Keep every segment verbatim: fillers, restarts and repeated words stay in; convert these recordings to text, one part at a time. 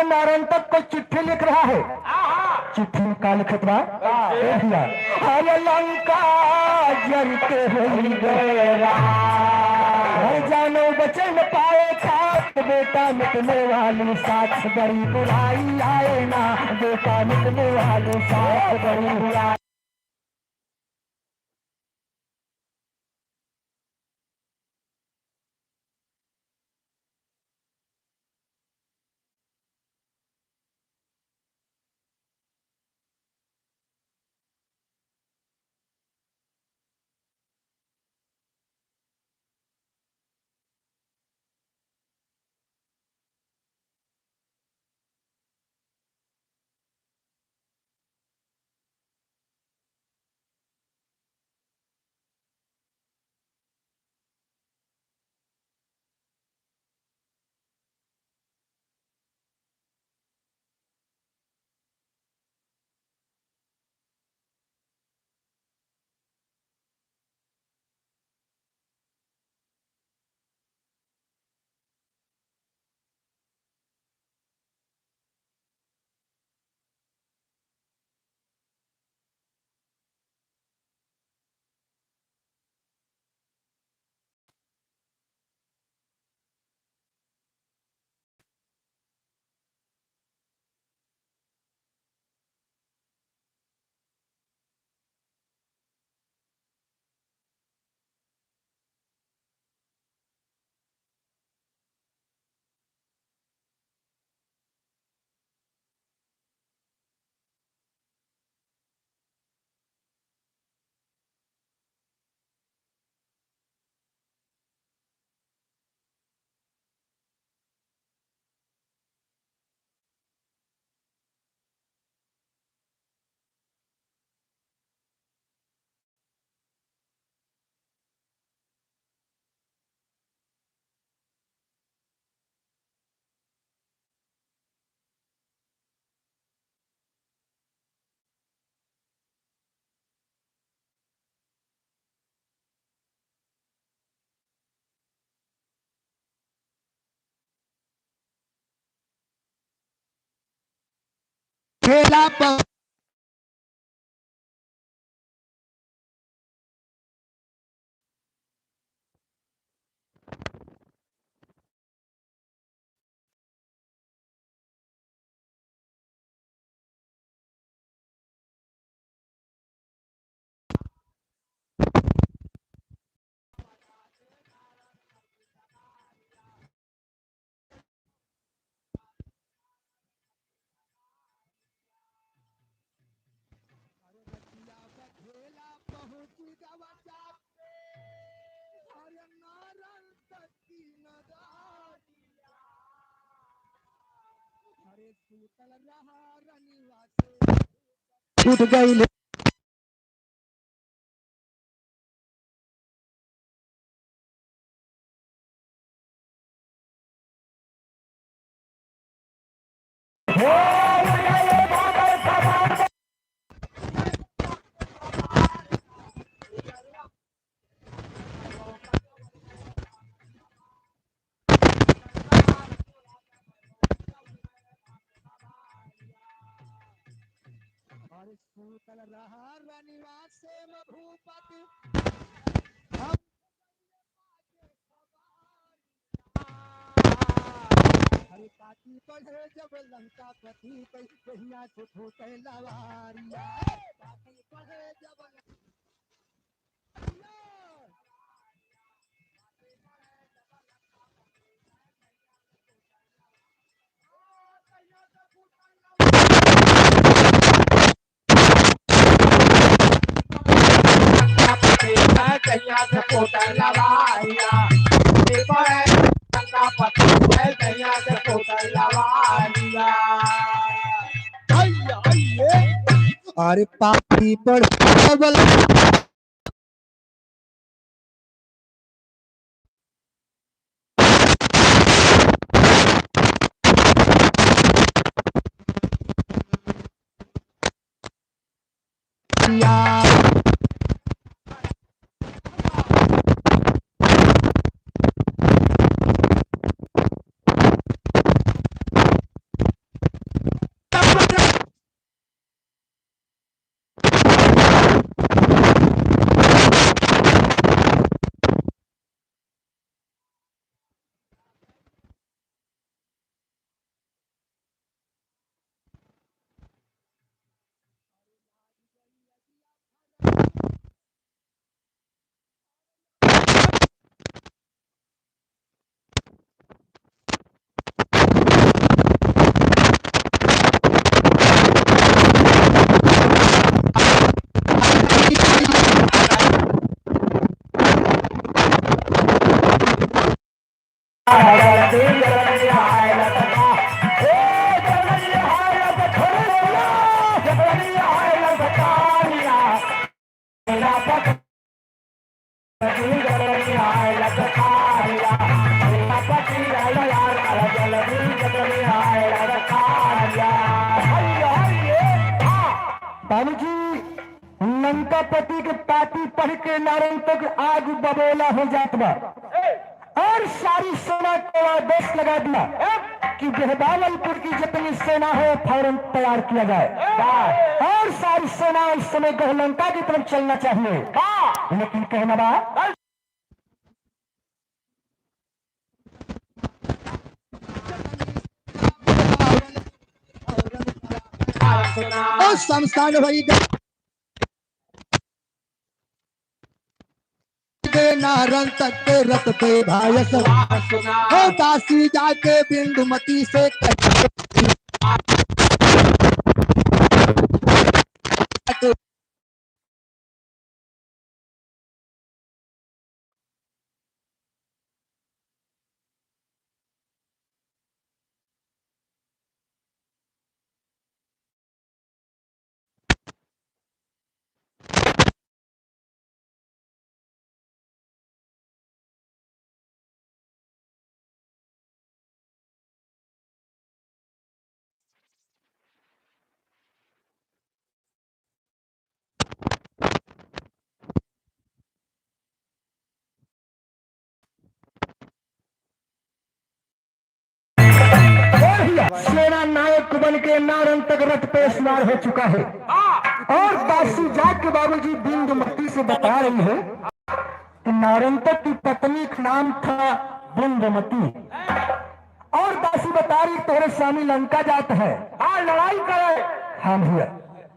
नारायण तक कोई चिट्ठी लिख रहा है। चिट्ठी में का लिखत बा? ए भैया, अरे लंका जर के होई गए राम। अरे जानो बचे न पाए खाक, बेटा मिटने वाली साख बड़ी बुराई आए ना, बेटा मिटने वाली साख बड़ी बुराई। ठेला पर छूट गई ले। अरे सूतल रहा रनिवा से मधुपति। अरे पाती पढ़े जब लंकापति, कहीं कहिया से फूटे लवारिया। पाती पढ़े जब अरे पापी पर जी, लंकापति के पाती पढ़ के नारंतक आग बबोला हो जात बा। और सारी सेना को आदेश लगा दिया कि बेहबावलपुर की जितनी सेना है, फौरन तैयार किया जाए। और सारी सेना इस समय गहलंका की तरफ चलना चाहिए। लेकिन कहना बा, ओ संस्थान भाई, नारंतक के रथ पे भाई सब, ओ काशी जाके बिंदुमती से कह सेना नायक बन के नारंतक रथ पे सवार हो चुका है। और दासी जाके बाबूजी बिंदुमती से बता रही है कि नारंतक की पत्नी का नाम था बिंदुमती। और दासी बता रही, तोहरे स्वामी लंका जात है। हाँ, लड़ाई करे। हाँ भैया,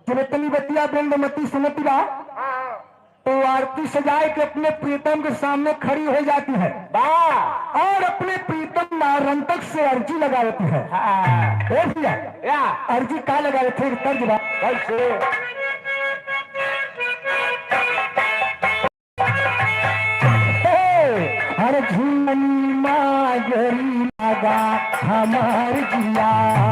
जब इतनी बतिया बिंदुमती सुनती बा, तो आरती सजाए के अपने प्रीतम के सामने खड़ी हो जाती है। वाह। और अपने प्रीतम नारंतक से अर्जी लगावती है। हाँ। ए भैया, या। अर्जी का लगावत है, तर्ज बा। कैसे? हे, अरे झुलनी मा गोरी लागा हमार जिया।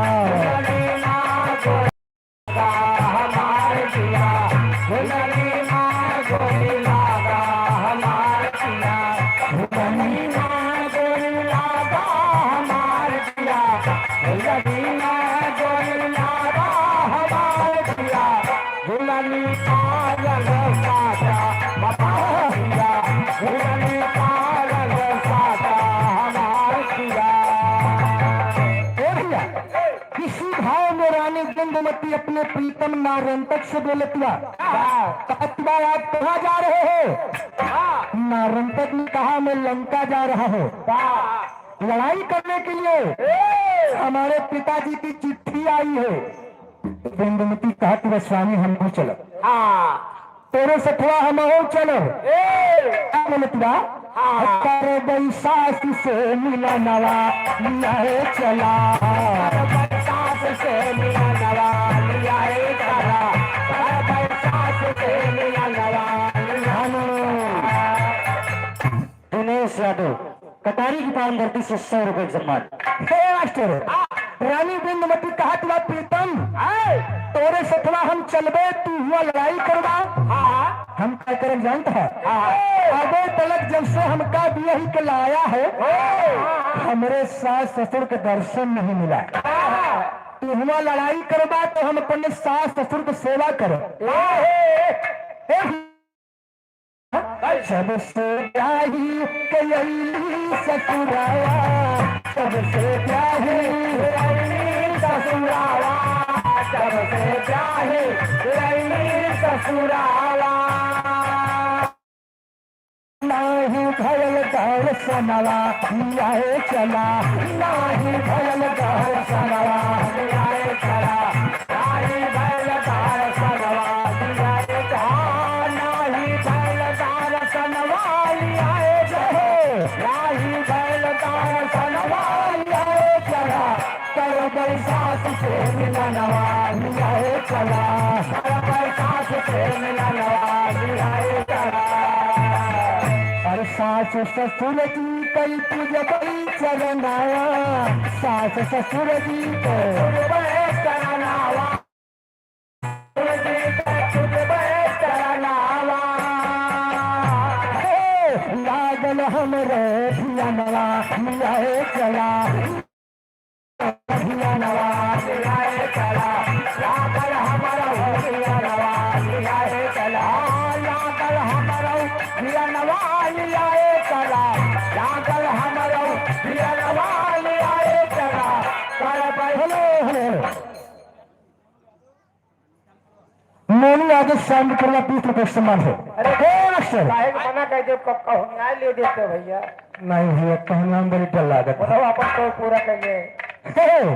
ए भैया, किसी भाव में रानी बिंदुमती अपने प्रीतम नारंतक से बोलत बा, कहत बा, "आप कहाँ जा रहे हो?" नारंतक ने कहा, "मैं लंका जा रहा हूँ।" लड़ाई करने के लिए हमारे पिताजी की चिट्ठी आई है। बिंदुमती कहत बा, "स्वामी, हम भी चलब।" हाँ। तोरे सथवा हमहू चलब। ए। का बोलत बा? हाँ। करबै सास से मिलनवा, लियाए चला। करबै सास से मिलनवा, लियाए चला। करबै सास से मिलनवा, लियाए चला। दिनेश यादव, कटारी की पावन धरती से सौ रुपए का सम्मान। हे मास्टर, रानी बिंदुमती कहत बा, "प्रीतम, आए। तोरे सथवा हम चलबे, तू हुआ लड़ाई करबा।" हाँ। हम का करब जानत है? हाँ। अबे तलक जब से हमका बियाही के लाया है, हाँ। हमरे सास ससुर के दर्शन नहीं मिला। हाँ। तू हुआ लड़ाई करबा तो हम अपने सास ससुर के सेवा करब। हाँ। ए, जब से ब्याही के अइली ससुरावा, जब से ब्याही के अइली ससुरावा, जब से ब्याही के अइली ससुरावा। नाही भयल दर्शनवा, लियाए चला। नाही भयल दर्शनवा, लियाए चला। नाही भयल दर्शनवा, लियाए चला। नाही भयल दर्शनवा, लियाए चला। नाही भयल दर्शनवा, लियाए चला। करबै सास से मिलनवा, लियाए चला। करबै सास से मिलनवा, लियाए चला। अरे सास ससुर जी कई पूजबै चरनवा, सास ससुर जी के पूजबै चरनवा, ससुर जी के पूजबै चरनवा। हे, लागल हमरे धियनवा, लियाए चला। धियनवा, लियाए चला। लागल हमरे धियनवा, हेलो, हेलो, हेलो। मोनी आगे साउंड करवा, बीस रुपए सम्मान है। अरे, ए, मास्टर। काहे के मना कर दे, क-, कहूँ न्याय ले देते भैया। नहीं भैया, कहना में बड़ी डर लागत है। बोलो, अपन तो पूरा करिए। हे,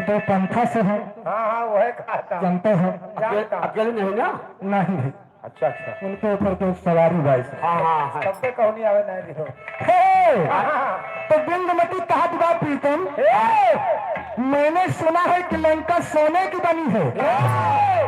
तो पंखा से है। हाँ, हाँ, वही कहा था। जानते हो? जानता हूँ। अकेले नहीं ना? नहीं, नहीं। अच्छा, अच्छा। उनके ऊपर तो सवारी भाई साहब। हाँ, हाँ, हाँ। सबके कहूँ नहीं आवे, नहीं दियो। हे! हाँ। तो बिंदुमती कहत बा प्रीतम, हे! मैंने सुना है कि लंका सोने की बनी है। हे!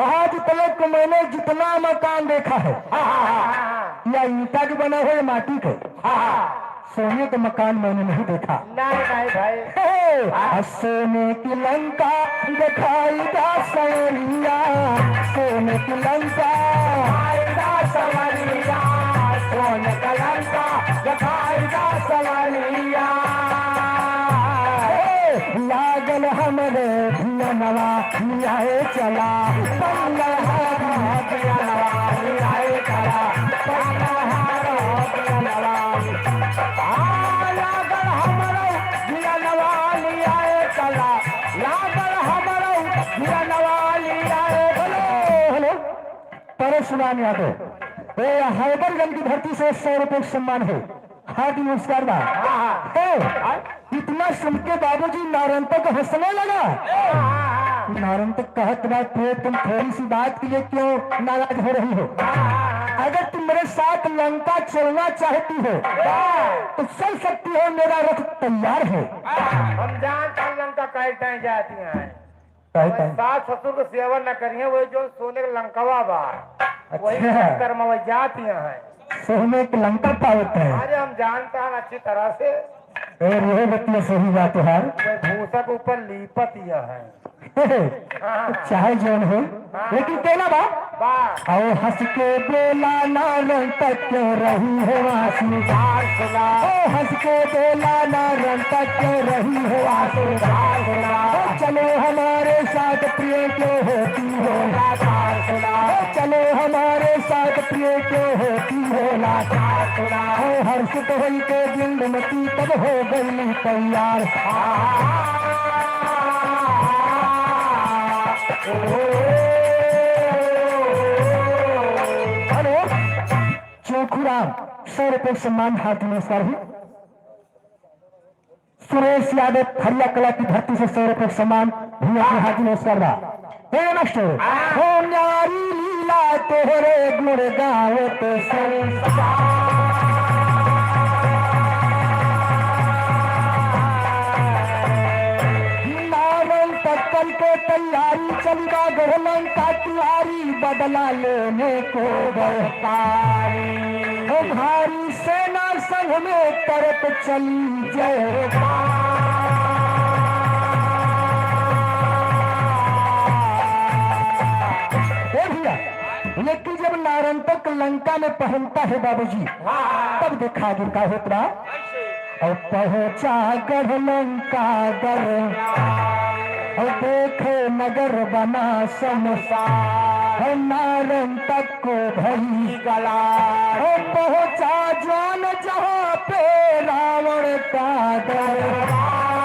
आज तलक मैंने जितना मकान देखा है, हाँ, हाँ, हाँ। या ईंटा की बना हो या माटी के, हाँ, हाँ। सोने का मकान मैंने नहीं देखा। नहीं, नहीं भाई। हे, आ सोने की लंका दिखाई दा सवरिया, सोने की लंका दिखाई दा सवरिया, सोने की लंका दिखाई दा सवरिया। हे, लागल हमरे धियनवा लियाए चला, पंगलहार धियनवा लियाए चला, पंगलहार धियनवा। आ, लागल हमरो धियनवा लियाए चला, लागल हमरो धियनवा लियाए। हेलो, हेलो, परेश राम यादव, ए, हैदरगंज की धरती से सौ रुपए का सम्मान है। हार्दिक नमस्कार बा। हाँ, हाँ। हे, हाँ। इतना सुन के बाबूजी नारंतक हंसने लगा। हाँ, हाँ। नारंतक कहत बा, "प्रिय, तुम थोड़ी सी बात के लिए क्यों नाराज हो रही हो? हाँ, हाँ, हाँ। अगर तुम मेरे साथ लंका चलना चाहती हो, हाँ। तो चल सकती हो, मेरा रथ तैयार है।" हम जानत हन लंका काहे ताईं जाती हैं। काहे ताईं? सास ससुर के सेवा न करिए, वही जो सोने के लंकवा बा, वही अच्छा। चक्कर में वही जाती हैं। सोने के लंका पावत है। अरे, हम जानत हन अच्छी तरह से। ए, ये बतिया सही बात है। वही भूसा के ऊपर लीपत यह है। हाँ। चाहे जौन हो, हाँ। लेकिन कहना बा, बा। आओ हंस के बोला नारंतक क्यों रही हो आंसू। ओ हंस के बोला नारंतक क्यों रही हो आंसू। ओ चलो हमारे साथ प्रिय क्यों होती हो। ओ चलो हमारे साथ प्रिय क्यों होती हो। ओ हर्षित होई के बिंदुमती तब हो गई तैयार। हेलो, चोखूराम, सौ रुपये सम्मान, हार्दिक नमस्कार है। सुरेश यादव, फरिया कला की धरती से सौ रुपये सम्मान, भैया के हार्दिक नमस्कार बा। हे मास्टर, हो नारी लीला तोहरे गुण गावत संसार। नारंतक चल के तैयारी, चली बा गढ़ लंका तिवारी, बदला लेने को बहकारी। हो भारी सेना संग में करत चली जयकार। ए भैया, लेकिन जब नारंतक लंका में पहुंचता है बाबूजी, हाँ। तब देखा आगे का होत बा। और पहुंचा गढ़ लंका दर, और देखे नगर बना शमशान, और नारंतक को भई गला। और पहुंचा ज्वान जहां पे रावण का दरबार।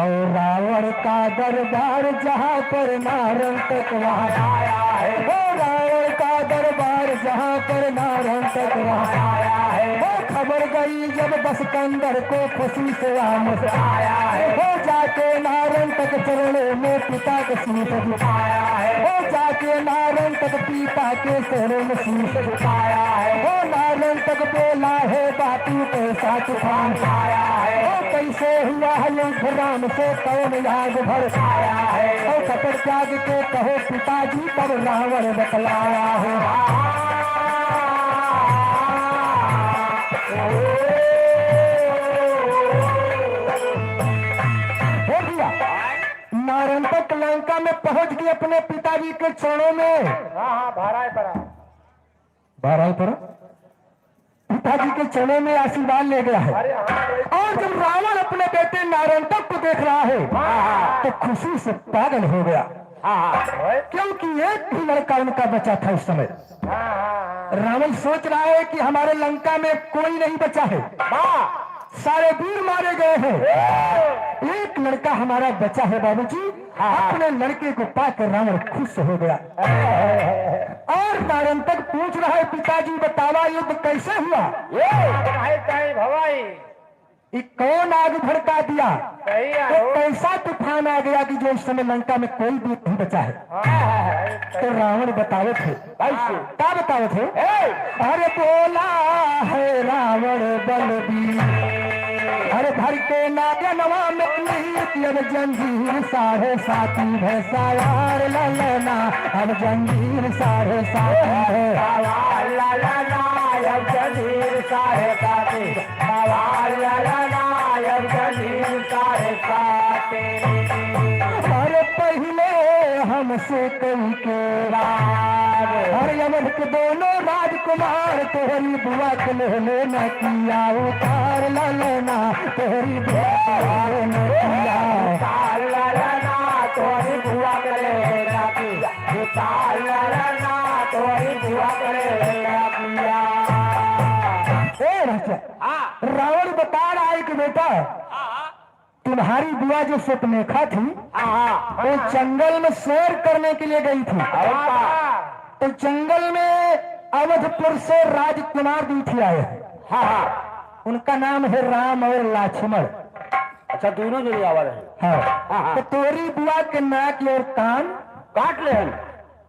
और रावण का दरबार जहाँ पर नारंतक वहाँ आया है। ओ रावण का दरबार जहाँ पर नारंतक वहाँ आया है। ओ खबर गई जब दस कंदर को खुशी से आमोद आया है। ओ जाके नारंतक चरणों में पिता के शीश झुकाया है। ओ जाके नारंतक पिता के चरणों में शीश झुकाया है। ओ नारंतक बोला है बापू कैसा तूफान आया है। ओ कैसे हुआ है युद्ध राम से कौन आग भड़काया है। ओ तपन त्याग के कहो पिताजी तब रावण बतलाया है। हो गया। नारंतक लंका में पहुंच गई अपने पिताजी के चरणों में। हाँ, हाँ, भराए पड़ा। भराए पड़ा। पिताजी के चरणों में आशीर्वाद ले गया है। अरे हाँ, वही। और जब रावण अपने बेटे नारंतक को देख रहा है, हाँ, हाँ। तो खुशी से पागल हो गया। हाँ, हाँ। क्योंकि एक भी लड़का उनका बचा था उस समय। हाँ, हाँ, हाँ। रावण सोच रहा है कि हमारे लंका में कोई नहीं बचा है, वाह। सारे वीर मारे गए हैं, एक लड़का हमारा बचा है बाबूजी। हाँ, हाँ। अपने लड़के को पाकर रावण खुश हो गया। और नारंतक पूछ रहा है, पिताजी बतावा, युद्ध कैसे हुआ? ये भाई, भाई, भवाई। ये कौन आग भड़का दिया? सही है, तो हो। कैसा तूफान आ गया कि जो इस समय लंका में कोई भी नहीं बचा है? हाँ, हाँ, हाँ, तो रावण बतावत है। कैसे? का बतावत है? ए! अरे बोला है रावण बलबीर, अरे भर के नागनवा में नीति, अब जंजीर साढ़े सात भैंसा यार ललना, अब जंजीर साढ़े सात है। सवार ललना, अब जंजीर साढ़े सात, सवार ललना, अब जंजीर साढ़े सात। अरे पहिले हमसे कई के राज। अरे अवध के दोनों राजकुमार, तोहरी बुआ के लेले न किया, उतार ललना, तोहरी बुआ के लेले न किया। उतार ललना, तोहरी बुआ के लेले न किया। उतार ललना, तोहरी बुआ के लेले न किया। ए राजा, हाँ। रावण बता रहा है कि बेटा, हाँ, हाँ। तुम्हारी बुआ जो सुपनेखा थी, हाँ, हाँ। वो जंगल में सैर करने के लिए गई थी। अच्छा। तो जंगल में अवधपुर से राजकुमार दूठी आए हैं। हाँ, हाँ। उनका नाम है राम और लक्ष्मण। अच्छा, दोनों जने आवा रहे। हाँ। हाँ, हाँ। तो तोरी बुआ के नाक और कान काट ले हैं।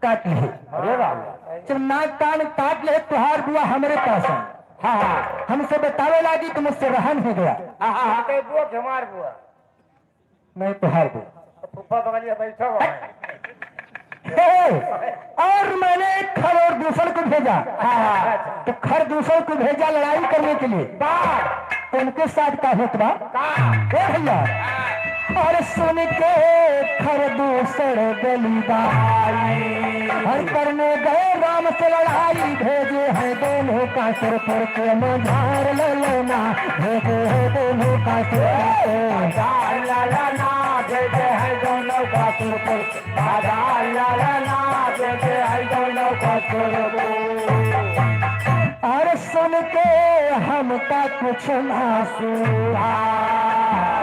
काट लिए। अरे राम। जब नाक कान काट ले, तुहार बुआ हमरे पास है। हाँ, हाँ। हमसे बतावे लागी तो मुझसे रहम हो गया। हाँ, हाँ, हाँ। तो बुआ के हमार बुआ। नहीं, तुहार बुआ। तो फूफा बगलिया बैठा हुआ है। हे, और मैंने एक खर और दूसर को भेजा। हाँ, हाँ। तो खर दूसर को भेजा लड़ाई करने के लिए। वाह। तो उनके साथ का होत बा? का? ए भैया, अरे सुन के खर दूसर गली बाई, हर करने गए राम से लड़ाई, भेजे हैं दोनों का सुरपुर के मझार ललना, भेजे हैं दोनों का सुरपुर के मझार ललना, भेजे हैं दोनों का सुरपुर, मझार ललना, भेजे हैं दोनों का सुरपुर। अरे सुन के हमका कुछ ना सूझा।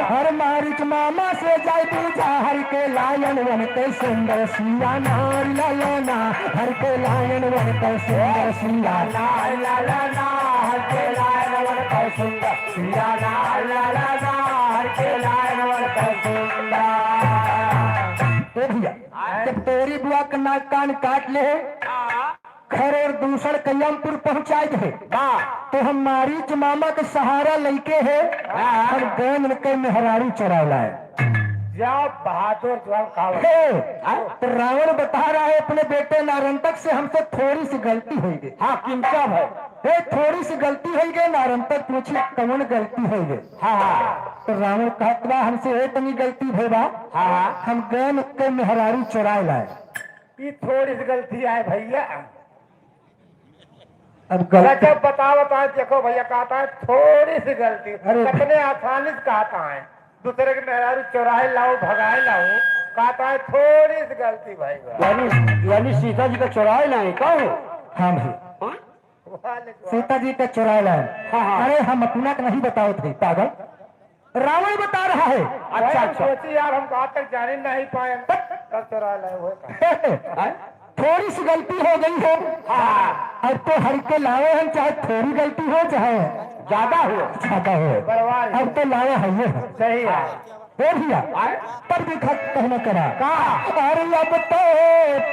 हर मारिच मामा से जाय बूझा, हर के लायन वन के सुंदर सिया नार ललना, हर के लायन वन के सुंदर सिया नार ललना, हर के लायन वन के सुंदर सिया नार ललना, हर के लायन वन के सुंदर। ए भैया, जब तोरी बुआ के नाक कान काट ले, खर और दूसर कयमपुर पहुंचाई दे। वाह। तो हम मारीच मामा के सहारा लइके है, हाँ। हम गए उनके मेहरारू चुराए लाए। जाओ बहादुर जवान, कहा हे, हाँ? तो रावण बता रहा है अपने बेटे नारंतक से, हमसे थोड़ी सी गलती हुई गई। हाँ, किंचा भाई। हे, थोड़ी सी गलती हुई गई। नारंतक पूछी, कौन गलती हुई गई? हाँ, हाँ। तो रावण कहत बा, हमसे इतनी गलती भई बा, हाँ, हाँ। हम गए उनके मेहरारू चुराए लाए। ई थोड़ी सी गलती आए भैया। अब गलती गजब बतावत है, देखो भैया, कहता है थोड़ी सी गलती। अरे कितने आसानी से कहता है, दूसरे के मेहरारू चुराए लाओ, भगाए लाओ, कहता है थोड़ी सी गलती भाई बा। यानी, यानी सीता जी का चुराए लाए का हो? हाँ भाई। हाँ? वाह, लेकिन सीता जी का चुराए लाए। हाँ, हाँ। अरे हम अपना के नहीं बताओ थे पागल। रावण बता रहा है। अच्छा, वही अच्छा। सोची यार, हम कहाँ तक जाने नहीं पाए, कब चुरा लाए हुए का। हैं? थोड़ी सी गलती हो गई है। हाँ। अब तो हर के लावे हम, चाहे थोड़ी गलती हो, चाहे ज्यादा हो। ज्यादा हो। बरवार। अब तो लावे है ये। सही है। ए भैया, आए? तब भी खत कहना करा। का? अरे अब तो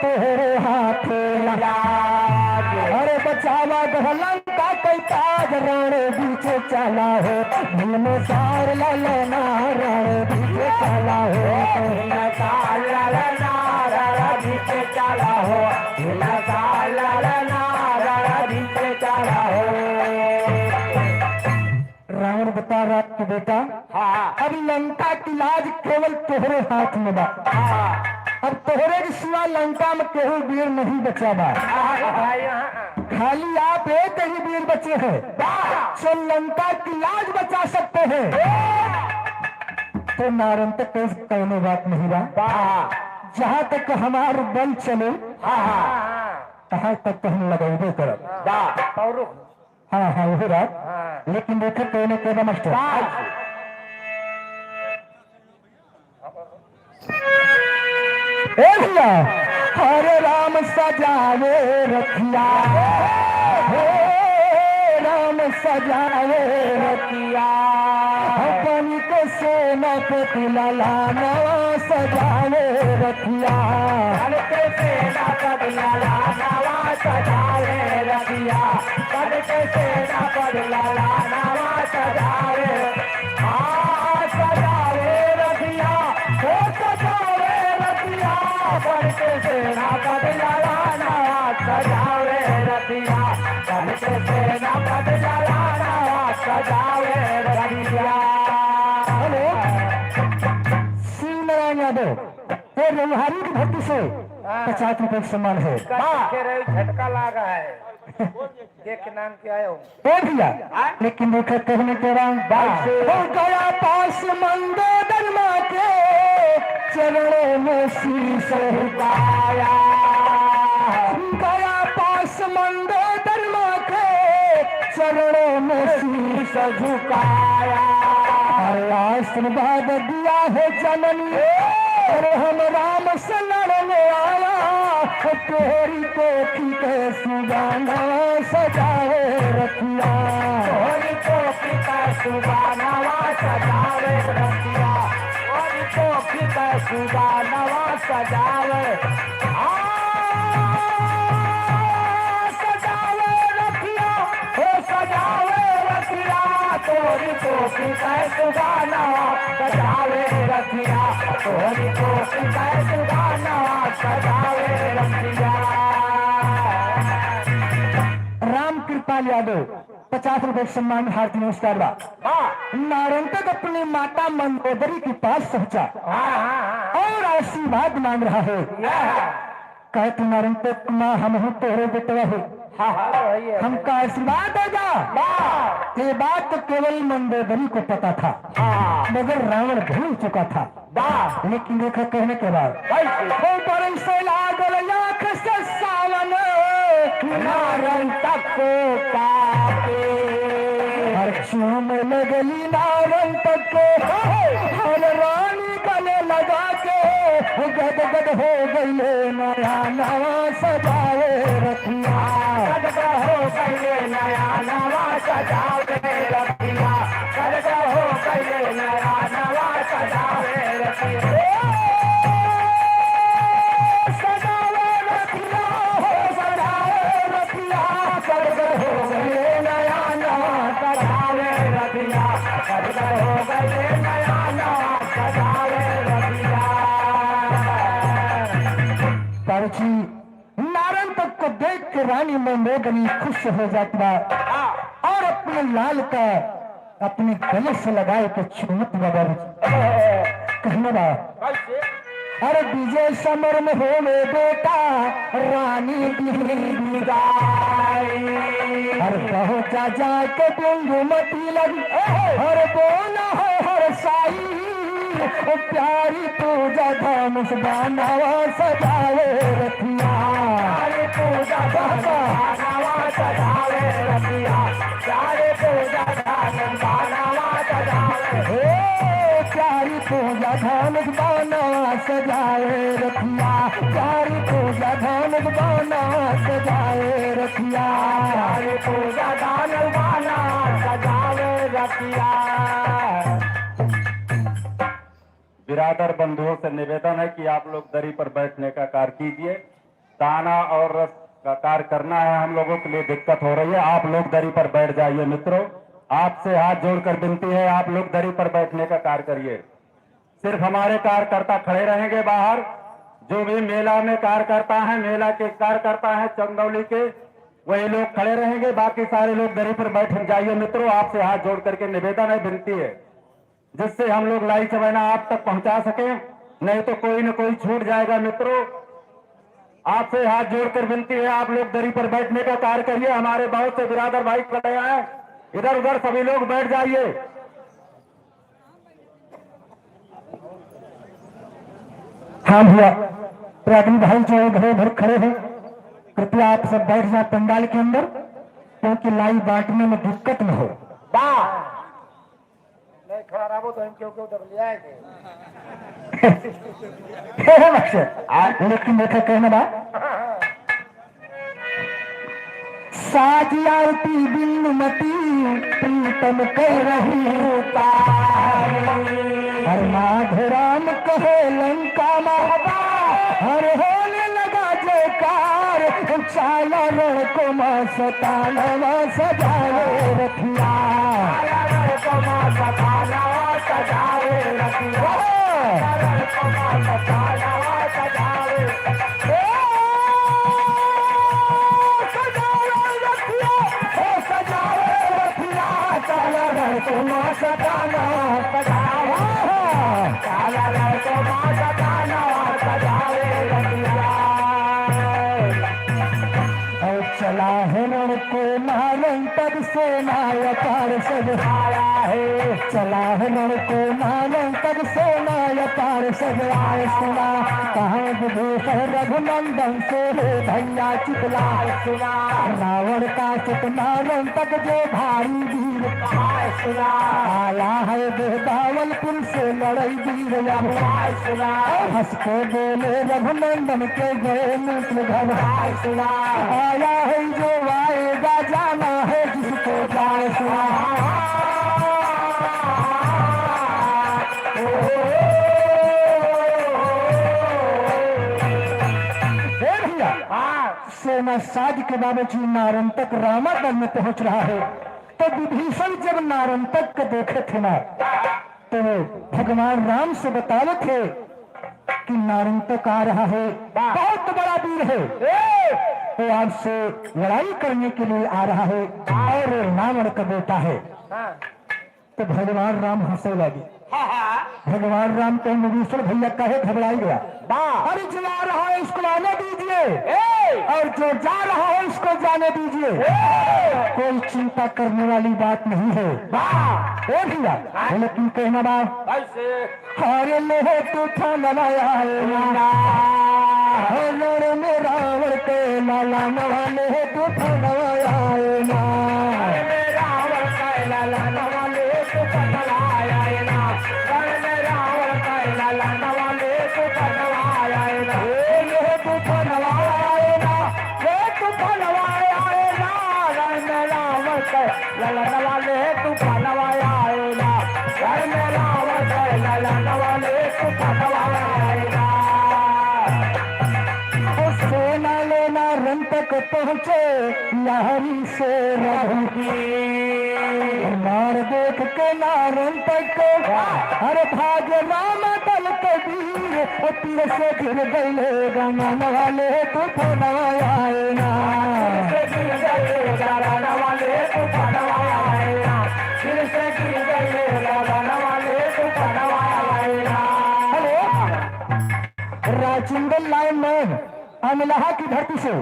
तोहरे हाथ लाग। अरे बचावा गहला का कई ताज राणे बीच चला हो, दिल में सार ललना राणे बीच चला हो। दिल में सार ललना राणे बीच चला हो, दिल में सार ललना राणे बीच चला हो। रावण बता रहा कि बेटा, हाँ, हाँ। अब लंका की लाज केवल तोहरे हाथ में बा। हाँ। अब तोहरे के सिवा लंका में केहू वीर नहीं बचा बा। हाँ, हाँ, हाँ। खाली आप एक ही वीर बचे हैं, वाह। जो लंका की लाज बचा सकते हैं। वाह। तो नारंतक कौनो बात नहीं बा। वाह। जहाँ तक हमार बल चले, हाँ, हाँ। यहाँ तक तो हम लगइबे करब। वाह। और हाँ, हाँ, वही बात। हाँ। लेकिन देखो, कहने के बा मास्टर। वाह। ए भैया, हरे राम सजावे रथिया, हे राम सजावे रथिया, अपन के सेनापति लाला नवा सजावे रथिया। अपन के सेनापति लाला नवा सजावे रथिया, अपन के सेनापति लाला नवा सजावे। हाँ, सजावे रथिया, हो सजावे रथिया, बन के सेनापति लाला नवा सजावे रथिया, बन के सेनापति लाला नवा सजावे रथिया। हेलो, शिव नारायण यादव, ये व्यवहारिक भक्ति से हाँ। पचास रुपए का सम्मान है। वाह। के रे झटका लागा है। के के नाम के आयो? ए भैया, हाँ? लेकिन देखो कहने के राम बा। कैसे? हो गया पास मंदोदर माँ के चरणों में शीश झुकाया। गया पास मंदोदर माँ के चरणों में शीश झुकाया। अरे आशीर्वाद दिया है जननी, अरे हम राम से लड़ने आया, तेरी कोठी के सुगाना सजावे रथिया। तोरी कोठी के सुगाना सजावे रथिया। तोरी कोठी के सुगाना सजावे। आ, सजावे रथिया। हो सजावे रथिया, तोरी कोठी के सुगाना सजावे रथिया, तोरी कोठी के सुगाना सजावे रथिया। राम कृपाल यादव, पचास रुपए का सम्मान हार्दिक नमस्कार बा। हाँ। नारंतक अपनी माता मंदोदरी के पास पहुंचा हाँ, हाँ, हाँ। और आशीर्वाद मांग रहा है। हाँ। कहे कि नारंतक माँ, हम हूँ तोहरे बेटवा है, हाँ, हाँ, वही है। हमका आशीर्वाद दे जा। वाह। ये बात तो केवल मंदोदरी को पता था, हाँ। मगर रावण भूल चुका था। वाह। लेकिन देखो कहने के बाद कैसे? ऊपर से लागल आँख से सावन, नारंतक को पाके। हर चूम लगली नारंतक को, हर रानी गले लगा के, गद गद हो गइले नया नवा सजावे रथिया। गद गद हो गइले नया नवा सजावे रथिया। गद गद हो गइले नया नवा सजावे रथिया। सजावे रथिया हो सजावे रथिया। गद गद हो गइले नया नवा सजावे रथिया। गद गद हो गइले नया नवा सजावे रथिया। बाबूजी, नारंतक को देख के रानी मंदोदरी खुश हो जाती बा हाँ। और अपने लाल का अपने गले से लगाए के चूमत बा बाबूजी। कहने बा, कैसे? अरे विजय समर में होवे बेटा रानी दी विदाई। अरे बहुत जा जा के बिंदुमती लगी, अरे बोला है हर साई। ओ प्यारी पूजा धनुष बानावा सजावे रथिया। प्यारी पूजा धनुष बानावा सजावे रथिया। प्यारी पूजा धनुष बानावा सजावे। हे प्यारी पूजा धनुष बानावा सजावे रथिया। प्यारी पूजा धनुष बानावा सजावे रथिया। प्यारी पूजा धनुष बानावा सजावे रथिया। बिरादर बंधुओं से निवेदन है कि आप लोग दरी पर बैठने का कार्य कीजिए। ताना और रस का कार्य करना है, हम लोगों के लिए दिक्कत हो रही है। आप लोग दरी पर बैठ जाइए मित्रों, आपसे हाथ जोड़कर विनती है, आप लोग दरी पर बैठने का कार्य करिए। सिर्फ हमारे कार्यकर्ता खड़े रहेंगे बाहर, जो भी मेला में कार्यकर्ता हैं, मेला के कार्यकर्ता हैं चंदौली के, वही लोग खड़े रहेंगे, बाकी सारे लोग दरी पर बैठ जाइए मित्रों, आपसे हाथ जोड़ करके निवेदन है, विनती है। जिससे हम लोग लाई चवैना आप तक पहुंचा सकें, नहीं तो कोई न कोई छूट जाएगा। मित्रों, आपसे हाथ जोड़कर विनती है, आप लोग दरी पर बैठने का कार्य करिए। हमारे बहुत से बिरादर भाई खड़े हैं, इधर उधर सभी लोग बैठ जाइए। हाँ भैया, रागनी भाई जो है घरों घर खड़े हैं, कृपया आप सब बैठ जाए पंडाल के अंदर, क्योंकि लाई बांटने में दिक्कत न हो। वाह। नहीं, खड़ा रहो तो हम क्यों, क्यों दब लिया है? हे मास्टर, आ, लेकिन देखा कहना बा, साज आरती बिंदुमती प्रीतम कर रही उतार। हर माघ राम कहे लंका माता, हर होने लगा जयकार। चाला रण को माँ सतानवा सजावे रथिया। चाला रण को माँ सतानवा सजावे रथिया। चाला रण को माँ सतानवा सजावे। ओ, सजावे रथिया, ओ, सजावे रथिया, चाला रण को माँ सतानवा सजावे। चाला रण को माँ सतानवा सजावे रथिया। और चला है रण को मारन तब सेना अपार सब आया है। चला है रण को मारन तब सेना अपार सब आए सुना। कहाँ विभीषण रघुनंदन से है भैया चितला सुना। रावण का सत मारन तक जो भारी वीर आए सुना। आया है वेदावलपुर से लड़ई वीर अब आए सुना। हंस के बोले रघुनंदन के गए मित्र घर आए सुना। आया है जो आएगा जाना है जिसको जाए सुना। हे भैया, हाँ। सेना साज के बावजूद नारंतक रामादल में पहुंच रहा है, तो विभीषण जब नारंतक को देखे थे ना, तो वो भगवान राम से बतावे थे कि नारंतक आ रहा है, वाह। बहुत बड़ा वीर है, ए! वो आपसे लड़ाई करने के लिए आ रहा है और रावण का बेटा है। हाँ। तो भगवान राम हंसे लगे। हाँ, हाँ। भगवान राम तो विभीषण भैया कहे घबराई गया। वाह। अरे जो आ रहा है उसको आने दीजिए, ए! और जो जा रहा है उसको जाने दीजिए। ए! कोई चिंता करने वाली बात नहीं है। वाह। ए भैया, हाँ। लेकिन कहना बा, कैसे? हर ले तूफान आए ना, रण में रावण के लाला नवा ले तूफान आए ना। रण में रावण के लाला नवा ले तूफान आए ना। रण में रावण के लाला नवा ले तूफान आए ना। ए, ले तूफान आए ना, ले तूफान आए ना। रण में रावण के ललन वाले तूफानवा आए ना, घर में रावण के ललन वाले तूफानवा आए ना। ओ सेना लेना रन तक पहुँचे, लहरी से रघुबीर। मार देख के नारन तक, अरे भाग राम दल के वीर, ओ तीर से गिर गइले गगन वाले तूफानवा आए ना। तीर से गिर गइले गगन वाले तूफानवा आए ना। तीर से गिर गइले गगन वाले तूफानवा आए ना। हेलो, राजेंद्र लाइनमैन, अमलाहा की धरती से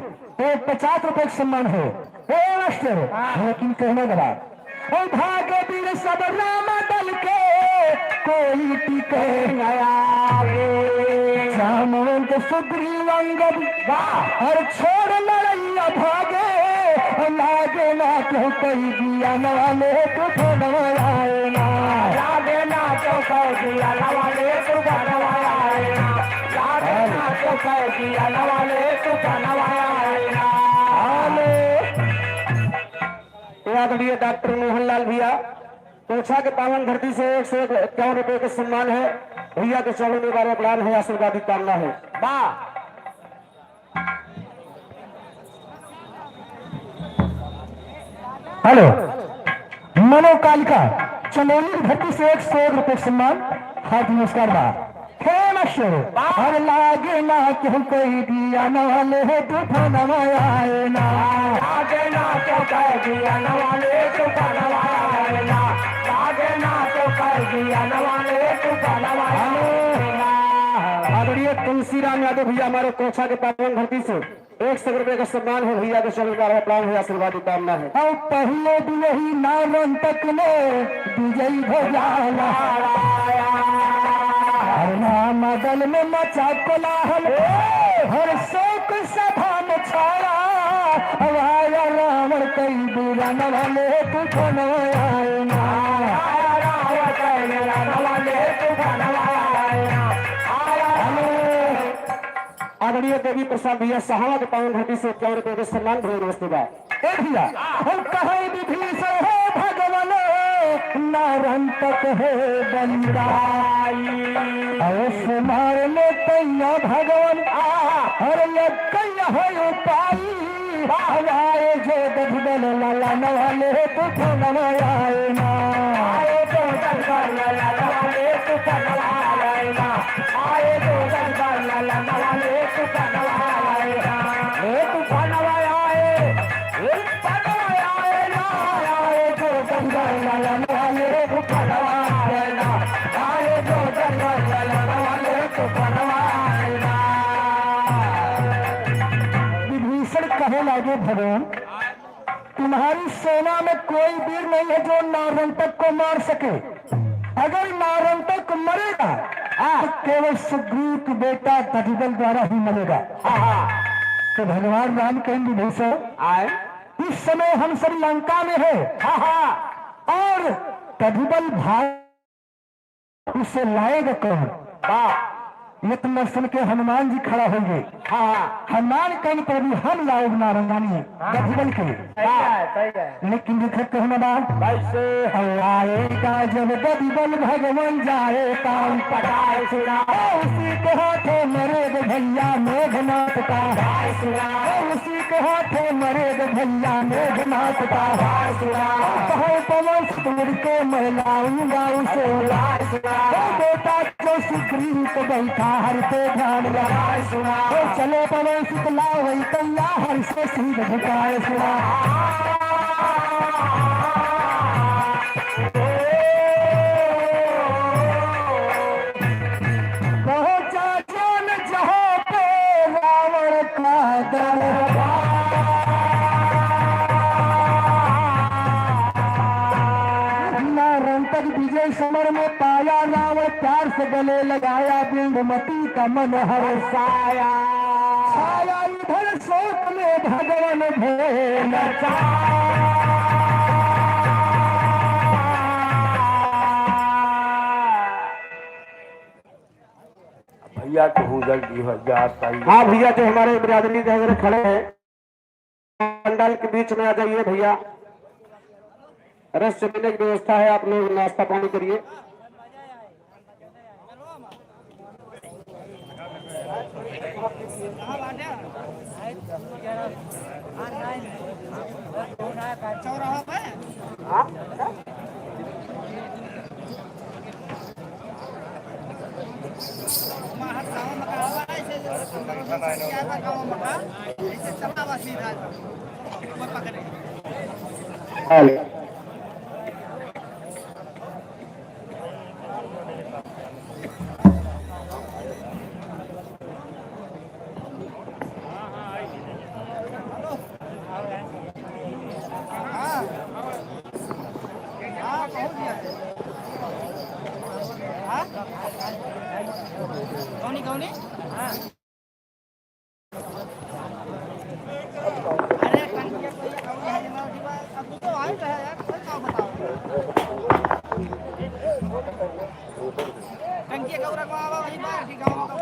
एक पचास रुपए का सम्मान है। ए मास्टर, हाँ। लेकिन कहने के बाद, ओ भाग वीर सब राम दल के, कोई टिके न आगे। जामवंत सुग्रीव अंगद, वाह। और छोड़ लड़ैया भागे, और लागे ना केहू कई दिया न वाले तूफानवा आए ना। लागे ना केहू कई दिया न वाले तूफानवा आए ना। लागे ना केहू कई दिया न वाले तूफानवा आए ना। हेलो। तो आदरणीय डॉक्टर मोहनलाल भैया, कोरछा के पावन धरती से एक सौ इक्यावन रुपए का सम्मान है। भैया के चरणों में बार बार प्रणाम है, आशीर्वाद की कामना है। वाह। हेलो, मनोकालिका चंदौली की धरती से एक सौ एक रुपए का सम्मान, हार्दिक नमस्कार बा। हे मास्टर, वाह। हर लागे ना केहू कई दिया न वाले तूफानवा आए ना। लागे ना केहू कई दिया न वाले तूफानवा आए ना। लागे ना केहू कई दिया न वाले तूफानवा आए ना। आदरणीय तुलसीराम यादव भैया हमारे कोरछा के पावन धरती से एक सौ रुपए का सम्मान है भैया के चरण में बार बार प्रणाम है, आशीर्वाद की कामना है। और पहले भी यही नारंतक ने विजयी ध्वजा लहराया। हर राम दल में मचा कोलाहल, हर शोक सभा में आया, अब आया रावण कई बीरानवा ले तूफानवा आए ना। आया रावण कई बीरानवा ले तूफानवा आए ना। आया। आदरणीय देवी प्रसाद भैया, सहावा के पावन धरती से इक्यावन रुपये के सम्मान भोजन वस्तु बा। ए भैया, हम कहे विभीषण है भगवान, नारंतक है बलिदाई। अवश्य मार ले कैया भगवान, आ, अरे ये कैया है उपाई। आए जो दधबल लाला नवाले तूफानवा आए ना। आए जो दधबल लाला नवाले तूफानवा आए ना। आए जो दधबल लाला नवाले तूफानवा आए ना। ए तूफानवा आए, ए तूफानवा आए ना। आए जो दधबल लाला नवाले तूफानवा आए ना। आए जो दधबल लाला नवाले तूफानवा आए ना। विभीषण कहे लागे, भगवान, तुम्हारी सेना में कोई वीर नहीं है जो नारंतक को मार सके। अगर नारंतक मरेगा, हाँ। तो केवल सुग्रीव के बेटा दधबल द्वारा ही मरेगा। हाँ, हाँ। तो भगवान राम कहें, विभीषण, आए। इस समय हम सब लंका में हैं। हाँ, हाँ। और दधबल भाग उसे लाएगा कौन? वाह। इतना सुन के हनुमान जी खड़ा होइगे। हाँ। हनुमान कहें, प्रभु हम लाउब नारंगानी हाँ। दधबल के। सही है, सही है। लेकिन लिखत कहना बा। कैसे? अब आएगा जब दधबल भगवान जाए काम पटाए सुना। उसी के हाथे मरेग भैया मेघनाथ का। पटाए सुना। उसी के हाथे मरेग भैया मेघनाथ का। पटाए सुना। कहो पवन सुत मुड़ के मैं लाऊंगा उसे। पटाए सुना। ओ बेटा जो सुग्रीव को बैठा हर पे ध्यान लगा। पटाए सुना। ओ चलो पवन सुत लाओ वही कैया हर से सीध झुकाए सुना। पहुंचा जान जहां पे रावण का दरबार। नारंतक विजय समर में पाया, रावण प्यार से गले लगाया, बिंदुमती का मन हर्षाया। छाया इधर शोक में भगवन भेल। भैया के हुजर जी हो जाता है। हाँ भैया, जो हमारे बिरादरी के अगर खड़े हैं, पंडाल के बीच में आ जाइए भैया। रस से पीने की व्यवस्था है, आप लोग नाश्ता पानी करिए। हेलो। कौनी, कौनी? अरे, कंकिया कोई और है, अब तो आए रहे यार, कोई का बताओ। कंकिया का उरकवा आवा, वही बार की गाँव का।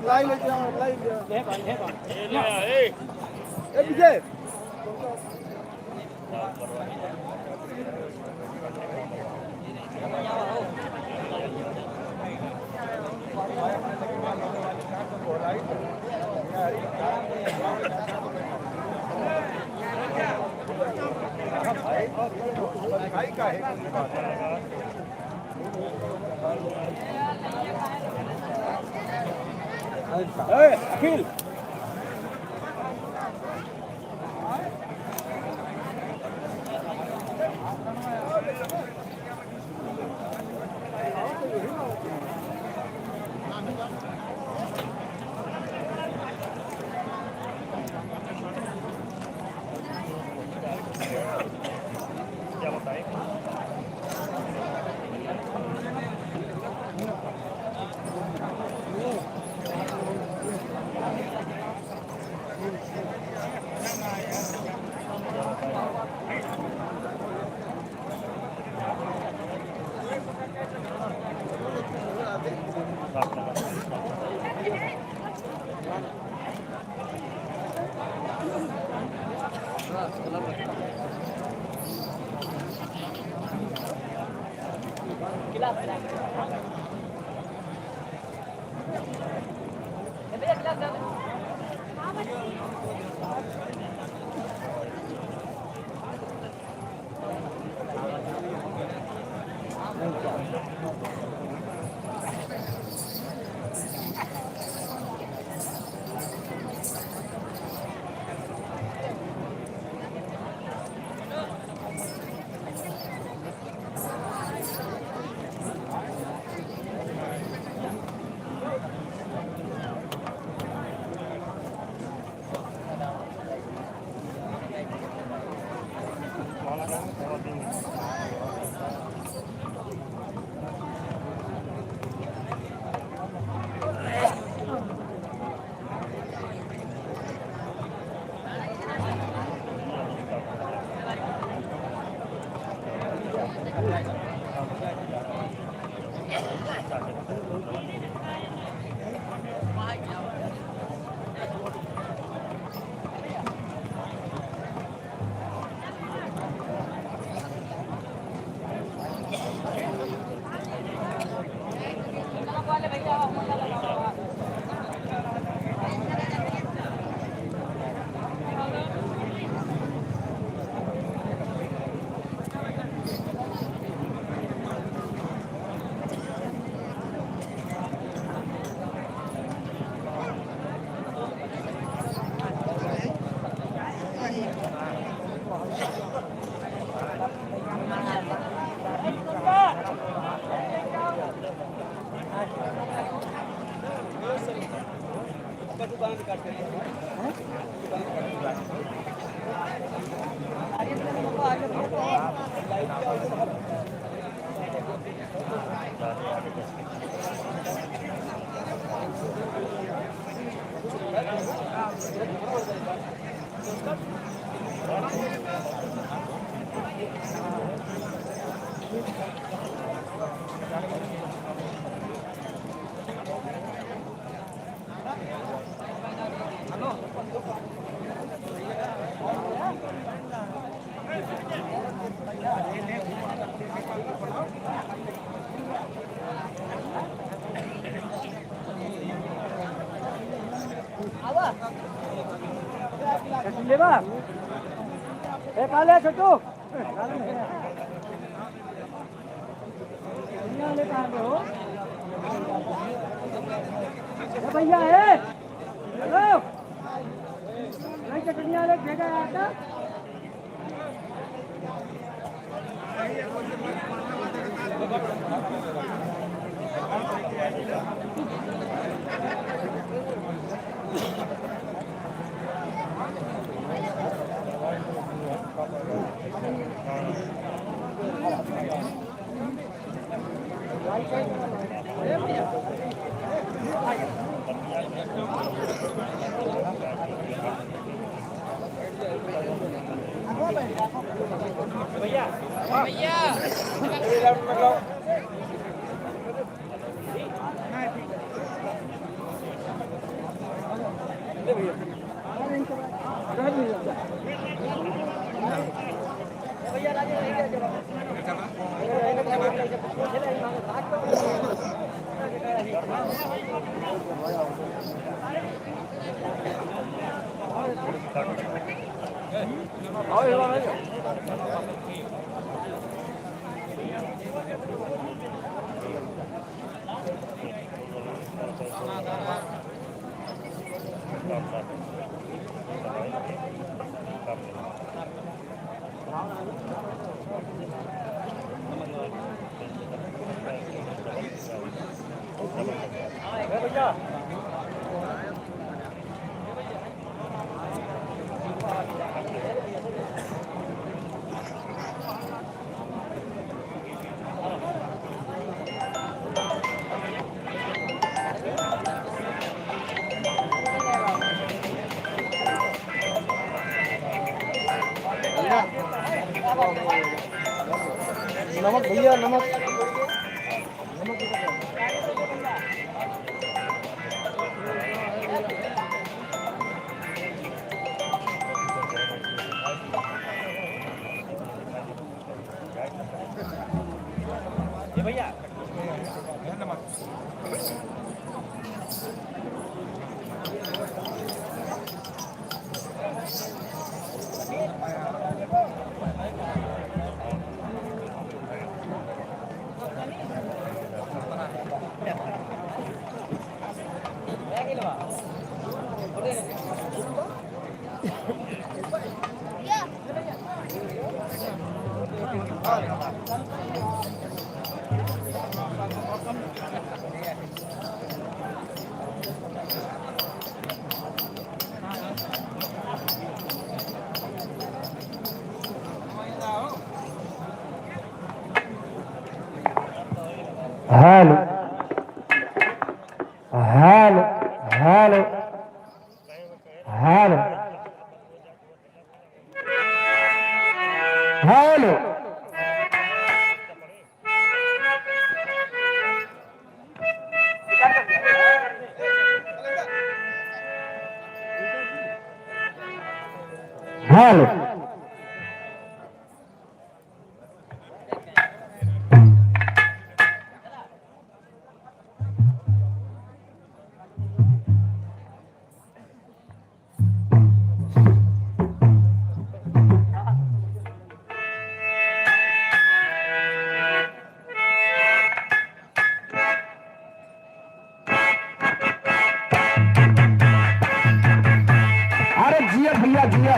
लाई ले जाओ, लाई ले जाओ। ए, विजय। ए, अखिल। ले बा। ए, काले छोटू। दुनिया ले कहाँ पे हो? ए भैया, ए। हेलो। नहीं तो दुनिया ले भेजा यार। नमक भैया, नमक। Hello, hello, hello, hello. Hello. Hello. अरे जिया भैया, जिया।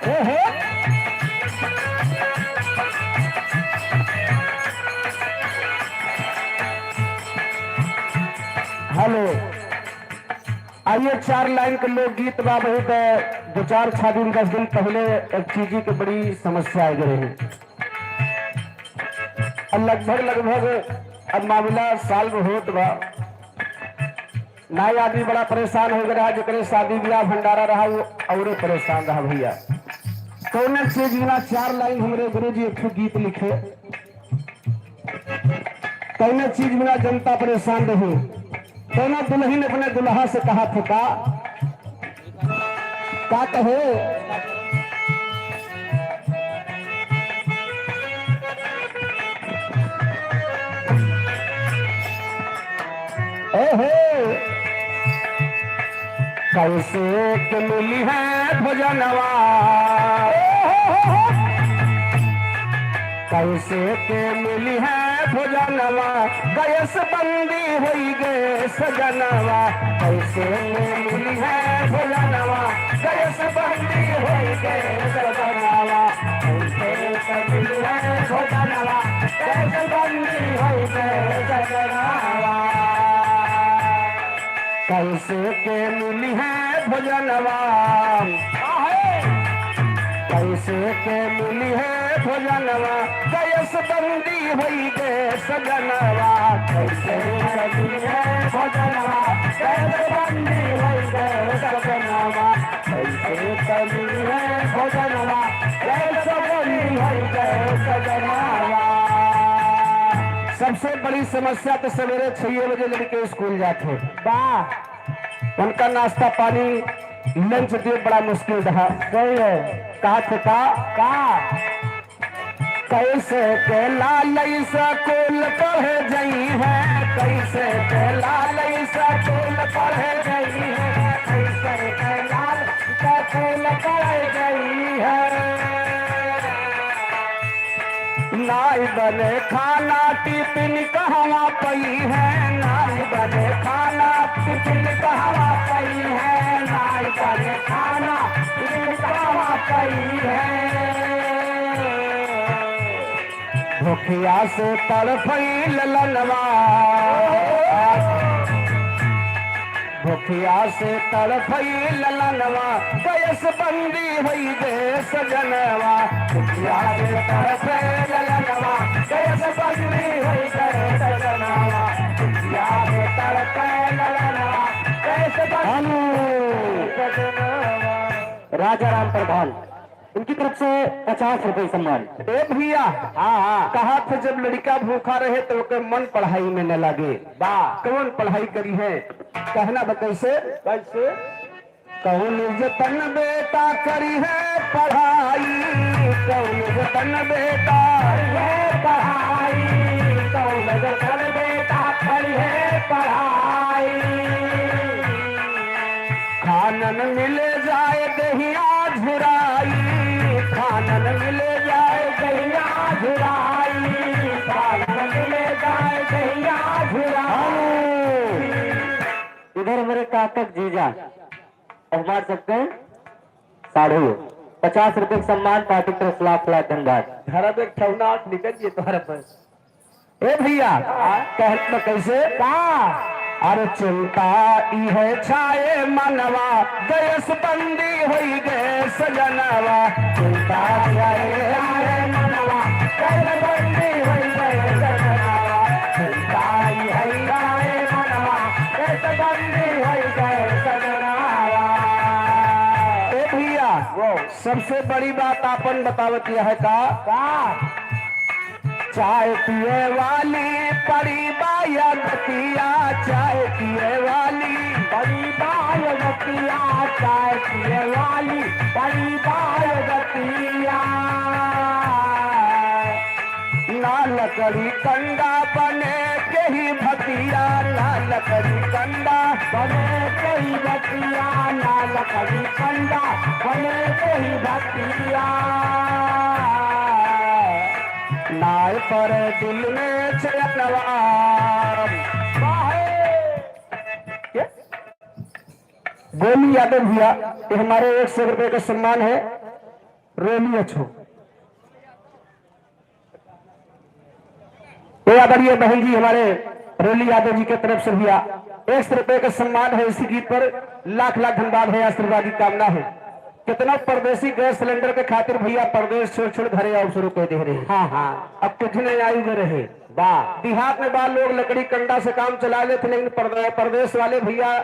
ओहो। हेलो। आइए, चार लाइन के लोकगीत बा। वही तो दो चार छह दिन, दस दिन पहले एक चीजी के बड़ी समस्या आ गई रही। अब लगभग, लगभग अब मामला solve होत बा। नाई आदमी बड़ा परेशान हो गया, जेकरे शादी ब्याह भंडारा रहा, वो औरे परेशान रहा भैया। कौने चीज बिना चार लाइन हमरे गुरुजी एक ठो गीत लिखे। कौने चीज बिना जनता परेशान रही। कौनो दुल्हन अपने दुल्हा से कहा था का, का कहे? ओहो, कैसे के मिली है भोजनवा, कैसे के मिली है भोजनवा, गैस बंदी होई गे सजनवा। कैसे के मिली है भोजनवा, गैस बंदी होई गे सजनवा। कैसे के मिली है भोजनवा, गैस बंदी होई गे सजनवा। कैसे के मिली है भोजनवा, कैसे के मिली है भोजनवा, गैस बंदी होई गे सजनवा। कैसे के मिली है भोजनवा, गैस बंदी होई गे सजनवा। कैसे के मिली है भोजनवा, गैस बंदी होई गे सजनवा। सबसे बड़ी समस्या तो सवेरे छह बजे लड़के स्कूल जात हैं। वाह। उनका नाश्ता पानी, लंच दिए बड़ा मुश्किल रहा। सही है। कहा थे का? का? कैसे के लालई स्कूल पढ़े जाई है, कैसे के लालई स्कूल पढ़े जाई है, कैसे के लाल स्कूल पढ़े जाई है। नाई बने खाना टिफिन कहवा पई है, नाई बने खाना टिफिन कहवा पई है, नाई बने खाना टिफिन कहवा पई है। भुखिया से तड़फई ललनवा, भुखिया से तड़फई ललनवा, गैस बंदी होई गे सजनवा। भुखिया से तड़फई ललनवा, गैस बंदी होई गे सजनवा। भुखिया से तड़फई ललनवा, गैस बंदी होई गे सजनवा। राजा राम प्रधान। इनकी तरफ से पचास रुपए सम्मान। ए भैया, हाँ, हाँ। कहा था जब लड़का भूखा रहे तो ओके मन पढ़ाई में न लागे। वाह। कौन पढ़ाई करी है? कहना बा कैसे? कैसे? कौन जतन बेटा करी है पढ़ाई, कौन जतन बेटा करी है पढ़ाई, कौन जतन बेटा करी है पढ़ाई। खानन मिले जाए दहिया झुराई, खानन मिले जाए दहिया झुराई, खानन मिले जाए दहिया झुराई। इधर हमारे काका जीजा, हमार सबके साढ़ू, पचास रुपए के सम्मान, पार्टी के तरफ से लाख लाख धन्यवाद। धरम एक ठौना निकल गए तोहरा पर। ए भैया, कहत में कैसे? का? अरे चिंता ई है छाए मनवा, गैस बंदी होई गे सजनवा। चिंता ई है छाए मनवा, गैस बंदी होई गे सजनवा। चिंता ई है छाए मनवा, गैस बंदी होई गे सजनवा। ए भैया, वो सबसे बड़ी बात आपन बतावत यह है का? का? चाय पिए वाली पड़ी बा या गतिया, चाय पिए वाली पड़ी बा या गतिया, चाय पिए वाली पड़ी बा या गतिया। ना लकड़ी कंडा बने के ही भतिया, ना लकड़ी कंडा बने के ही भतिया, ना लकड़ी कंडा बने के ही भतिया। नाय पर दिल में चैनवा। गोलू यादव भैया, ये हमारे एक सौ रुपए का सम्मान है। रोली अच्छो। ये आदरणीय बहन जी हमारे रोली यादव जी के तरफ से भैया एक सौ रुपए का सम्मान है। इसी गीत पर लाख लाख धन्यवाद है, आशीर्वाद की कामना है। कितना परदेसी गैस सिलेंडर के खातिर भैया परदेस छोड़ छोड़ घरे आउ शुरू कर दे रहे। हाँ, हाँ। अब कुछ नहीं आयु में रहे। वाह। देहात में बा लोग लकड़ी कंडा से काम चला लेते, लेकिन परदे-, परदेस वाले भैया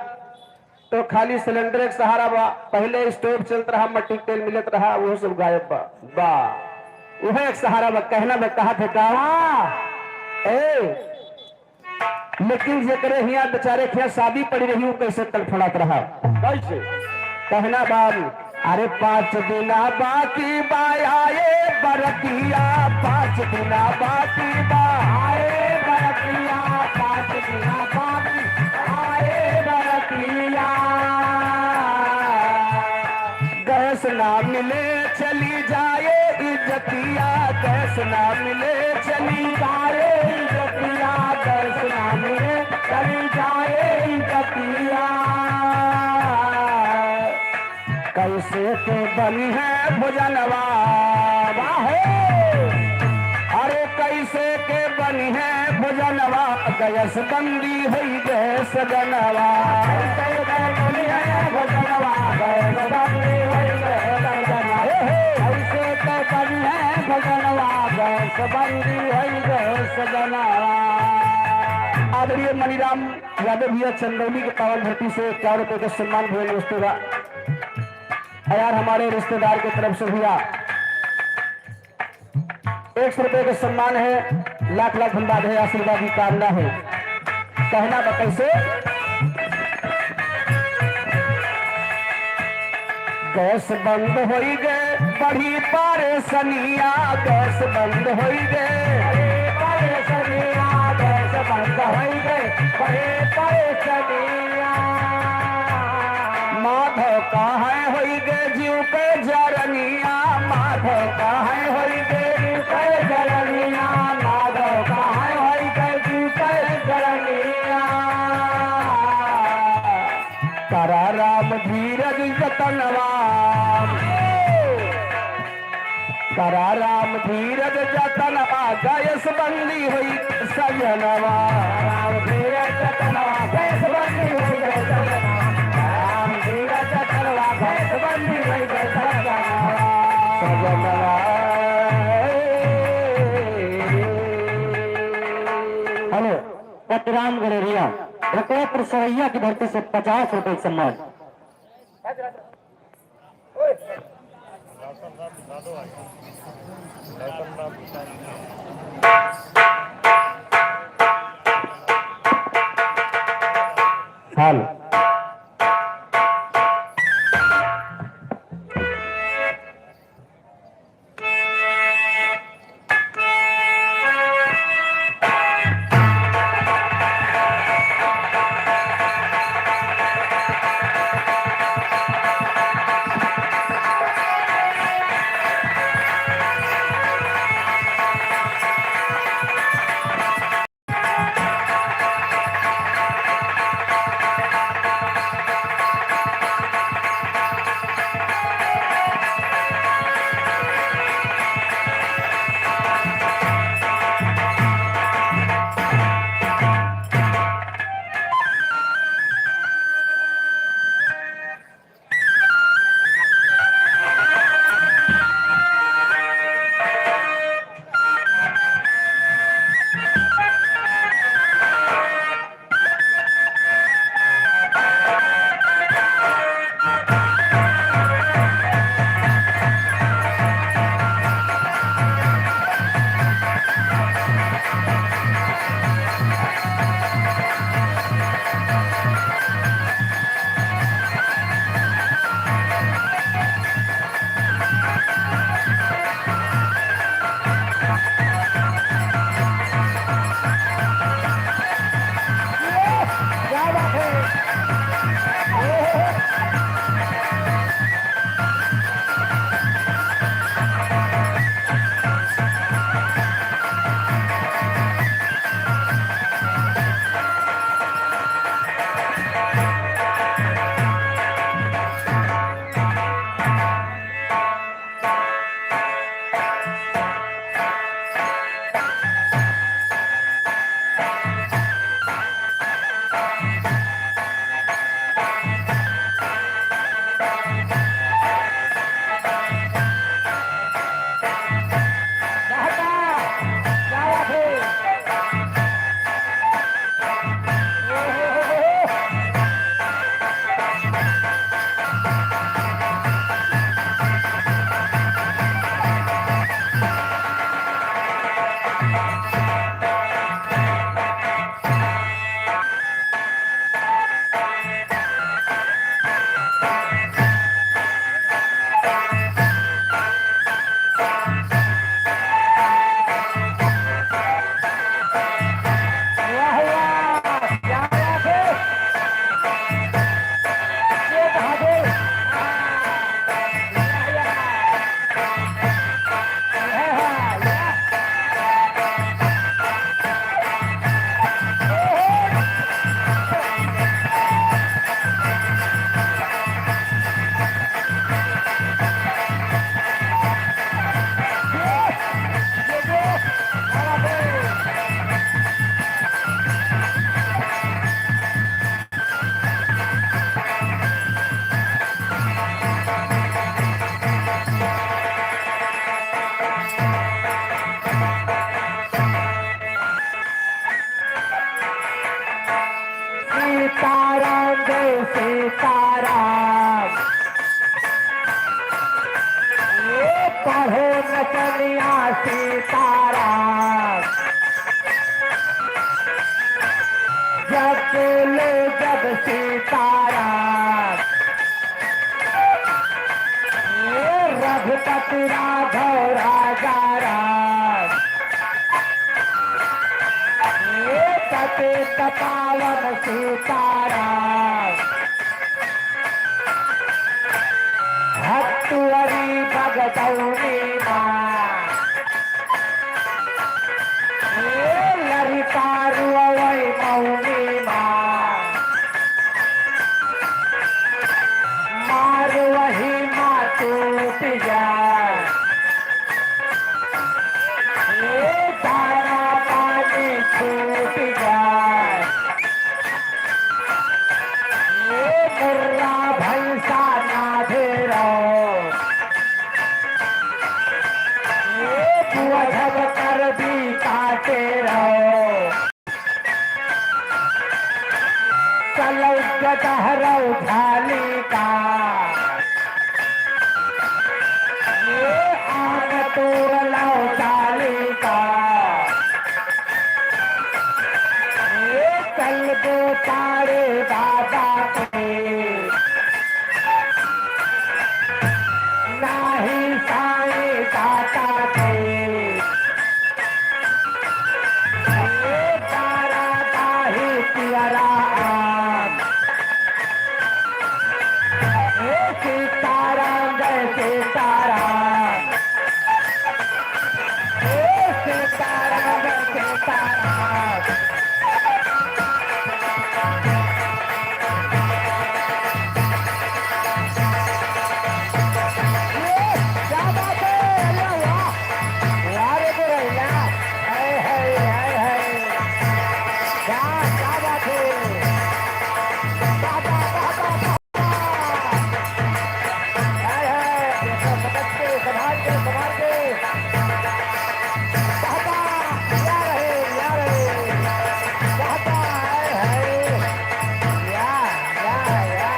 तो खाली सिलेंडर एक सहारा बा। पहले स्टोव चलत रहा, मट्टी के तेल मिलत रहा, वो सब गायब बा। बा। वह एक सहारा बा, कहना बा, कहा थे का? हाँ। ए, लेकिन जेकरे हियां बेचारे के हियां शादी पड़ी रही, वो कैसे तड़फड़ात रहा? कैसे? कहना बा, अरे पाँच दिना बाकी बा आए बरतिया, पाँच दिना बाकी बा आए बरतिया, पाँच दिना बाकी बा ना मिले चली जाए इज्जतिया, गैस ना मिले चली जाए इज्जतिया, गैस ना मिले चली जाए इज्जतिया। कैसे के बनी है भोजनवा, वाहे। अरे कैसे के बनी है भोजनवा, गैस बंदी होई गए सजनवा। कैसे के बनी है भोजनवा, गैस बंदी होई गए सजनवा। हे, हे। कैसे के बनी है भोजनवा, गैस बंदी होई गए सजनवा। आदरणीय मणिराम यादव भैया चंदौली के पावन धरती से इक्यावन रुपए के सम्मान भैया नमस्ते बा। और यार हमारे रिश्तेदार के तरफ से भैया एक सौ रुपए के सम्मान है, लाख लाख धन्यवाद है, आशीर्वाद की कामना है। कहना बा कैसे? गैस बंद होई गए, बड़ी परेशानिया, गैस बंद होई गए। बड़ी परेशानिया, गैस बंद होई गए, बड़ी परेशानिया। माधव काहे होई गए जीव के जरनिया, माधव काहे होई गए जीव के जरनिया, माधव काहे होई गए जीव के जरनिया। करा राम धीरज जतनवा, करा राम धीरज जतनवा, गैस बंदी होई सजनवा। राम धीरज जतनवा, गैस बंदी होई सजनवा। राम धीरज जतनवा, गैस बंदी होई सजनवा। सजनवा। हेलो। कतराम गड़ेरिया, रकवापुर सरैया की धरती से पचास रुपए सम्मान। हेलो। सीताराम जय सीताराम। ये पढ़ो नचनिया सीताराम। जब बोलो जब सीताराम। ये रघुपति राघव राजा राम। ये पतित पावन सीताराम। भक्तुअरी बगदौनी माँ। ये लरिका रुअवै मौनी माँ। मार वही माँ टूट जाए। ये दाना पानी छूट जाए। ये मुर्रा भैंसा ना दे रहो। ये बुआ जब कर भी काटे रहो। चलौ गदहरौ झाली का। ये आम तोड़ लौ डाली का। ये चल दो तारे बाबा के। नाही साईं दाता के। ए तारा ताही पियरा आम। ए सीताराम जय सीताराम। ए सीताराम जय सीताराम। क्या बात है? अरे वाह! वाह रे गोरैया! हाय, हाय, हाय, हाय! क्या, क्या बात है? वाह, वाह, वाह, वाह, वाह! हाय, हाय! देखो, समझ के, संभाल के, संभाल के! वाह, वाह! या रहे, या रहे! वाह, वाह! हाय, हाय! या, या, या!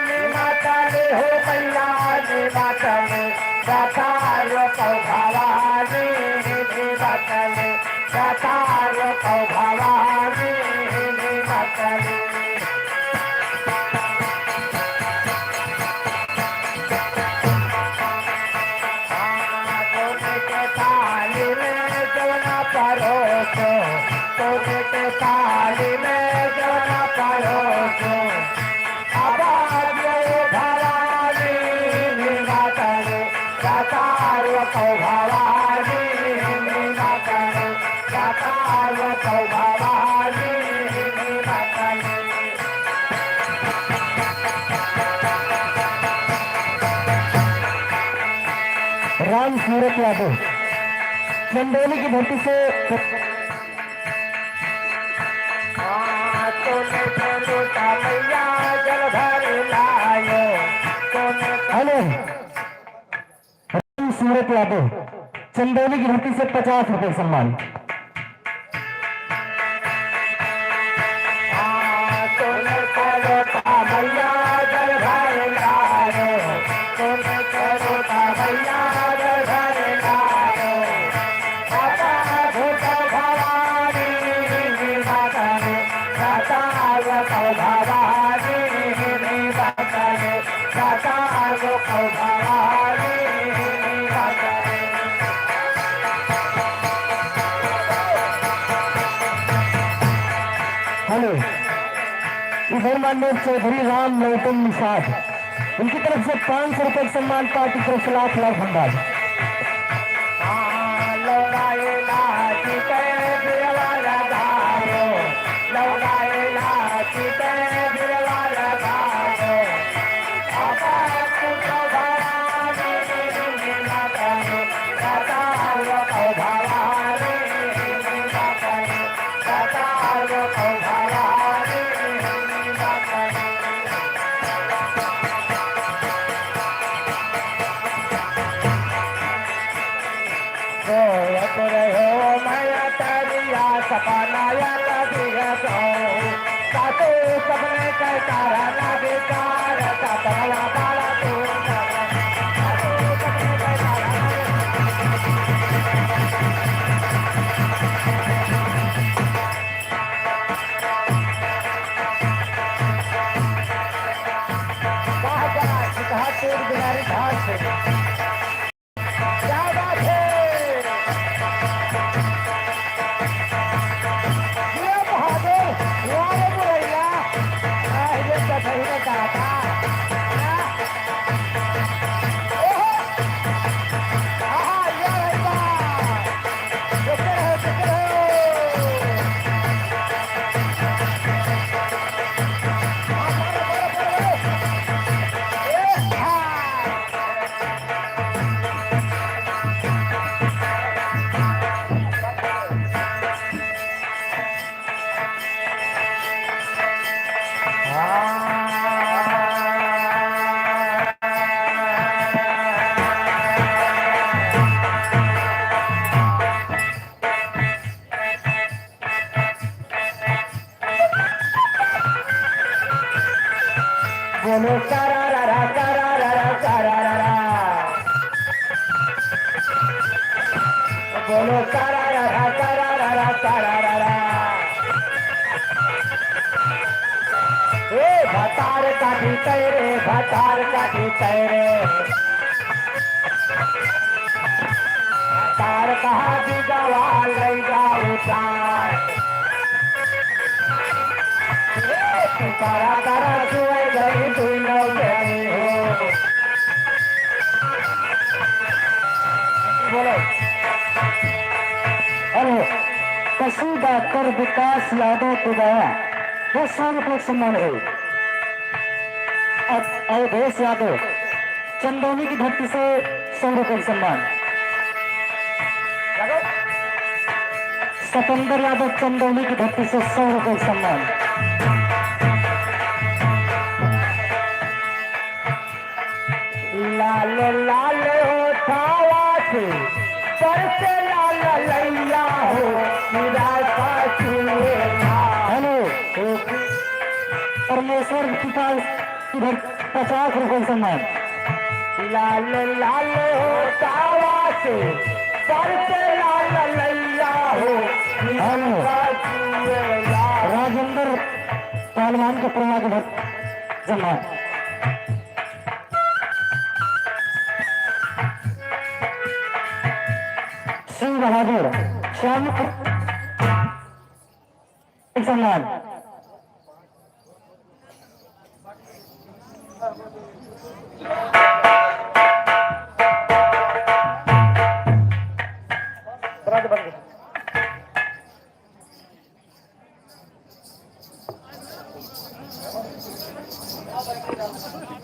निमतल हो मैया निमतल, दातार कौ भवानी निमतल, दातार कौ भवानी निमतल। हाँ, तोने के थाली में जौना परोसो, तोने के थाली में जौना परोसो, अब आगे भवानी निमतल, दातार कौ भवानी निमतल, दातार कौ भवानी निमतल। राम सूरत यादव। चंदौली की धरती से। हेलो, सूरत यादव, चंदौली की धरती से पचास रुपए सम्मान। हेलो, इधर माननीय चौधरी राम नरोत्तम निषाद, उनकी तरफ से पाँच सौ रुपए का सम्मान, पार्टी की तरफ से लाख लाख धन्यवाद। सोवत रहो मैया तरिया, सपना या लगिया सो। सातो सपने के तारा ना बेकार, सपनवा बड़ा तू। सातो सपने के तारा ना बेकार। वाह, वाह, सिकहा चोर बिहारी धार से। क्या बात है? ये बहादुर, वाह रे मुरैया। आह, ये तो सही में कहा था। ओहो। आहा, ये भाई बा। चुप रहो, चुप रहो। हाँ, मारो, मारो, मारो, मारो। ए, हाँ। बोलो सारा रा रा, सारा रा रा, सारा रा रा। बोलो सारा रा रा, सारा रा रा, सारा रा रा। ए भतार का भीतर रे, भतार का भीतर रे। तार कहा बिगवा लैगा उतार। ए, तारा तारा सुअई गई दुनो जनी हो। बोलो। अरे, कसीदा कर विकास यादव तिवाया, दो सौ रुपये सम्मान है। अब अवधेश यादव, चंदौली की धरती से सौ रुपये का सम्मान। सतेंद्र यादव, चंदौली की धरती से सौ रुपये का सम्मान। लाल लाल होठावा से बरसे लाल लैया हो, निराशा छुए ना। हेलो, परमेश्वर विकास इधर पचास रुपये सम्मान। लाल लाल होठावा से बरसे लाल लैया हो, हेलो। राजेंद्र पहलवान के प्रयाग भट्ट सम्मान। सिंह बहादुर, श्याम सम्मान।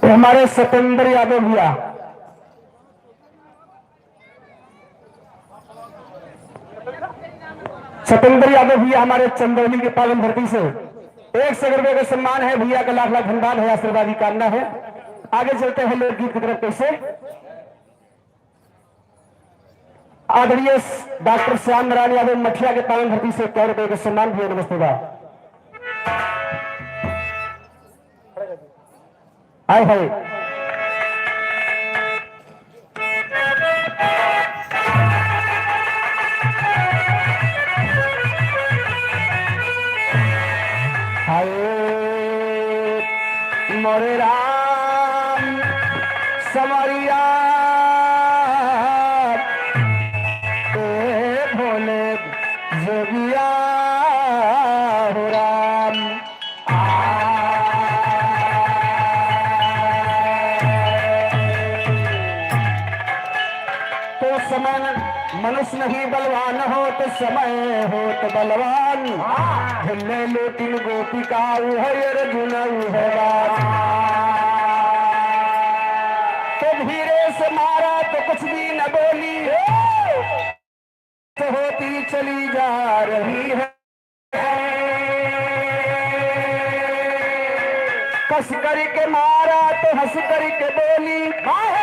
ये हमारे सतेंद्र यादव भैया, सतेंद्र यादव भैया हमारे चंदौली के पावन धरती से एक सौ रुपए का सम्मान है। भैया का लाख लाख धन्यवाद है, आशीर्वाद की कामना है। आगे चलते हैं लोकगीत की तरफ। कैसे? आदरणीय डॉक्टर श्याम नारायण यादव मठिया के पावन धरती से एक सौ रुपए का सम्मान। भैया नमस्ते बा। आए हाय। हाय मोरे राम समरिया, ए भोले जोगिया हो राम। तो समय मनुष्य नहीं बलवान हो, तो समय हो तो बलवान। हाँ। हिलने लोटिन गोपिका उहै अर्जुन उहै बान। तो धीरे से मारा तो कुछ भी न बोली। होती चली जा रही है। कस करके मारा तो हंस करके बोली, "वाह!"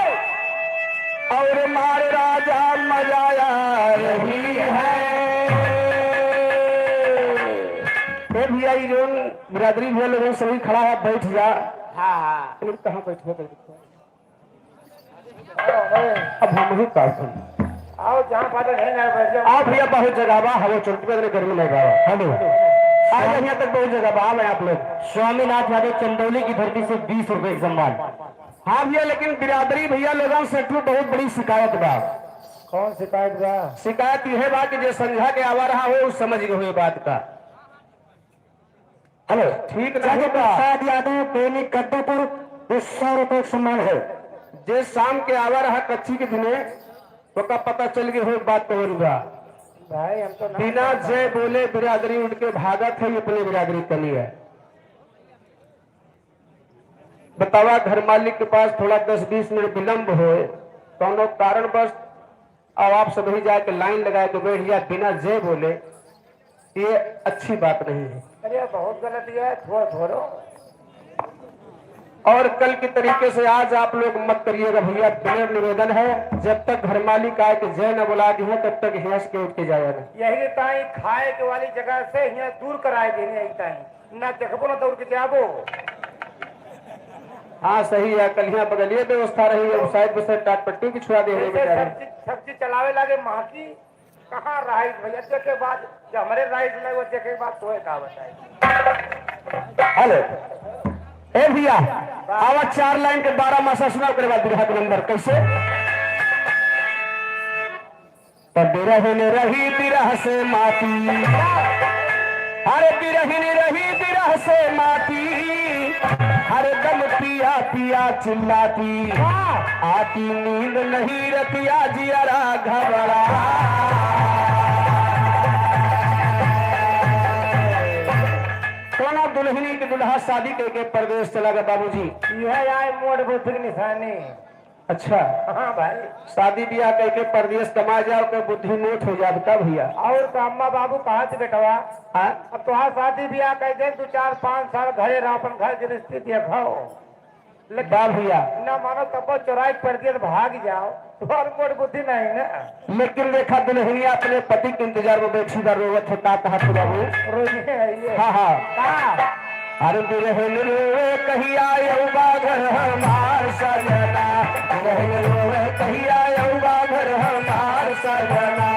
और मार राजा मजा आ रही है। ए भैया, ई जौन बिरादरी भैया लोगन सभी खड़ा है, बैठ जा। हाँ, हाँ। तुम कहाँ बैठे हो? अब हम ही का सुन। आओ, जहाँ बादल है ना, बैठ जाओ। आओ भैया, बहुत जगह बा, हवा चलत बा, इतने गर्मी नहीं बा। हेलो। आ जाओ, यहाँ तक बहुत जगह बा, आवे आप लोग। स्वामीनाथ यादव चंदौली की धरती से बीस रुपए का सम्मान। हाँ भैया, लेकिन बिरादरी भैया लोगन से एक ठो बहुत बड़ी शिकायत बा। कौन शिकायत बा? शिकायत यह बा कि जे संझा के आवा रहा हो, उ समझ गए हो ये बात का। हेलो, ठीक नहीं जादू बा। प्रसाद यादव, बेनी कद्दापुर, ये सौ रुपए का सम्मान है। जे शाम के आवा रहा कच्ची के दिने, ओका पता चल गई हो बात कौन बा। भाई, हम तो ना बिना जय बोले बिरादरी उठ के भागत है, ये अपने बिरादरी कनी है। बतावा, घर मालिक के पास थोड़ा दस बीस मिनट विलंब होए, कौनो कारणवश अब आप सभी जाके लाइन लगा के बैठ जा बिना जय बोले, ये अच्छी बात नहीं है। अरे, बहुत गलत है, थोड़ा, थोड़ा। और कल की तरीके से आज आप लोग मत करिएगा भैया, विनम्र निवेदन है, जब तक घर मालिक आए के जय न बोला दी है, तब तक यहाँ से उठ के जाया ना। यही ताई खाए के वाली जगह से यहाँ दूर कराए देने आई ताई। ना देखबो, ना दौड़ के जाबो। हाँ, सही है, कल यहाँ बगलिए व्यवस्था रही है, साइड पे से टाट पट्टी की छुड़ा दे रहे जैसे बेचारे। सब्जी, सब्जी चलावे लागे महकी, कहाँ रही भैया? देखे बाद, जब हमरे राइट लगे, वो देखे बाद तोहे का बताई। हेलो, ए भैया, आवा चार लाइन के बारह मासा सुनाओ, ओकरे बाद बिरहा के नंबर। कैसे? त बिरहिन रही बिरह से माती, अरे बिरहिन रही बिरह से माती, हरदम पिया पिया चिल्लाती। आती नींद नहीं रतिया जियरा घबरा। कौना दुल्हनी के दुल्हा शादी के, के परदेश चला गया बाबूजी? यह आए मोट बुद्धि की निशानी। अच्छा। हाँ भाई। शादी ब्याह कइके परदेस कमा जाओ के बुद्धि मोट हो जात का भैया? और तो अम्मा बाबू कहा थे बेटवा, हाँ? अब तोहार शादी ब्याह कइ दे, दो चार पाँच साल घरे रहो, अपन घर गृहस्थी देखो। लेकिन बा भैया। ना मानो तब चोराई के परदेस भाग जाओ, तोहार मोट बुद्धि नहीं ना। लेकिन देखा दुल्हनिया अपने पति के इंतजार में बैठी बा, रोवत है, का कहत है बाबू? रोइए है ये। हाँ, हाँ। का? अरे बिरहिन रोवे कहिया अउबा घर हमार सजना, बिरहिन रोवे कहिया अउबा घर हमार सजना,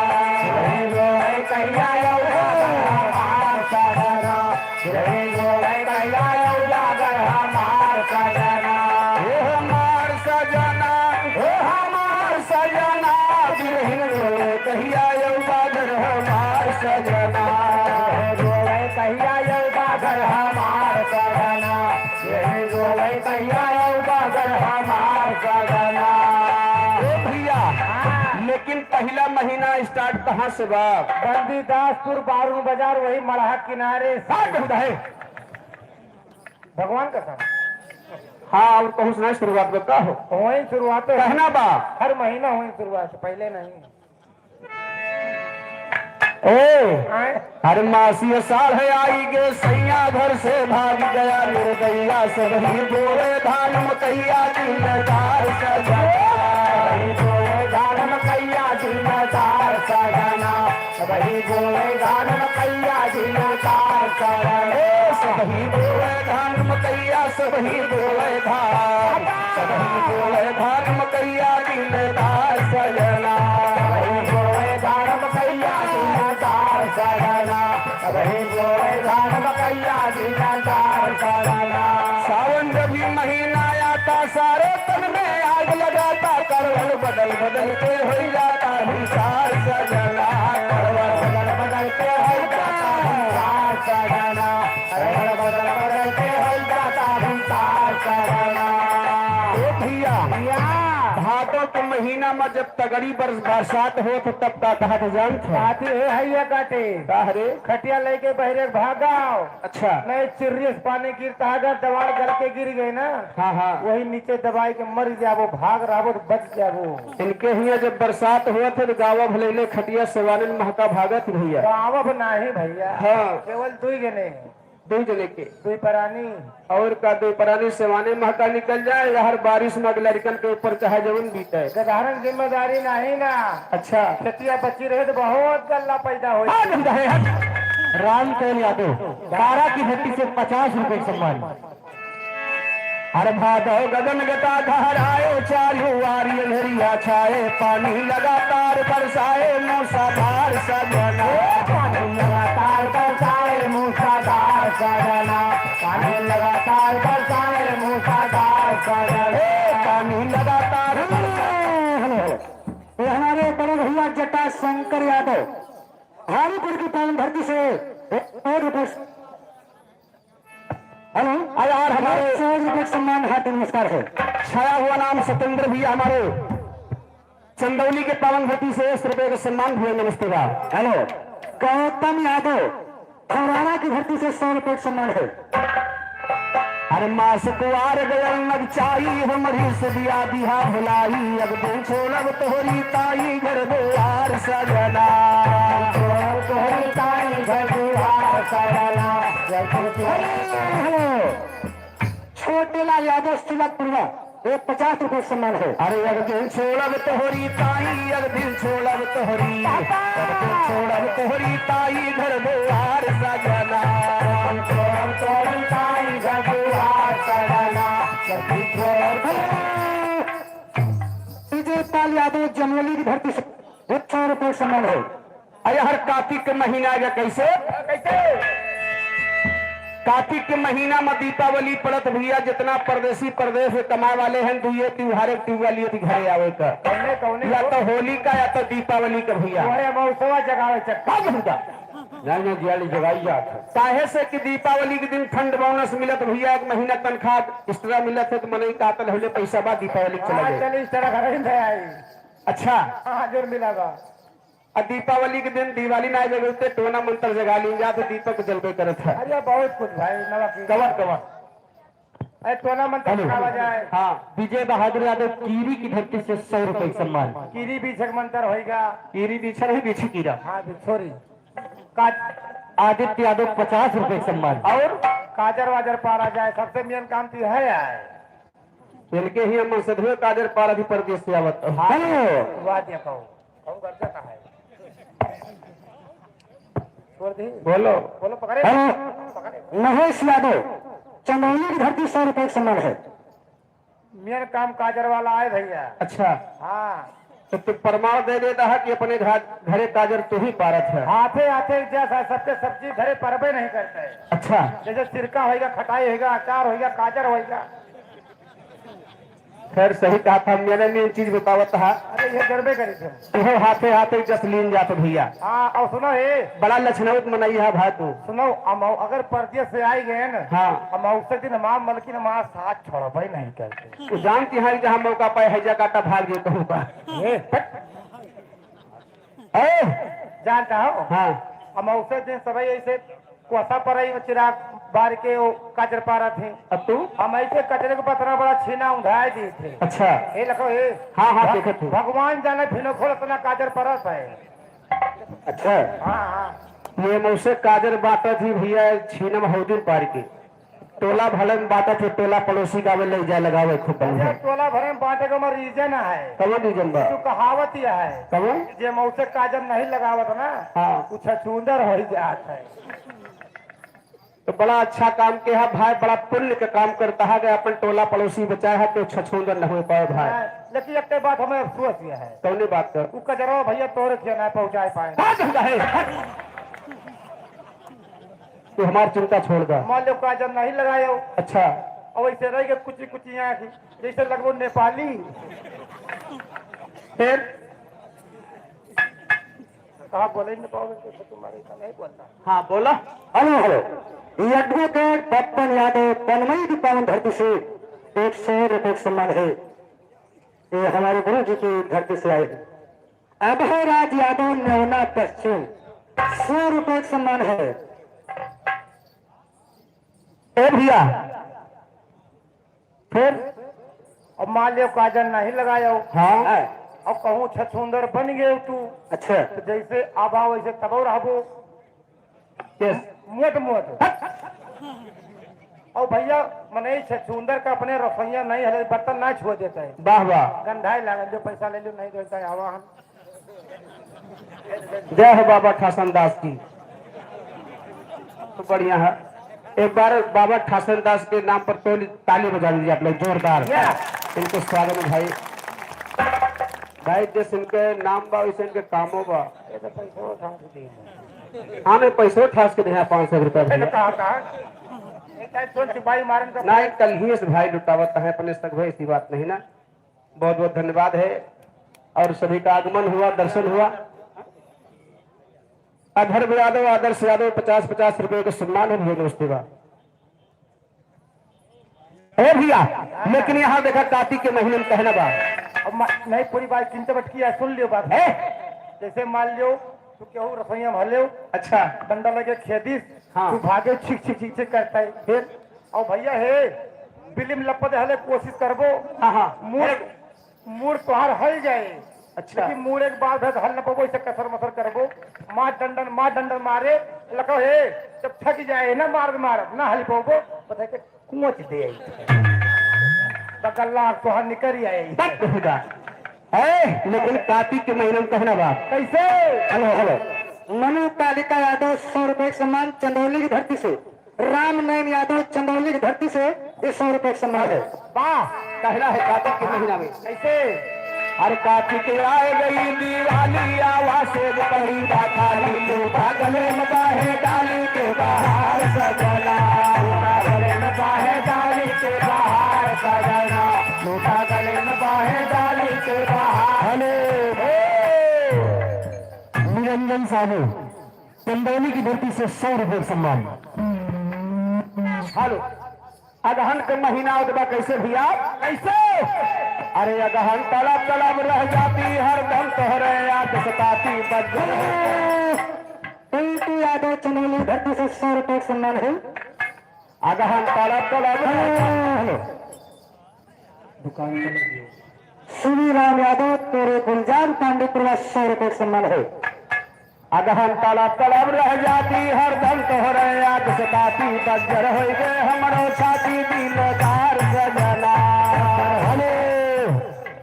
बिरहिन रोवे कहिया अउबा घर हमार सजना, बिरहिन रोवे कहिया अउबा घर हमार सजना, हे हमार सजना, हे हमार सजना, बिरहिन रोवे कहिया अउबा घर हमार सजना। रोवे कहिया अउबा घर हमार सजना। यही रोवे कहिया अउबा घर हमार सजना। ए भैया, हाँ। लेकिन पहिला महीना start कहाँ से बा? बंदीदासपुर, बारून बाजार, वही मड़हा किनारे से। साथ में है। भगवान कसम। हाँ, और कहूँ से नहीं शुरुआत बा, का हो? वहीं शुरुआत है। कहना बा। हर महीना वहीं शुरुआत, पहले नहीं। ए, आए? अरे मासी साढ़ आई गे, सैया घर से भाग गया निर्दयिया, सबही बोए धान मकइया दिलदार सजना। सबही बोए धान मकइया दिलदार सजना। सबही बोए धान मकइया दिलदार सजना। ए, सबही बोए धान मकइया, सबही बोए धान। सबही बोए धान मकइया दिलदार सजना। सबही बोए धान मकइया दिलदार सजना। सबही बोए धान मकइया दिलदार सजना। सावन जब भी महीना आता, सारे तन में आग लगाता, करवट बदल बदल के हो जाता भूसार सजना। करवट बदल बदल के हो जाता भूसार सजना। करवट बदल बदल के हो जाता भूसार सजना। ए भइया, भइया। भादो के महीना में जब तगड़ी बरस-, बरसात होत ह, तब का कहत ह जानत ह? कहत ह, ए हइया काटे। का रे? खटिया लेके बहरे भाग आओ। अच्छा। नहीं, चिर्री से पानी गिरता है, अगर दवाड़ गल के गिर गए ना, हाँ, हाँ। वही नीचे दबाई के मर जाबो, भाग रहबो तो बच जाबो। इनके हियाँ जब बरसात होत है तो गावा भले ले खटिया सेवानन महका भागत भइया। गावा भी नाही भइया। हाँ। केवल दुई जने। दुई जने के। दुई परानी। और का दुई परानी सेवाने महका निकल जाए, या हर बारिश में लड़कन के ऊपर चाहे जवन बीते। गदहरन जिम्मेदारी नाही ना। अच्छा। खेतिया बची रहे तो बहुत गल्ला पैदा हो। आ गंदा है, हट। रामचंद्र यादव, बारा की धरती से पचास रुपए सम्मान। हर भादव गगन गता घहराए, चारू वारी अंधरिया छाए, पानी लगातार बरसाए, मूसलाधार सजना। पानी लगातार बरसाए, मूसलाधार सजना। पानी लगातार बरसाए, मूसलाधार सजना। ए, पानी लगातार। Hello, hello. ये हमारे बड़े भइया जटा शंकर यादव, हाजीपुर की पावन धरती से एक सौ रुपए। हेलो। आ यार, हमारे एक सौ रुपए सम्मान, हार्दिक नमस्कार है। छाया हुआ नाम सत्येंद्र भइया हमारे चंदौली के पावन धरती से एक सौ रुपए का सम्मान भइया, नमस्ते बा। हेलो। गौतम यादव, धौराना की धरती से सौ रुपए का सम्मान है। अरे मास कुआर गयल नगचाई, हमरी सदिया दिहा भुलाई, अब दिन छोड़ब तोहरी ताई घर दुआर सजना। छोड़ब तोहरी ताई घर दुआर सजना। Hello, hello. छोटेलाल यादव, सिलकपुरवा, एक पचास रुपए सम्मान है। अरे एक दिन छोड़ब तोहरी ताई, एक दिन छोड़ब तोहरी, पापा। एक दिन छोड़ब तोहरी ताई घर दुआर सजना। छोड़ब तोहरी ताई घर दुआर सजना। जल्दी छोड़। विजय पाल यादव जमोली की धरती से एक सौ रुपए सम्मान है। अरे हर कार्तिक के महीना आएगा, कैसे? कैसे? कार्तिक के महीना में दीपावली पड़त भइया, जितना परदेसी परदेस में कमाए वाले हैं, दुइये त्योहार एक ट्यूबवेल लिए थी घरे आवे का। कौने, कौने या को? तो होली का या तो दीपावली का भइया। वही अमावसवा जगावे चक्कर। का भइया? नहीं, नहीं, दिवाली जगाई जात है। काहे से कि दीपावली के दिन fund bonus मिलत भइया, एक महीना तनख्वाह extra मिलत है, तो मनई का तल होले पैसा बा, दीपावली के चला हाँ, जाए। चल, इस तरह घर ही में आई। अच्छा। हाँ, जोर मिला बा। आ दीपावली के दिन दिवाली ना जगते, टोना मंत्र जगा लीन जात, दीपक जलबे करत है। अरे बहुत कुछ भाई, नवा की। कवन, कवन? अरे टोना मंत्र हेलो। जगावा जाए। हाँ, विजय बहादुर यादव कीरी की धरती से सौ रुपए का सम्मान। कीरी बीछक मंत्र होइगा। कीरी बीछक ही बीछक कीरा। हाँ, sorry। काज-, आदित्य यादव पचास रुपए का सम्मान। और? काजर वाजर पारा जाए, सबसे मेन काम तो है यार। इनके ही हम सदवे काजर पारा भी परदेस से आवत। हाँ। हेलो। वाह, देखो। कौन करता है? छोड़ दी। बोलो। बोलो, पकड़े। हेलो। पकड़े। महेश यादव, चंदौली की धरती, सौ रुपए का सम्मान है। मेन काम काजर वाला आए भइया। अच्छा। हाँ। तो तू प्रमाण दे देता है कि अपने घा-, घरे काजर तू ही पारत है। हाथे हाथे जस है, सबके सब्जी घरे परबे नहीं करते। अच्छा। जैसे सिरका होइगा, खटाई होइगा, अचार होइगा, काजर होइगा। खैर, सही कहा था, मैंने मेन चीज बतावत हा। अरे, ये गड़बे करी थे। तुहो हाथे हाथे जस लीन जात भइया। हाँ, और सुनो हे। बड़ा लक्षणवत मनई हा भाई तू। सुनो, हम अगर परदेस से आई गए ना, हाँ। हम उसे दिन हमार मलकिन हमार साथ छोड़बे नहीं करते। तू जानती है, जहाँ मौका पाए, हैजा काटा भाग जे कहूँ का। ए, हट। ए! जानता हो? हाँ। हम उसे दिन सबही ऐसे कोसा पर आई, चिराग बार के वो काजर पारत है। अब तू? हम ऐसे कचरे के पतरा बड़ा छीना उंधाए दिए थे। अच्छा। ए लखो, ए। हाँ, हाँ, भग-, देखत हूँ। भगवान जाने फिनो खोल इतना काजर परत है। अच्छा। हाँ, हाँ। ये मौसे काजर बांटत ही भैया, छीनम हौदिन पार के। टोला भले में बांटत है, टोला पड़ोसी गावे ले जाए लगावे खूब अरे बढ़िया। टोला भरे में बांटे का हमार reason है। कवन reason बा? जो कहावत यह है कवन? जे मौसे काजर नहीं लगावत ना, हाँ। उ छछूंदर हो जात है। तो बड़ा अच्छा काम के है भाई, बड़ा पुण्य का काम करता है, अगर अपन टोला पड़ोसी बचाए है तो छछूंदर न हो पाए भाई। हाँ, लेकिन एक बात हमें अफसोस यह है। कौन बात कर? उ कजरवा भैया तोरे खिया ना पहुंचाए पाए। का धंधा है? तू हमार चिंता छोड़ दे। मान लो काजर नहीं लगायो। अच्छा। और वैसे रह गए कुची कुची आँख, जैसे लगभग नेपाली। फिर? कहा बोले ही न पाओगे, तो तुम्हारे इतना नहीं बोलता। हाँ, बोला। Hello, hello. ये एडवोकेट पप्पन यादव पनमई की पावन धरती से एक सौ रुपये का सम्मान है। ये हमारे गुरु जी की धरती से आए हैं। अभय राज यादव नेवना पश्चिम, सौ रुपये का सम्मान है। ए भैया, फिर? अब मान लियो काजर नहीं लगायो। हाँ। अब कहूँ छछूंदर बन गए तू। अच्छा। तो जैसे आबा वैसे तबो रहबो। Yes। मोट मोट। और भैया, मने छछूंदर का अपने रसोइया नहीं हले, बर्तन ना छुए देता है। वाह, वाह। गंधाए लागल, जो पैसा ले लो, नहीं देता है, आवा हम। जय हो बाबा ठासन दास की। तो बढ़िया है, एक बार बाबा ठासन दास के नाम पर तो ताली बजा दीजिए आप लोग, जोरदार। या। इनको स्वागत है भाई। भाई, जैसे इनके नाम बा, वैसे इनके कामो बा। ये तो पैसो ठास के दिए हैं। हाँ, नहीं, पैसो ठास के दिए हैं, पाँच सौ रुपया ये तो भैया। कहा, कहा? एक टाइम तो सिपाही मारन का नहीं, कल ही इस भाई लुटावत है अपने सग भाई, ऐसी बात नहीं ना। बहुत बहुत धन्यवाद है। और सभी का आगमन हुआ, दर्शन हुआ। अधर्म यादव, आदर्श यादव, पचास पचास रुपए का सम्मान है भैया, नमस्ते बा। ए भैया, लेकिन यहाँ देखा, कार्तिक के महीने में कहना बा। अब मा-, नहीं, पूरी बात चिंता मत किया, सुन लियो बात। ए? जैसे मान लियो, तू केहू रसोइया में हल्यो, अच्छा। डंडा लगे खेदिस, हाँ। तू भागे, छिक, छिक, छिक, छिक करता है। फिर? और भैया हे, बिलिम लपद हले कोशिश करबो। हाँ, हाँ। मूड़, मूड़ तोहार हल जाए। अच्छा। लेकिन मूड़ एक बार भर हल न पाबो, इसे कसर मसर करबो। मार डंडन, मार डंडन मारे, लको हे, जब थक जाए ना मार, मार, ना हल पाबो, बताए के कुमच दे आई। बकल्ला तोहार निकल आई। बक हुदा। ए, लेकिन कार्तिक के महीना में कहना बा। कैसे? Hello, hello. मनु कालिका यादव, सौ रुपए सम्मान, चंदौली की धरती से। राम नयन यादव, चंदौली की धरती से, ये सौ रुपए सम्मान है। वाह, कहना है कार्तिक के महीना में। कैसे? अरे कार्तिक आए गई दिवाली, आवा सेब पड़ी बा थाली, लूटा गले में बाहे डाली के बाहर सजना, लूटा गले में बाहे डाली के बाहर सजना, लूटा गले में बाहे डाली के बाहर। हेलो। निरंजन साहू, चंदौली की धरती से सौ रुपये सम्मान। हेलो, अगहन के महीना आवत बा, कैसे भैया? कैसे? अरे अगहन तलब तलब रह जाती, हरदम तोहरे याद सताती, बज्जर। पिंटू यादव चंदौली धरती से सौ रुपये सम्मान है। अगहन तलब तलब रह जाती। हेलो। दुकान पे लगी हो। श्री राम यादव, तेरे गुलजार पांडे प्रवास सौ रुपये सम्मान है। अगहन तलब तलब रह जाती, हरदम तोहरे याद सताती, बज्जर होई गए हमरो छाती, दिलदार सजना। हेलो,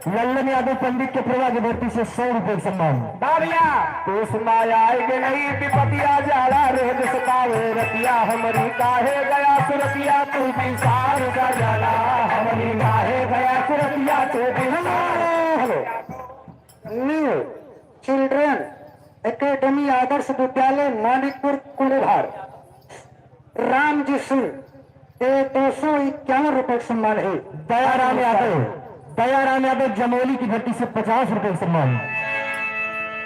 लल्लन यादव पंडित के प्रवाह की धरती से सौ रुपये सम्मान। बावला। तूस माया आए के नहीं विपतिया, जाला रोज सतावे रतिया, हमरी काहे गया सुरतिया तू बिसार सजना, हमरी काहे गया सुरतिया तू बिसार। Hello. New children academy Adarsh विद्यालय मानिकपुर कुड़ेधार। राम जी सिंह, ये दो सौ इक्यावन रुपए का सम्मान है। दयाराम यादव, दयाराम यादव जमोली की धरती से पचास रुपए का सम्मान।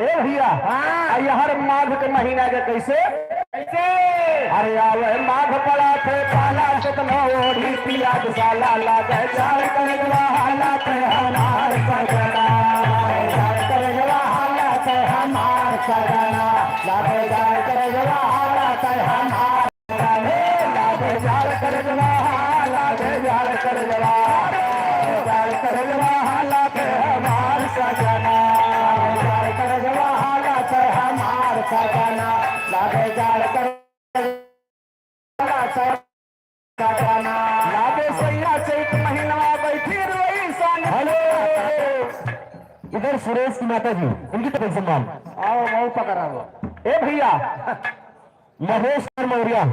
ए भैया, हाँ। आ यार माघ के महीना के कैसे? कैसे? अरे आवे माघ पड़ा थे पाला, सतना ओढ़ी पिया दुसाला, लागे जाड़ करे जवाहाला ते हमार सजना, लागे जाड़ करे जवाहाला ते हमार सजना, लागे जाड़ करे जवाहाला ते हमार लागे जाड़ कर लागे सैया चैत महीनवा बैठी रोई सान। हेलो, इधर सुरेश की माता जी, उनकी तरफ से मान। आओ, मऊ पकड़ाओ। ए भैया, महेश कुमार मौर्य,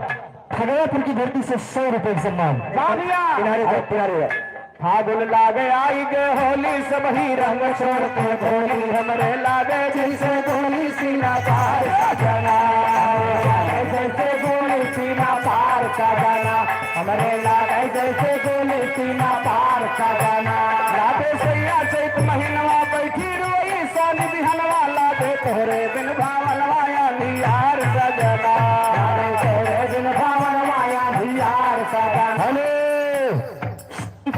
खगड़ापुर की धरती से सौ रुपए का सम्मान। वाह भैया। किनारे पर, किनारे पर। फागुन लागे आई गे होली, सबही रंग छोड़ के भोली, हमरे लागे जैसे गोली सीना पार सजना। जैसे गोली सीना पार सजना, हमरे लागे जैसे गोली सीना पार सजना। लागे सैया चैत महीनवा बैठी रोई सान बिहनवा, लागे तोहरे बिन भावनवा यार सजना। लागे तोहरे बिन भावनवा यार सजना। हेलो।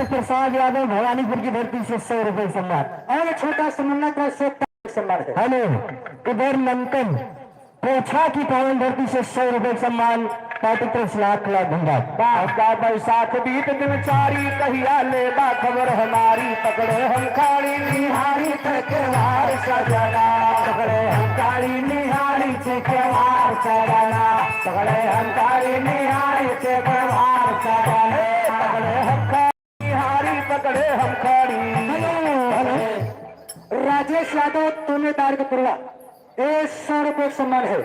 प्रसाद यादव भवानीपुर की धरती से सौ रुपए सम्मान। और छोटा समन्वय का से सम्मान है। हेलो, इधर नंदन पोछा की पावन धरती से सौ रुपए सम्मान, पार्टी तरफ से लाख लाख धन्यवाद। बाप का बैसाख बीत दिन चारी, कहिया लेबा खबर हमारी, पकड़े हम काली निहारी थे केवार सजना, पकड़े हम काली निहारी थे केवार सजना, पकड़े हम काली निहारी थे केवार सजना, पकड़े हम काली निहारी पकड़े हम खड़ी। Hello, hello. राजेश यादव, तूने तार के पुरवा, ए, सौ रुपये सम्मान है।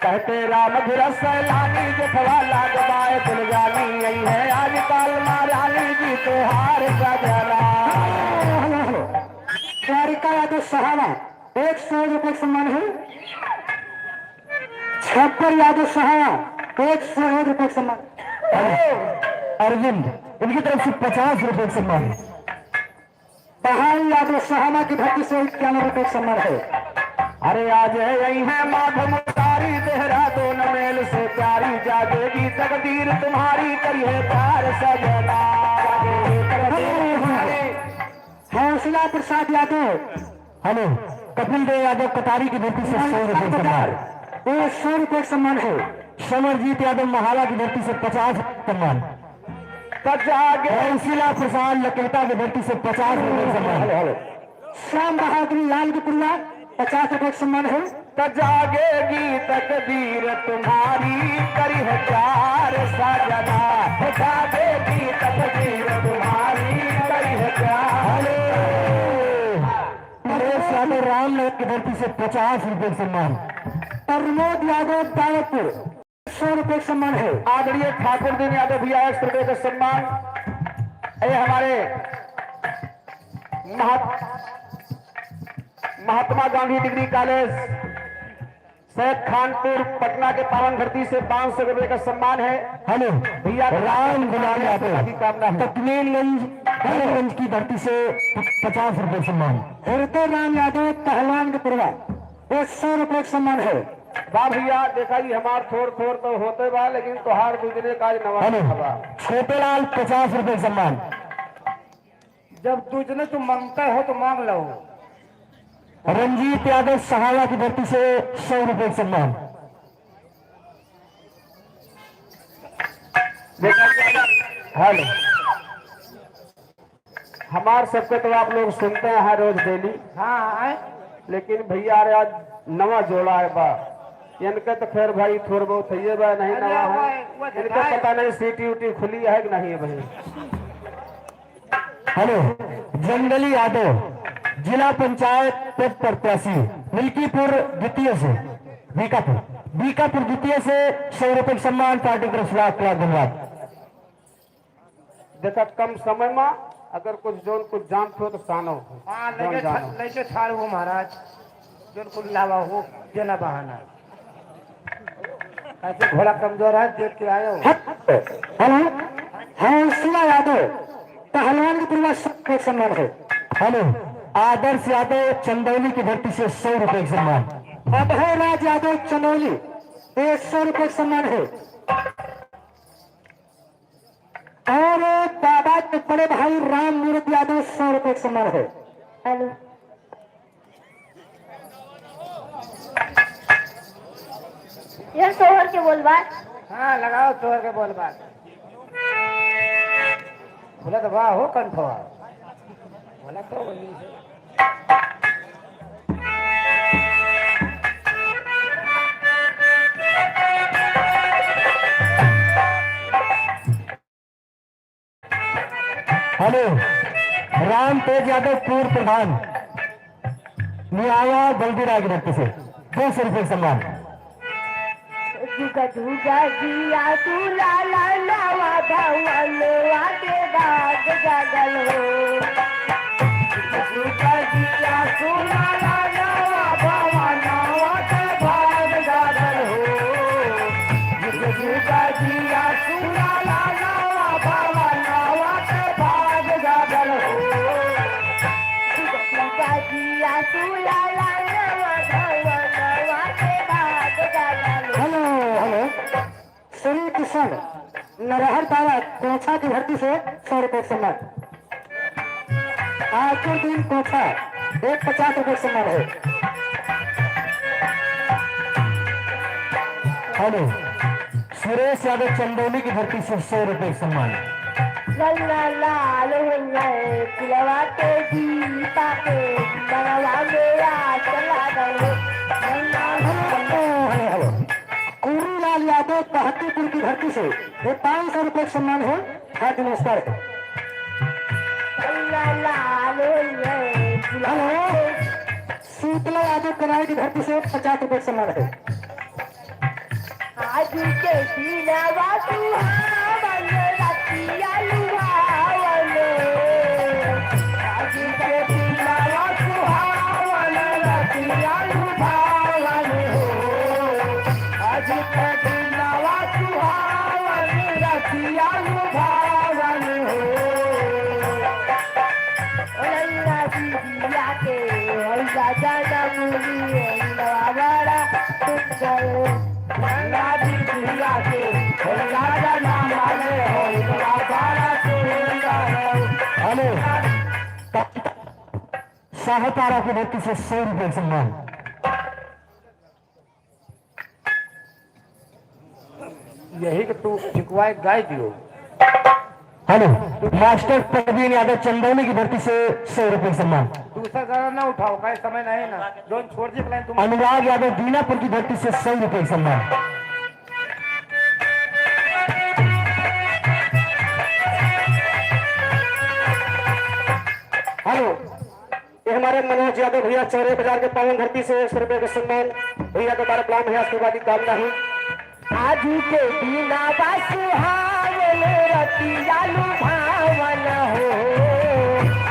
कहते राम धुरस सैलानी, जठवा लाग बाय दुलगानी, यही है आज काल महारानी जी तोहार सजना। Hello, hello, hello. Dwarika Yadav Sahawa, एक सौ रुपये सम्मान है। छप्पर यादव सहावा, एक सौ एक रुपये सम्मान। हेलो, अरविंद, इनकी तरफ से पचास रुपये सम्मान। पहाड़ी यादव सहावा की धरती से इक्यावन रुपये सम्मान है। अरे आज है यही है माधव मुरारी, देहरादून मेल से प्यारी, जागेगी तकदीर तुम्हारी, करिए प्यार सजना। हौसला प्रसाद यादव। हेलो, कपिल देव यादव कटारी की धरती से सौ रुपये सम्मान। ये सौ रुपये सम्मान है। समरजीत यादव महारा की धरती से पचास सम्मान। त जागे हौसला प्रसाद लकेटा की धरती से पचास रुपये सम्मान। Hello, hello. श्याम बहादुर लाल की पुरवा पचास रुपये सम्मान है। त जागेगी तकदीर तुम्हारी, करी है प्यार सजना। जागेगी तकदीर तुम्हारी, करी है प्यार। हेलो। नरेश यादव रामनगर की धरती से पचास रुपये सम्मान। प्रमोद यादव दावतपुर, सौ रुपये सम्मान है। आदरणीय ठाकुर दीन यादव भैया, एक सौ रुपये का सम्मान। ये हमारे महात-, महात्मा गांधी डिग्री कॉलेज सैयद खानपुर पटना के पावन धरती से पाँच सौ रुपये का सम्मान है। हेलो, भैया राम गुलाम यादव, की कामना है। तकमीनगंज, हरिगंज की धरती से पचास रुपये सम्मान। हृदय राम यादव पहलवान के पुरवा, एक सौ रुपये का सम्मान है। वाह भैया, देखा जी, हमार थोर थोर तो होते बा, लेकिन तोहार दूजने का आज नवा हेलो, बा। छोटेलाल पचास रुपये सम्मान। जब दूजने तू मांगता हो तो मांग लो। रंजीत यादव सहावा की धरती से सौ रुपये सम्मान। हेलो। हमार सबके तो आप लोग सुनते हैं रोज डेली। हाँ, हाँ। लेकिन भैया रे, आज नवा जोड़ा है बा। इनके तो खैर भाई थोड़ बहुत है बा, नहीं अरे नवा वो, है। वो इनके दिखाए। पता नहीं सीटी उटी खुली है कि नहीं है भाई। हेलो, जंगली यादव, जिला पंचायत पद प्रत्याशी, मिल्कीपुर द्वितीय से, बीकापुर, बीकापुर द्वितीय से सौ रुपये सम्मान, पार्टी तरफ से लाख लाख धन्यवाद। देखा, कम समय मा अगर कुछ जौन कुछ जानत हो तो सानो। हाँ, जौन लइके जानो। ठा-, लइके ठाड़ हो महाराज, जौन कुछ लावा हो, देना बहाना। ऐसे घोड़ा कमजोर है, देख के आयो। हेलो, हौसला यादव, पहलवान के पूरा सौ रुपये सम्मान है। हेलो, आदर्श यादव चंदौली की धरती से सौ रुपये सम्मान। अभय राज यादव चंदौली, ये सौ रुपये सम्मान है। और बाबा के बड़े भाई राम मूर्ति यादव सौ रुपये का सम्मान है। हेलो। ये सोहर के बोलबात। हाँ, लगाओ सोहर के बोलबात। बोला तो वाह हो कंठवा। बोला तो वही। हेलो, राम तेज यादव, पूर्व प्रधान, नियावा बलबीरा की धरती से दो सौ रुपये सम्मान। जुगा जुगा जिया तू लाला नवा भवनवा के भाग जागल हो। जुगा जिया तू लाला नवा भवनवा के भाग जागल हो। जुगा जिया तू लाला नवा भवनवा के भाग जागल हो। जुगा जिया तू लाला नवा भवनवा के भाग जागल हो। Hello, hello. श्री किशन नरहर पारा कोछा की धरती से सौ रुपये सम्मान। आखिर दिन कोछा एक पचास रुपये सम्मान है। हेलो, सुरेश यादव चंदौली की धरती से सौ रुपये सम्मान। लल्ला लाल होइया है, दिलवा के दीपा के, मनवा में आस लागल हो। लल्ला लाल हेलो, हेलो। कुर्रीलाल यादव बहत्तीपुर की धरती से ये पाँच सौ रुपये सम्मान है। हार्दिक नमस्कार। हेलो, शीतला यादव कराए की धरती से पचास रुपये सम्मान है। आज के दिनवा सुहावन, रतिया लुभावन। आज के दिनवा सुहावन, रतिया लुभावन हो। आज के दिनवा सुहावन, रतिया लुभावन हो। ओ लल्ला दीदिया के, ओ राजा नमुनी, ओ लल्ला बड़ा सुंदर। लल्ला दीदिया के, ओ राजा नमुनी, ओ लल्ला बड़ा सुंदर। हेलो, साहपारा की धरती से सौ रुपये सम्मान। यही कि तू ठिकवाए गाय दियो। हेलो, मास्टर प्रवीण यादव चंदौली की धरती से सौ रुपये सम्मान। दूसरा गाना ना उठाओ, काहे समय नहीं ना, जोन छोड़ दी plan तुम। अनुराग यादव दीनापुर की धरती से सौ रुपये सम्मान। हेलो, ये हमारे मनोज यादव भैया चौरे बाजार के पावन धरती से एक सौ रुपये का सम्मान। भैया दोबारा प्रणाम है, आशीर्वाद की कामना है। आज के दिनवा सुहावन रतिया लुभावन हो।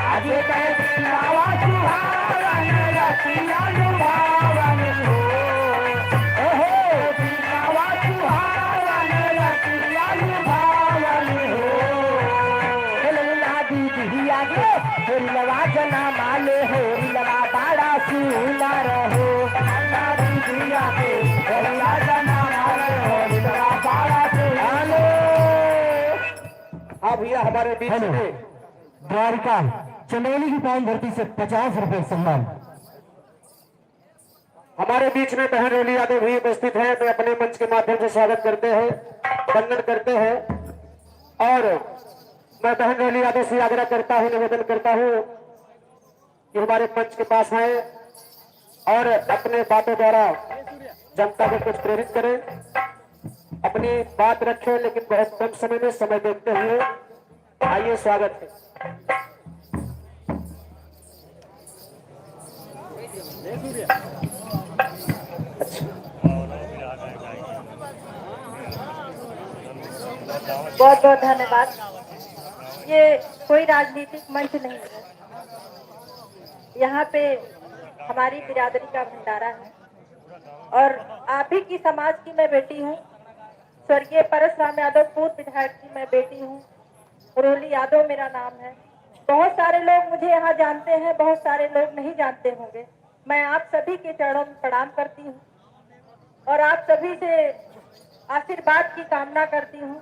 आज के दिनवा सुहावन रतिया लुभावन हो। ओहो, दिनवा सुहावन रतिया लुभावन हो। लल्ला दीदिया के, होरिलवा जना माले, होरिलवा बड़ा सुंदर हो। लल्ला दीदिया के, होरिलवा जना माले, होरिलवा बड़ा सुंदर। हेलो। हाँ भैया, हमारे बीच हेलो। में द्वारिका चंदौली की पावन धरती से पचास रुपये सम्मान। हमारे बीच में बहन रेली यादव भी उपस्थित है। मैं अपने मंच के माध्यम से स्वागत करते हैं, वंदन करते हैं और मैं बहन रेली यादव से आग्रह करता हूँ, निवेदन करता हूँ कि हमारे मंच के पास आए और अपने बातों द्वारा जनता को कुछ प्रेरित करें। अपनी बात रखें, लेकिन बहुत कम समय में समय देखते हुए आइए, स्वागत है। बहुत बहुत धन्यवाद। ये कोई राजनीतिक मंच नहीं है, यहाँ पे हमारी बिरादरी का भंडारा है और आप ही की समाज की मैं बेटी हूँ। स्वर्गीय परसराम यादव पूर्व विधायक की मैं बेटी हूँ। रोली यादव मेरा नाम है। बहुत सारे लोग मुझे यहाँ जानते हैं, बहुत सारे लोग नहीं जानते होंगे। मैं आप सभी के चरणों में प्रणाम करती हूँ और आप सभी से आशीर्वाद की कामना करती हूँ,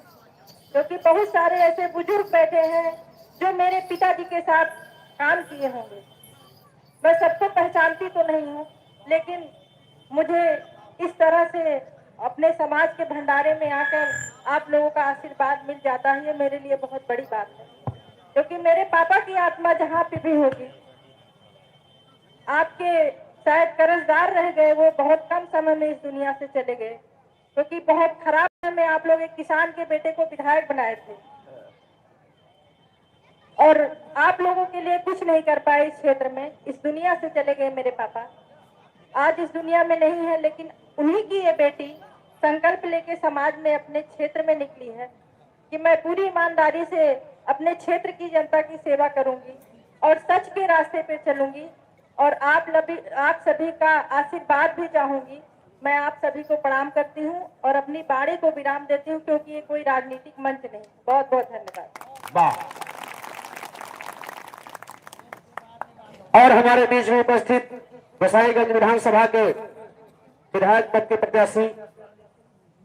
क्योंकि बहुत सारे ऐसे बुजुर्ग बैठे हैं जो मेरे पिताजी के साथ काम किए होंगे। मैं सबको पहचानती तो नहीं हूँ, लेकिन मुझे इस तरह से अपने समाज के भंडारे में आकर आप लोगों का आशीर्वाद मिल जाता है, ये मेरे लिए बहुत बड़ी बात है, क्योंकि मेरे पापा की आत्मा जहाँ पे भी होगी, आपके शायद कर्जदार रह गए, वो बहुत कम समय में इस दुनिया से चले गए, क्योंकि बहुत खराब समय में आप लोग एक किसान के बेटे को विधायक बनाए थे। और आप लोगों के लिए कुछ नहीं कर पाए इस क्षेत्र में, इस दुनिया से चले गए मेरे पापा। आज इस दुनिया में नहीं है, लेकिन उन्हीं की ये बेटी संकल्प लेके समाज में अपने क्षेत्र में निकली है कि मैं पूरी ईमानदारी से अपने क्षेत्र की जनता की सेवा करूंगी और सच के रास्ते पे चलूंगी और आप लभी, आप सभी का आशीर्वाद भी चाहूंगी। मैं आप सभी को प्रणाम करती हूँ और अपनी बाणी को विराम देती हूँ, क्योंकि ये कोई राजनीतिक मंच नहीं। बहुत बहुत धन्यवाद। वाह। और हमारे बीच में उपस्थित गोसाईगंज विधानसभा के विधायक पद के प्रत्याशी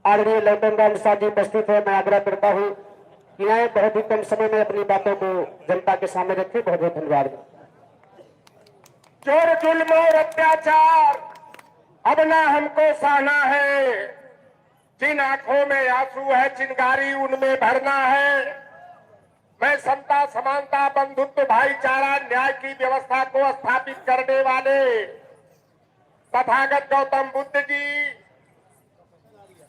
आदरणीय लल्टन राम निषाद जी उपस्थित है। मैं आग्रह करता हूँ कि आए, बहुत ही कम समय में अपनी बातों को जनता के सामने रखें। बहुत बहुत धन्यवाद। जोर जुल्म और अत्याचार अब ना हमको सहना है। जिन आंखों में आंसू है, चिंगारी उनमें भरना है। मैं समता, समानता, बंधुत्व, भाईचारा, न्याय की व्यवस्था को स्थापित करने वाले तथागत गौतम बुद्ध जी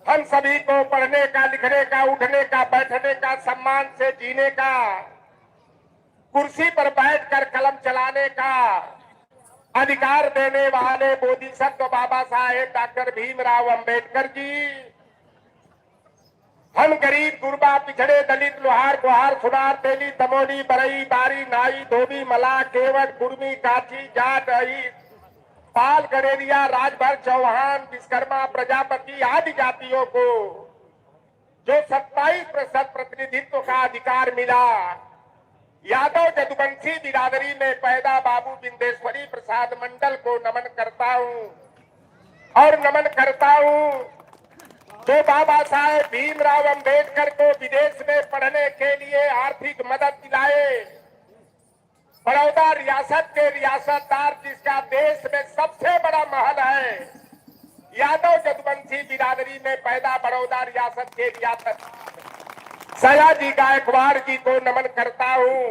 हम सभी को पढ़ने का, लिखने का, उठने का, बैठने का, सम्मान से जीने का, कुर्सी पर बैठकर कलम चलाने का अधिकार देने वाले बोधिसत्व बाबा साहेब डॉक्टर भीमराव अंबेडकर जी, हम गरीब गुरबा, पिछड़े, दलित, लोहार, कोहार, सुनार, तेली, तमोली, बरई, बारी, नाई, धोबी, मलाह, केवट, कुर्मी, काछी, जाट, अहीर, पाल, गड़ेरिया, राजभर, चौहान, विश्वकर्मा, प्रजापति आदि जातियों को जो सत्ताईस प्रतिशत प्रतिनिधित्व का अधिकार मिला, यादव जदुवंशी बिरादरी में पैदा बाबू बिंदेश्वरी प्रसाद मंडल को नमन करता हूँ और नमन करता हूँ, जो बाबा साहेब भीमराव अंबेडकर को विदेश में पढ़ने के लिए आर्थिक मदद दिलाए। बड़ौदा रियासत के रियासतदार, जिसका देश में सबसे बड़ा महल है, यादव जदुवंशी बिरादरी में पैदा बड़ौदा रियासत के रियासत सयाजी गायकवाड़ जी को नमन करता हूँ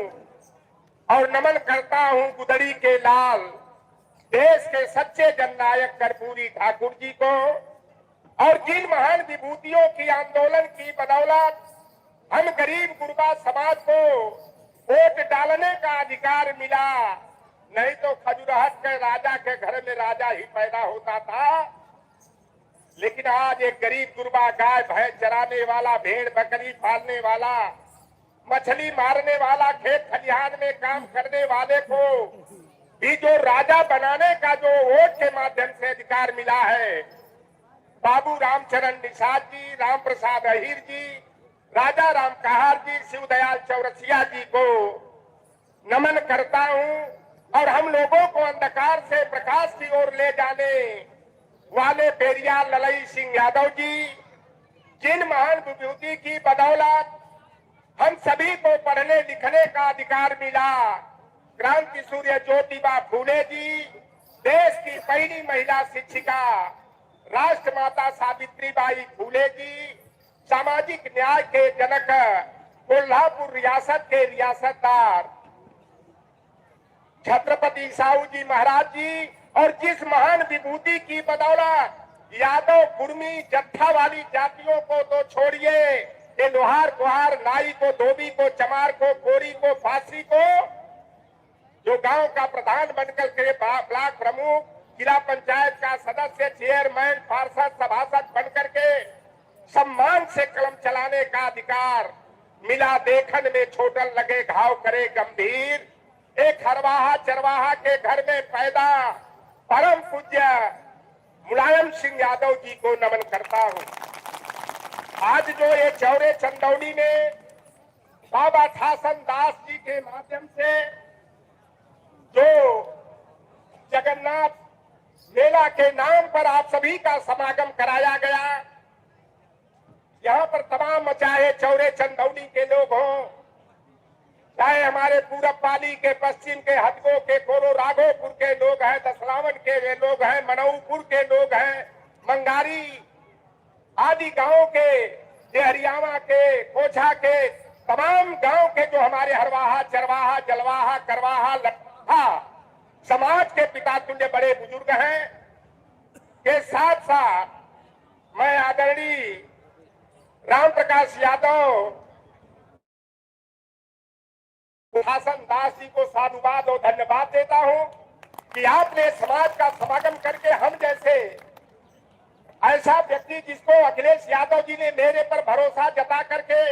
और नमन करता हूँ गुदड़ी के लाल, देश के सच्चे जननायक कर्पूरी ठाकुर जी को, और जिन महान विभूतियों की आंदोलन की बदौलत हम गरीब गुरबा समाज को वोट डालने का अधिकार मिला, नहीं तो खजुराहट के राजा के घर में राजा ही पैदा होता था। लेकिन आज एक गरीब गुरबा गाय भैंस चराने वाला, भेड़ बकरी पालने वाला, मछली मारने वाला, खेत खलिहान में काम करने वाले को भी जो राजा बनाने का जो वोट के माध्यम से अधिकार मिला है, बाबू रामचरण निषाद जी, राम प्रसाद अहीर जी, राजा राम कहार जी, शिवदयाल चौरसिया जी को नमन करता हूँ और हम लोगों को अंधकार से प्रकाश की ओर ले जाने वाले पेरियार ललई सिंह यादव जी, जिन महान विभूति की बदौलत हम सभी को पढ़ने लिखने का अधिकार मिला, क्रांति सूर्य ज्योतिबा फूले जी, देश की पहली महिला शिक्षिका राष्ट्रमाता सावित्रीबाई फूले जी, सामाजिक न्याय के जनक, कोल्हापुर रियासत के रियासतदार छत्रपति साहू जी महाराज जी, और जिस महान विभूति की बदौलत यादव, कुर्मी, जत्था वाली जातियों को तो छोड़िए, ये लोहार, कोहार, नाई को, धोबी को, चमार को, कोरी को, फांसी को, जो गांव का प्रधान बनकर के बा-, ब्लॉक प्रमुख, जिला पंचायत का सदस्य, चेयरमैन, पार्षद, सभासद बनकर के सम्मान से कलम चलाने का अधिकार मिला। देखन में छोटन लगे, घाव करे गंभीर। एक हरवाहा चरवाहा के घर में पैदा परम पूज्य मुलायम सिंह यादव जी को नमन करता हूँ। आज जो ये चौरे चंदौली में बाबा ठासन दास जी के माध्यम से जो जगन्नाथ मेला के नाम पर आप सभी का समागम कराया गया, यहाँ पर तमाम, चाहे चौरे चंदौली के लोग हों, चाहे हमारे पूरब पाली के, पश्चिम के, हदगो के, कोरो राघोपुर के लोग हैं, दसलावन के वे लोग हैं, मनऊपुर के लोग हैं, मंगारी आदि गांव के, देहरियावा के, कोछा के, तमाम गांव के जो हमारे हरवाहा, चरवाहा, जलवाहा, करवाहा, लटवाहा समाज के पिता तुल्य बड़े बुजुर्ग हैं, के साथ साथ मैं आदरणीय राम प्रकाश यादव शासन दास जी को साधुवाद और धन्यवाद देता हूँ कि आपने समाज का समागम करके हम जैसे ऐसा व्यक्ति जिसको अखिलेश यादव जी ने मेरे पर भरोसा जता करके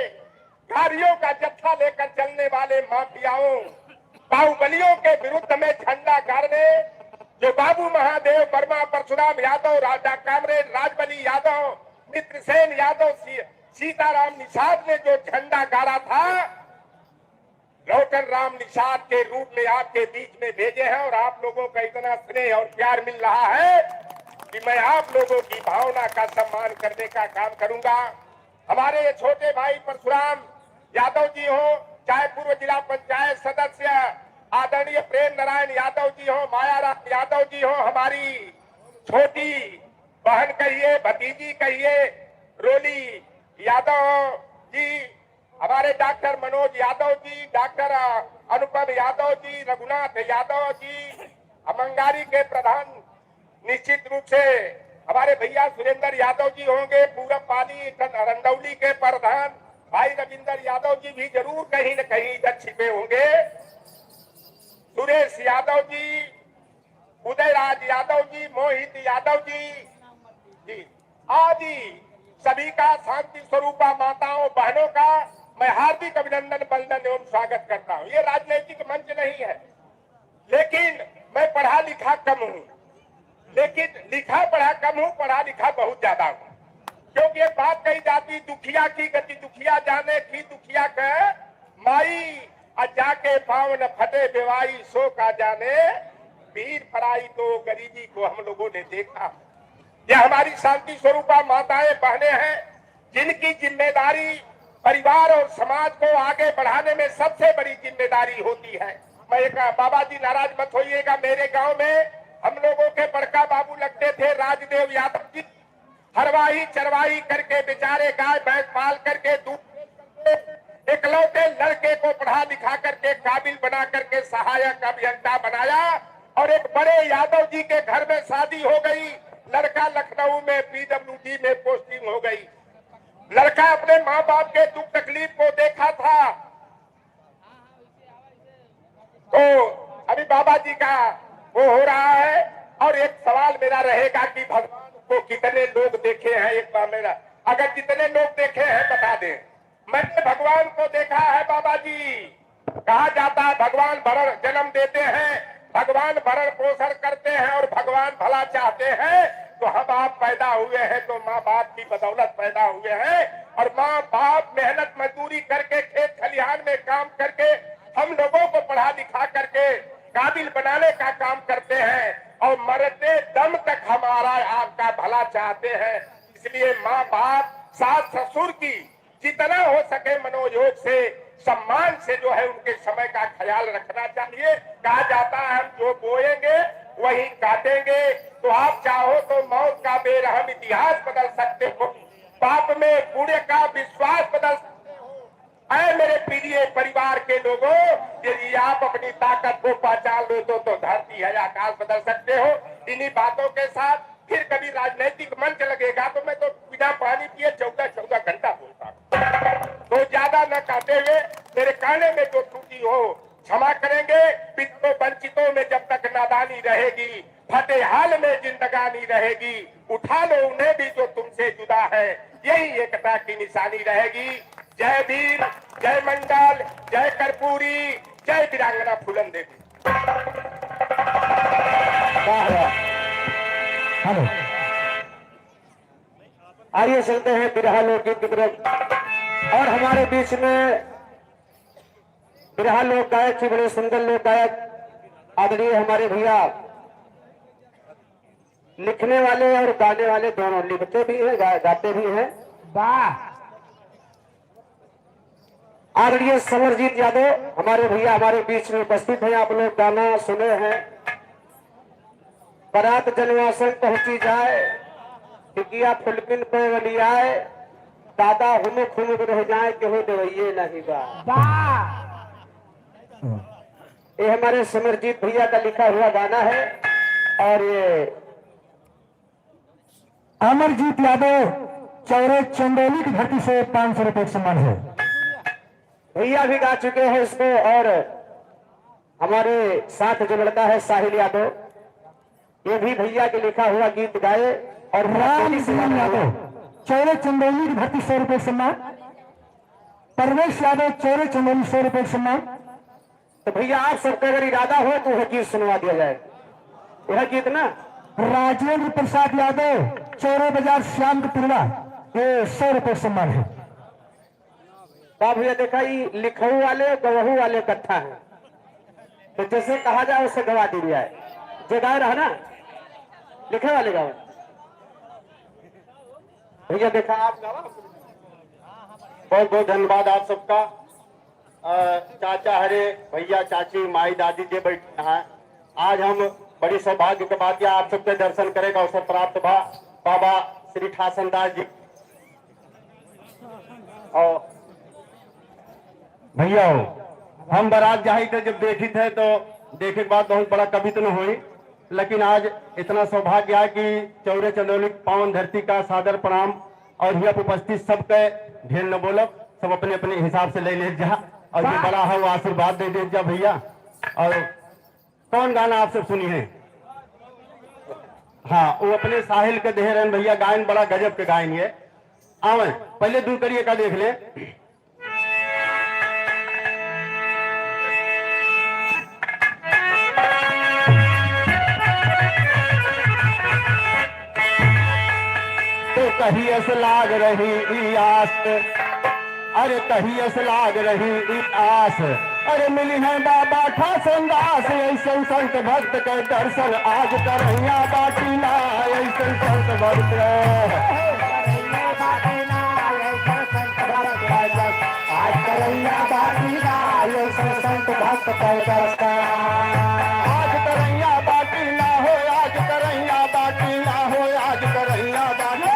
गाड़ियों का जत्था लेकर चलने वाले माफियाओं, बाहुबलियों के विरुद्ध में झंडा गाड़ने जो बाबू महादेव वर्मा, परशुराम यादव, राजा कामरेड, राजबली यादव, मित्रसेन यादव, सी-, सीताराम निषाद ने जो झंडा गाड़ा था, लौटन राम निषाद के रूप में आपके बीच में भेजे हैं और आप लोगों का इतना स्नेह और प्यार मिल रहा है कि मैं आप लोगों की भावना का सम्मान करने का काम करूंगा। हमारे ये छोटे भाई परशुराम यादव जी हो, चाहे पूर्व जिला पंचायत सदस्य आदरणीय प्रेम नारायण यादव जी हो, मायाराम यादव जी हो, हमारी छोटी बहन कहिए, भतीजी कहिए, रोली यादव जी, हमारे डॉक्टर मनोज यादव जी, डॉक्टर, अ, अनुपम यादव जी, रघुनाथ यादव जी, अमंगारी के प्रधान निश्चित रूप से हमारे भैया सुरेंद्र यादव जी होंगे, पूरब पाली रंदौली के प्रधान भाई रविंद्र यादव जी भी जरूर कहीं न कहीं इधर छिपे होंगे। सुरेश यादव जी, उदयराज यादव जी, मोहित यादव जी, जी, आदि सभी का शांति स्वरूपा माताओं बहनों का मैं हार्दिक अभिनंदन, वंदन एवं स्वागत करता हूँ। ये राजनैतिक मंच नहीं है, लेकिन मैं पढ़ा लिखा कम हूँ, लेकिन लिखा पढ़ा कम हूँ, पढ़ा लिखा बहुत ज्यादा हूँ। क्योंकि एक बात कही जाती, दुखिया की गति दुखिया जाने की, दुखिया के माई, आ जाके पाँव न फटे बेवाई, सो का जाने पीर पराई। तो गरीबी को हम लोगों ने देखा। यह हमारी शांति स्वरूपा माताएं, बहनें हैं, जिनकी जिम्मेदारी परिवार और समाज को आगे बढ़ाने में सबसे बड़ी जिम्मेदारी होती है। मैं एक, बाबा जी नाराज मत होइएगा, मेरे गांव में हम लोगों के बड़का बाबू लगते थे राजदेव यादव जी, हरवाही चरवाही करके बेचारे गाय भैंस पाल करके दूध बेच करके इकलौते लड़के को पढ़ा लिखा करके काबिल बना करके सहायक अभियंता बनाया और एक बड़े यादव जी के घर में शादी हो गई। लड़का लखनऊ में पीडब्ल्यूडी में पोस्टिंग हो गई। लड़का अपने माँ बाप के दुख तकलीफ को देखा था। तो अभी बाबा जी का वो हो रहा है। और एक सवाल मेरा रहेगा कि भगवान को कितने लोग देखे हैं? एक बार मेरा, अगर जितने लोग देखे हैं बता दें। मैंने भगवान को देखा है बाबा जी। कहा जाता है भगवान भरण जन्म देते हैं, भगवान भरण पोषण करते हैं और भगवान भला चाहते हैं। तो हम आप पैदा हुए हैं तो माँ बाप की बदौलत पैदा हुए हैं और माँ बाप मेहनत मजदूरी करके खेत खलिहान में काम करके हम लोगों को पढ़ा लिखा करके काबिल बनाने का काम करते हैं और मरते दम तक हमारा आपका भला चाहते हैं। इसलिए माँ बाप, सास ससुर की जितना हो सके मनोयोग से, सम्मान से जो है उनके समय का ख्याल रखना चाहिए। कहा जाता है हम जो बोएंगे वही काटेंगे। तो आप चाहो तो मौत का बेरहम इतिहास बदल सकते हो, पाप में पुण्य का विश्वास बदल सकते हो। ऐ मेरे प्रिय परिवार के लोगों, यदि आप अपनी ताकत को पहचान लो तो, तो धरती है आकाश बदल सकते हो। इन्हीं बातों के साथ फिर कभी राजनैतिक मंच लगेगा तो मैं तो बिना पानी पिए चौदह चौदह घंटा बोलता हूँ। तो ज्यादा न कहते हुए मेरे कहने में जो त्रुटि हो क्षमा करेंगे। पितरों वंचितों में जब तक नादानी रहेगी, फतेहाल में जिंदगानी रहेगी, उठा लो उन्हें भी जो तुमसे जुदा है, यही एकता की निशानी रहेगी। जय भीम, जय मंडल, जय कर्पूरी, जय वीरांगना फूलन देवी। वाह, वाह। हेलो। आइए चलते हैं बिरहा लोकगीत की तरफ। और हमारे बीच में बिरहा लोक गायक ही बड़े सुंदर लोक गायक आदरणीय हमारे भैया लिखने वाले और गाने वाले दोनों, लिखते भी हैं, गा-, गाते भी हैं। वाह। आदरणीय समरजीत यादव हमारे भैया हमारे बीच में उपस्थित हैं। आप लोग गाना सुने हैं, बरात जनवासन पहुंची जाए, टिकिया फुलकिन पे वली आए, दादा हुमुक हुमुक रह जाए, केहू देवइये नहीं बा। वाह। ये हमारे समरजीत भैया का लिखा हुआ गाना है। और ये अमरजीत यादव चौरे चंदौली की धरती से पाँच सौ रुपए का सम्मान है। भैया भी गा चुके हैं इसको, और हमारे साथ जो लड़का है साहिल यादव, ये भी भैया के लिखा हुआ गीत गाए। और राम सिंह यादव, चौरे चंदौली की धरती, सौ रुपये सम्मान। परवेश यादव, चौरे चंदौली, सौ रुपये सम्मान। तो भैया, आप सबका अगर इरादा हो तो वह गीत सुनवा दिया जाए। वह गीत ना, राजेंद्र प्रसाद यादव, चौरे बाजार, श्याम के पुरवा, ये सौ रुपये सम्मान है। का भैया, देखा, ई लिखहू वाले गवहू वाले इकट्ठा है, तो जैसे कहा जाए वैसे गवा दी जाए। जे गाए रहा ना, लिखे वाले गावे। भैया, देखा, आप गावा। बहुत बहुत धन्यवाद आप सबका। अ, चाचा हरे, भैया, चाची, माई, दादी जे बैठे हैं, आज हम बड़ी सौभाग्य के बात या आप सबके दर्शन करे का अवसर प्राप्त भा बाबा श्री ठासन दास जी। और भैया हो, हम बारात जाही थे, जब देखी थे तो देखे के बाद बहुत बड़ा कभी तो न होई, लेकिन आज इतना सौभाग्य है कि चौरे चंदौली की पावन धरती का सादर प्रणाम। और हियाँ पे उपस्थित सबके ढेर न बोलब, सब अपने अपने हिसाब से ले ले जा। और ये वाह। बड़ा है, वो आशीर्वाद दे दे जा भैया। और कौन गाना आप सब सुनी है? हाँ, वो अपने साहिल के देह रहन भैया, गायन बड़ा गजब के गायन ये। आवे, पहले दू करिए का देख ले। तो कहिए से लाग रही ई आस, अरे कहिए से लाग रही ई आस, अरे मिली है बाबा ठासन दास, ऐसन संत भक्त के दर्शन आज करैया बाटी ना, ऐसन संत भक्त। आज करैया बाटी ना, ऐसन संत भक्त के दर्शन। आज करैया बाटी ना हो, आज करैया बाटी ना हो, आज करैया बाटी।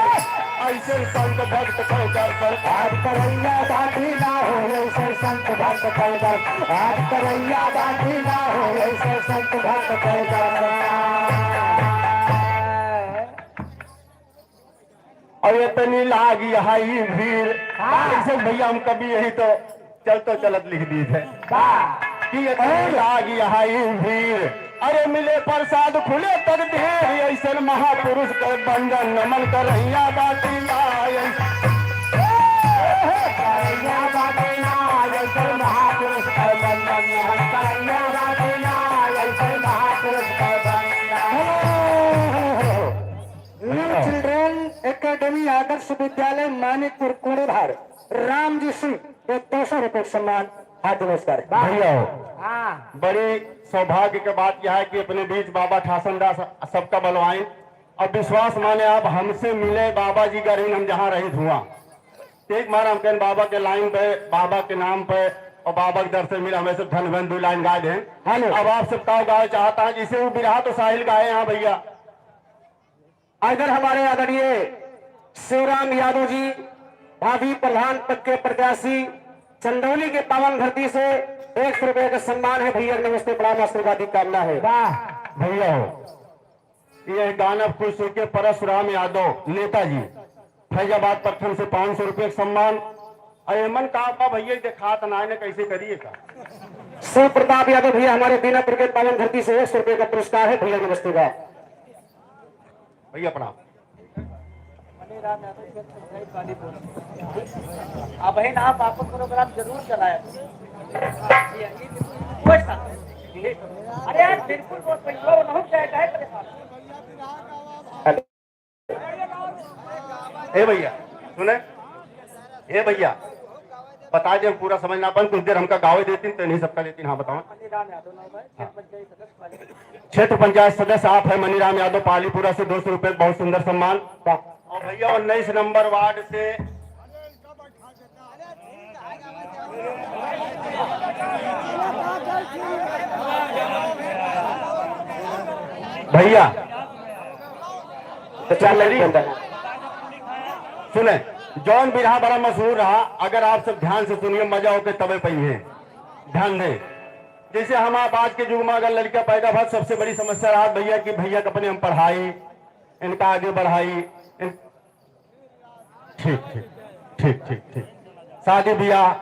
ऐसे संत भक्त को दर्शन। आज करैया बाटी ना हो, ऐसे संत भक्त को दर्शन। आज करैया बाटी ना हो, ऐसे संत भक्त को दर्शन। और इतनी लागी है भीड़। हाँ। ऐसे भैया हम कभी यही तो चल तो चलत लिख दी थे। वाह। कि इतनी और लागी है भीड़, अरे मिले प्रसाद खुले तकदीर, ऐसन महापुरुष के बंदन नमन करैया बाटी ना, ऐसन करैया बाटी ना, ऐसन महापुरुष के बंदन नमन करैया बाटी ना, ऐसन महापुरुष के बंदन। New Children Academy आदर्श विद्यालय मानिकपुर कुड़ेधार, रामजी सिंह के दो सौ रुपये सम्मान। हाथ नमस्कार। भैया हो, हाँ। बड़ी सौभाग्य के बात यह है कि अपने बीच बाबा ठासन दास सबका बलवाइन। अब विश्वास माने आप हमसे मिले बाबा जी गरीन हम जहाँ रही धुआं। एक बार हम कहन बाबा के लाइन पे, बाबा के नाम पे और बाबा के दर से मिले, हमें सब धन धन दो लाइन गा दें। हेलो। अब आप सब का गावे चाहता है, जिसे वो बिरहा तो साहिल गाए यहाँ भैया। अगर हमारे आदरणीय शिवराम यादव जी, भावी प्रधान पद के प्रत्याशी, चंदौली के पावन धरती से एक सौ रुपये का सम्मान है भैया, नमस्ते, प्रणाम, आशीर्वाद की कामना है। वाह। भैया हो, ये गाना खुश होके परशुराम यादव, नेताजी, फैजाबाद प्रखंड से पाँच सौ रुपये का सम्मान। अरे मन का आपका भैया देखात ना है, कैसे करिए का? शिव प्रताप यादव भैया हमारे दीनापुर के पावन धरती से एक सौ रुपये का पुरस्कार है भैया, नमस्ते का। भैया प्रणाम। अब है ना, आप आपको प्रोग्राम जरूर चलाया। अरे यार, बिल्कुल वो तो यो नहीं जाएगा, है परेशान। ए भैया, सुने, ए भैया, बता दे, हम पूरा समझ ना पान, कुछ देर हमका गावे देतीन, तो नहीं सबका देतीन। हाँ, बताओ। क्षेत्र पंचायत सदस्य आप है मनीराम यादव, पालीपुरा से दो सौ रुपए, बहुत सुंदर सम्मान। और भैया, उन्नीस नंबर वार्ड से भैया, तो चल रही। सुने, जौन बिरहा बड़ा मशहूर रहा, अगर आप सब ध्यान से सुनिए, मजा होके तबे पइहे। ध्यान दें, जैसे हम आप आज के युग में अगर लड़का पैदा भा, सबसे बड़ी समस्या रहा भैया कि भैया के अपने हम पढ़ाई, इनका आगे बढ़ाई, इन-, ठीक, ठीक, ठीक, ठीक, ठीक। शादी ब्याह,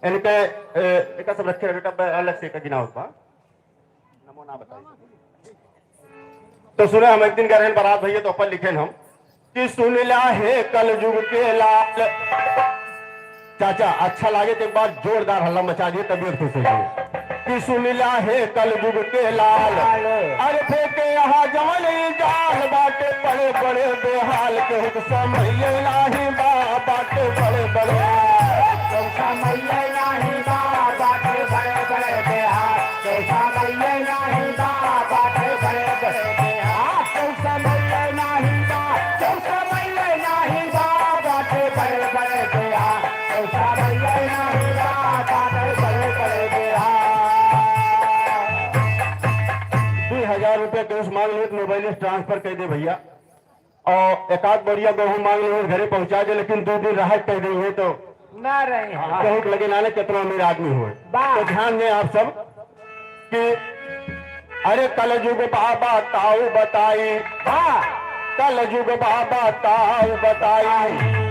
इनके, ए, एका सब रखे रहे, बेटा, ब-, अलग से एका गिनावत बा। नमो ना बताई। तो सुने, हम एक दिन गए रहन बारात भैया, तो अपन लिखेन हम कि सुन ला हे कलयुग के लाल। चाचा, अच्छा लागे तो एक बार जोरदार हल्ला मचा दिए, तबीयत खुश हो जाए। कि सुन ला हे कलयुग के लाल, अरे फेंके यहाँ जवन ई जाल, बाटे बड़े बड़े बेहाल, केहू के समइये नाही बा, बाटे बड़े बड़े। केहू समइये नाही बा, बाटे बड़े बड़े बेहाल, केहू समइये नाही बा, बाटे बड़े बड़े बेहाल, केहू समइये नाही बा, केहू समइये नाही बा, बाटे बड़े बड़े बेहाल। दुई हजार रुपया cash मांग लेत, mobile से transfer कर दे भैया, और एक आध बोरिया गेहूं मांग लेत, घरे पहुंचा दे, लेकिन दो दिन राहत कर दे, ये तो ना रहे। हाँ। केहू के लगे ना, ना कितना अमीर आदमी हो। वाह। तो ध्यान दें आप सब कि अरे कलयुग बाबा ताऊ बताई, वाह। कलयुग बाबा ताऊ बताई,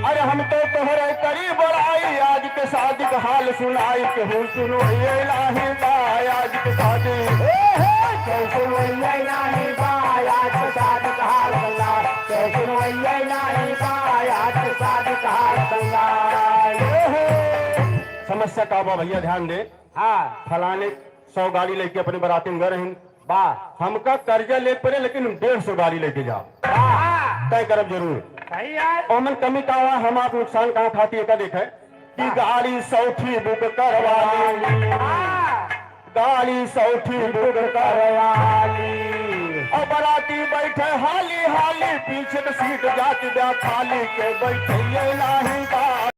अरे हम तो तोहरे करी बड़ाई, आज के शादी का हाल सुनाई, केहू सुनो ये नाही बा, आज के शादी। केहू सुनो ये नाही बा, आज के शादी का हाल सुनाई, केहू सुनो ये नाही बा, आज के शादी का हाल सुनाई। समस्या का बा भैया, ध्यान दे। हाँ। फलाने सौ गाड़ी लेके अपने बराती में गए रहिन। वाह। हमका कर्जा ले पड़े, लेकिन हम डेढ़ सौ गाड़ी लेके जाओ। वाह। तय करब जरूर। सही है। ओमन कमी का हुआ, हम आप नुकसान कहाँ खाती है, का देखे कि वाह। गाड़ी सौ ठी book करवा ली। वाह। गाड़ी सौ ठी book करवा ली। और बराती बैठे हाली हाली, पीछे के सीट जात बा खाली, के बैठे ये नाही बा।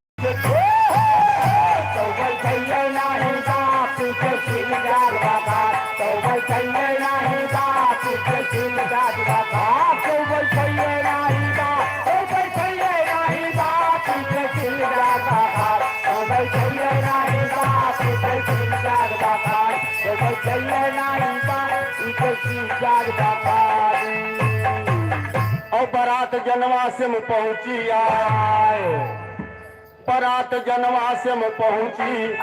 और बारात जनवा से में पहुंची आए। बारात जनवा से में पहुंची।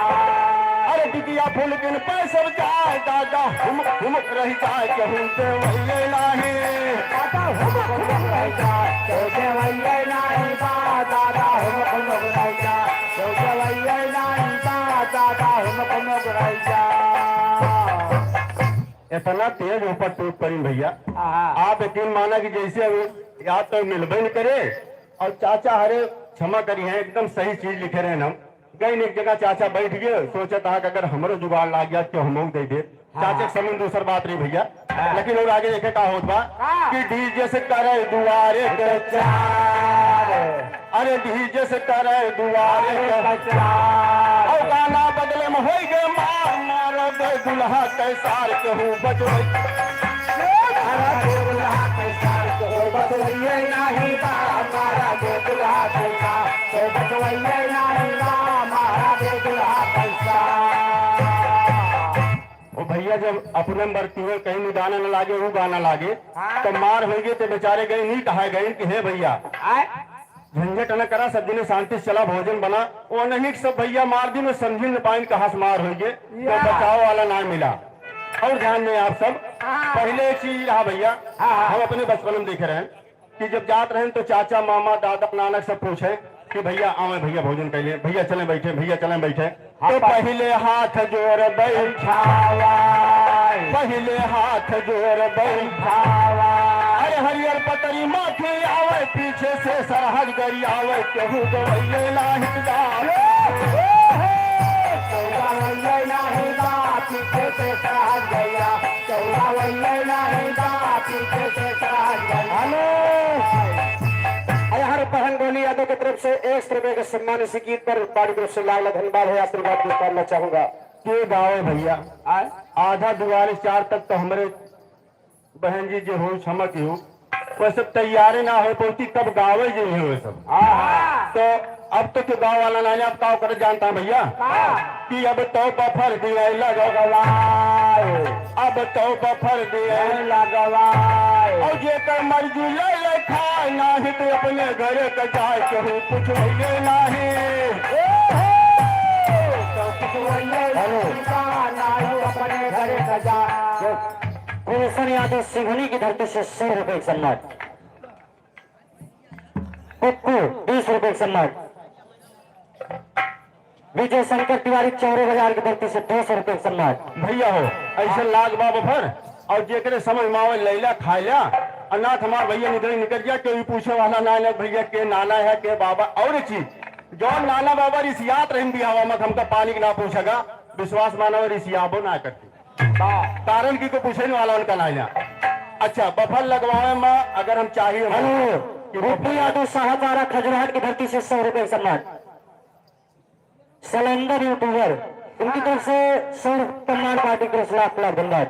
अरे बिटिया फूल बिन पैसर जाए, दादा हुमक हुमक रहि जाए, केहू देवइये नाही। दादा हुमक हुमक रहि जाए, केहू देवइये नाही बा, दादा हुमक हुमक रहि जाए, केहू देवइये नाही बा, दादा हुमक हुमक रहि जाए। इतना तेज ऊपर टूट पड़ी भैया। हाँ। आप यकीन माना कि जैसे अब या तो मिलबे न करे, और चाचा हरे क्षमा करी हैं, एकदम सही चीज लिखे रहे हम। गइन एक जगह चाचा बैठ गए, सोचत हा कि अगर हमरो जुगाड़ लाग जात तो हमहू दे दे। हाँ। चाचा के समझ दूसर बात रही भैया, हाँ। लेकिन और आगे देखे का होत बा हाँ। कि डीजे से करे दुआरे के चार। अरे डीजे से करे दुआरे के चार। और गाना बदले में होई गे मार, मार दे दुल्हा के सार, केहू बजवई। मारा दे दुल्हा के सार, केहू बजवइये नाही बा, मारा दे दुल्हा के सार, केहू बजवइये नाही बा, मारा दे दुल्हा के सार। ओ भैया, जब अपने में बरती हो, कहीं गाना न लागे, वो गाना लागे, हाँ। तो मार होइगे, तो बेचारे गए नहीं कहा गए कि हे भैया, आय? झंझट न करा, सब जने शांति से चला, भोजन बना। वो नहीं कि सब भैया मार दी, मैं समझी न पाइन कहाँ से मार होइगे, तो या। बचाव वाला ना मिला। और ध्यान दें आप सब, हाँ। पहले एक चीज रहा भैया, हाँ, हाँ। हम अपने बचपन में देखे रहे, कि जब जात रहेन तो चाचा, मामा, दादा, नानक सब पूछे कि भैया आवे, भैया भोजन कैले, भैया चले बैठे, भैया चले बैठे। हाँ, तो पा- पहिले हाथ जोर बैठावा, पहिले हाथ जोर बैठावा। अरे हरियर पतरी माथे आवे, पीछे से सरहज गरी आवे, केहू गवैये नाही गा। केहू गवैये नाही गा, पीछे से सरहज गरी आवे। हेलो। अरे हर पहन गोली यादव की तरफ से एक सौ रुपए के सम्मान इसी गीत पर पार्टी तरफ से लाख लाख धन्यवाद है, आशीर्वाद पुरस्कार मैं चाहूंगा। के गावे भैया? आय? आधा दुआरे चार तक तो हमरे बहन जी जो हो क्षमा की हो, वह सब तैयारे ना हो पहुंची, कब गावे जी है वह सब। हाँ। तो अब तो क्यों गाँव वाला ना, अब का करे जानता है भैया? हाँ। कि अब तो बफर दिए लगवाए, अब तो बफर दिए लगवाए। और जेकर मर्जी ले ले खाए, नाही तो अपने घरे के जाए, केहू पूछे नाही। ओहो! तो हेलो। गुलशन यादव सिंघनी की धरती से सौ रुपए का सम्मान। कुक्कू, बीस रुपए का सम्मान। विजय शंकर तिवारी चौरे बाजार की धरती से दो सौ रुपए का सम्मान। भैया हो, ऐसे लाग बा बफर, और जेकरे समझ में आवे, लैला, खाइला, और नाथ हमार भैया निकल, निकल गया, कोई पूछे वाला ना, ना भैया के नाना है, के बाबा, और एक चीज, जौन नाना बाबा रिसियात रहिन बियाहवा में, हमका पानी के ना पूछेगा, विश्वास मानव रिसियाबो ना करती। का-, कारण की को पूछे वाला उनका ना है। अच्छा, बफर लगवावे में अगर हम चाहिए, हेलो, कि गुड्डू यादव साहब आरा खजुराहट की धरती से सौ रुपए का सम्मान। सलेंदर यूट्यूबर, उनकी तरफ से सौ रुपए सम्मान पार्टी की तरफ से लाख लाख धन्यवाद।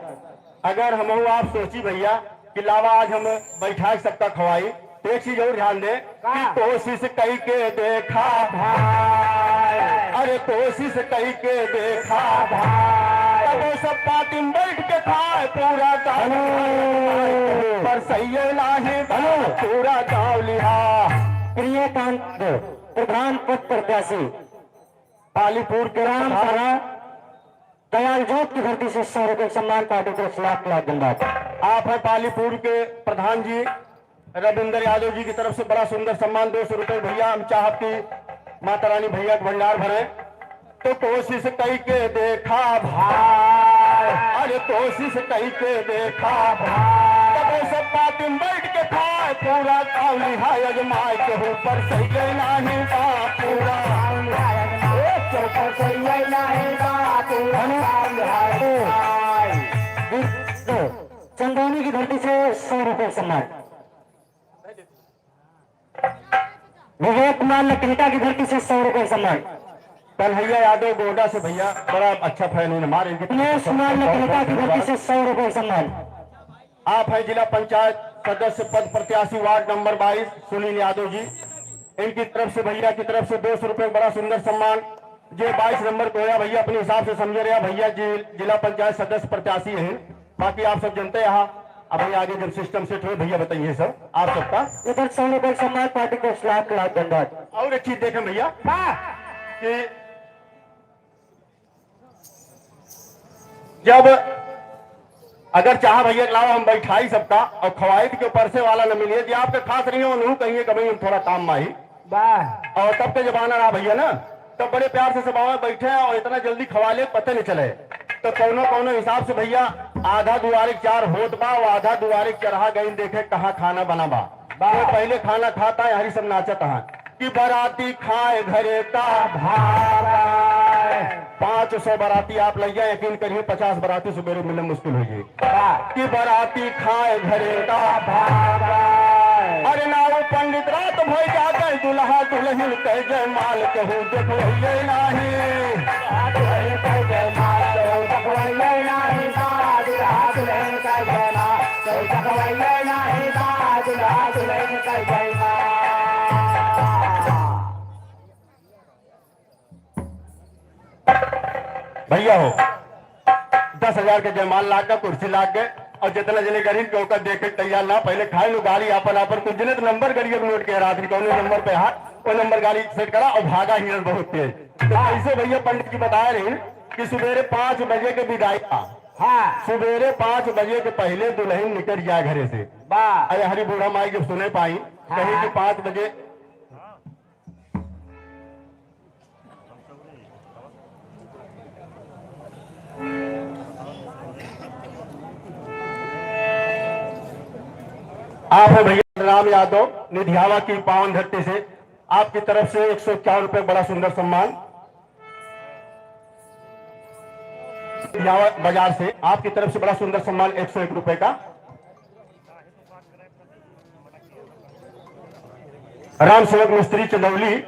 अगर हम आप सोची भैया कि लावा आज हम बैठा सबका खवाई, तो एक चीज और ध्यान दे कि का? कोशिश कई के देखा भाई, अरे कोशिश कई के देखा भाई, तब वो सब पार्टी में बैठ के खाए पूरा गाँव। हेलो। पर सही है नाही, हेलो। पूरा गाँव लिहा। प्रियकांत प्रधान पद प्रत्याशी पालीपुर के राम सारा दयाल जोत की धरती से सौ रुपए सम्मान पार्टी की तरफ से लाख लाख धन्यवाद। आप है पालीपुर के प्रधान जी रविंद्र यादव जी की तरफ से बड़ा सुंदर सम्मान, दो सौ रुपए। भैया हम चाहत कि माता रानी भैया के भंडार भरे, तो कोशिश कई के देखा भाई, अरे कोशिश कई के देखा भाई, तब वो सब पार्टी में बैठ के खाए पूरा गाँव लिहा अजमाए के ऊपर सही नाही बा पूरा। चंदौनी की धरती से सौ रुपए सम्मान। विवेक कुमार लकड़ीका की धरती से सौ रुपए सम्मान। कन्हैया यादव गोंडा से भैया, बड़ा अच्छा फैन है हमारे, इनके दिनेश कुमार लकड़ीका की धरती से सौ रुपए सम्मान। आप हैं जिला पंचायत सदस्य पद प्रत्याशी वार्ड नंबर बाईस सुनील यादव जी, इनकी तरफ से, भैया की तरफ से दो सौ रुपए बड़ा सुंदर सम्मान। जे बाईस नंबर को है भैया, अपने हिसाब से समझे रहे भैया जी, जिला पंचायत सदस्य प्रत्याशी हैं, बाकी आप सब जनते हैं। अब भैया आगे जब सिस्टम सेट हो भैया बताइए सब आप सबका। इधर सौ रुपए सम्मान पार्टी को लाख लाख धन्यवाद। और एक चीज देखें भैया हाँ। कि जब अगर चाह भैया के लावा हम बैठाई सबका और खवाई के परसे वाला न मिलिए, जे आपके खास रही हो, उन्हों कहिए कि भाई हम थोड़ा काम माही। वाह। और तब के जमाना रहा भैया ना, तब बड़े प्यार से सब आवे बैठे और इतना जल्दी खवा ले पता नहीं चले। तो कौनो कौनो हिसाब से भैया आधा दुआरे चार होत बा और आधा दुआरे चढ़ा गई देखे कहाँ खाना बना बा। वाह। तो पहले खाना खाता है, हरी सब नाचत है कि बराती खाए घरे का भागा। पाँच सौ बराती आप लइया, यकीन करिए पचास बराती सुबेरे मिलना मुश्किल हो जाए। वाह। कि बराती खाए घरे का भागा। अरे ना वो पंडित रात भर जागे, दुल्हा दुल्हन कह जयमाल कहूँ देखवैये नाही। दुल्हा दुल्हन कह जयमाल कहूँ देखवैये नाही, दुल्हा दुल्हन कह जयमाल कहूँ देखवैये नाही, दुल्हा दुल्हन कह जयमाल। भैया हो, दस हजार के जयमाल लाग गए, कुर्सी लाग गए, और जितना जने गरीब के ओकर देखे के तैयार ना, पहले खाए लो गाड़ी आपन आपन, कुछ जने तो नंबर गड़िया नोट के रात में कौन नंबर पे हाथ, वो नंबर गाड़ी सेट करा और भागा हिरन बहुत तेज। तो कैसे भैया पंडित जी बताए रहे कि सुबेरे पाँच बजे के विदाई था। हाँ। सुबेरे पाँच बजे के पहले दुल्हन निकल जाए घरे से। वाह। अरे हरी बूढ़ा माई जब सुने पाई, हाँ। कही कि पाँच बजे आप हैं भैया राम यादव निधियावा की पावन धरती से, आपकी तरफ से एक सौ इक्यावन रुपए बड़ा सुंदर सम्मान। निधियावा बाजार से आपकी तरफ से बड़ा सुंदर सम्मान एक सौ एक रुपए का। राम सेवक मिस्त्री चंदौली,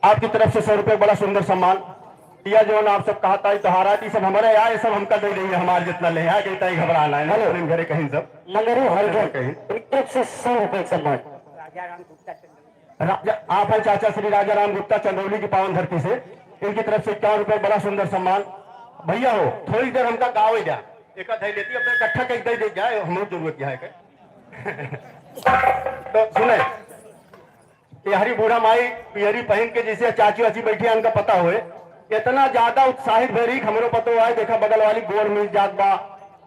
आपकी तरफ से सौ रुपए बड़ा सुंदर सम्मान। या जो आप सब कहा था, तोहारा, ई सब हमारे यहाँ, ये सब हमका दे देंगे, हमारे जितना ले आए, कहता है, घबराना है, हेलो। अपने घरे कहीं सब। मंगरू हरिजन, कहीं। एक तरफ से सौ रुपए सम्मान। राजा, आप हैं चाचा श्री राजा राम गुप्ता चंदौली की पावन धरती से, इनकी तरफ से इक्यावन रुपए बड़ा सुंदर सम्मान। भैया हो, थोड़ी देर हमका गावे जा, एक आध लेती, अपने इकट्ठा कहीं दे दे जाए, हमें जरूरत है के। तो सुने, ये हरी बूढ़ा माई पियरी पहन के जैसे चाची वाची बैठी है, इनका पता होए, इतना ज्यादा उत्साहित भइली कि हमरो पतो है, देखा बगल वाली गोड़ मिल जात बा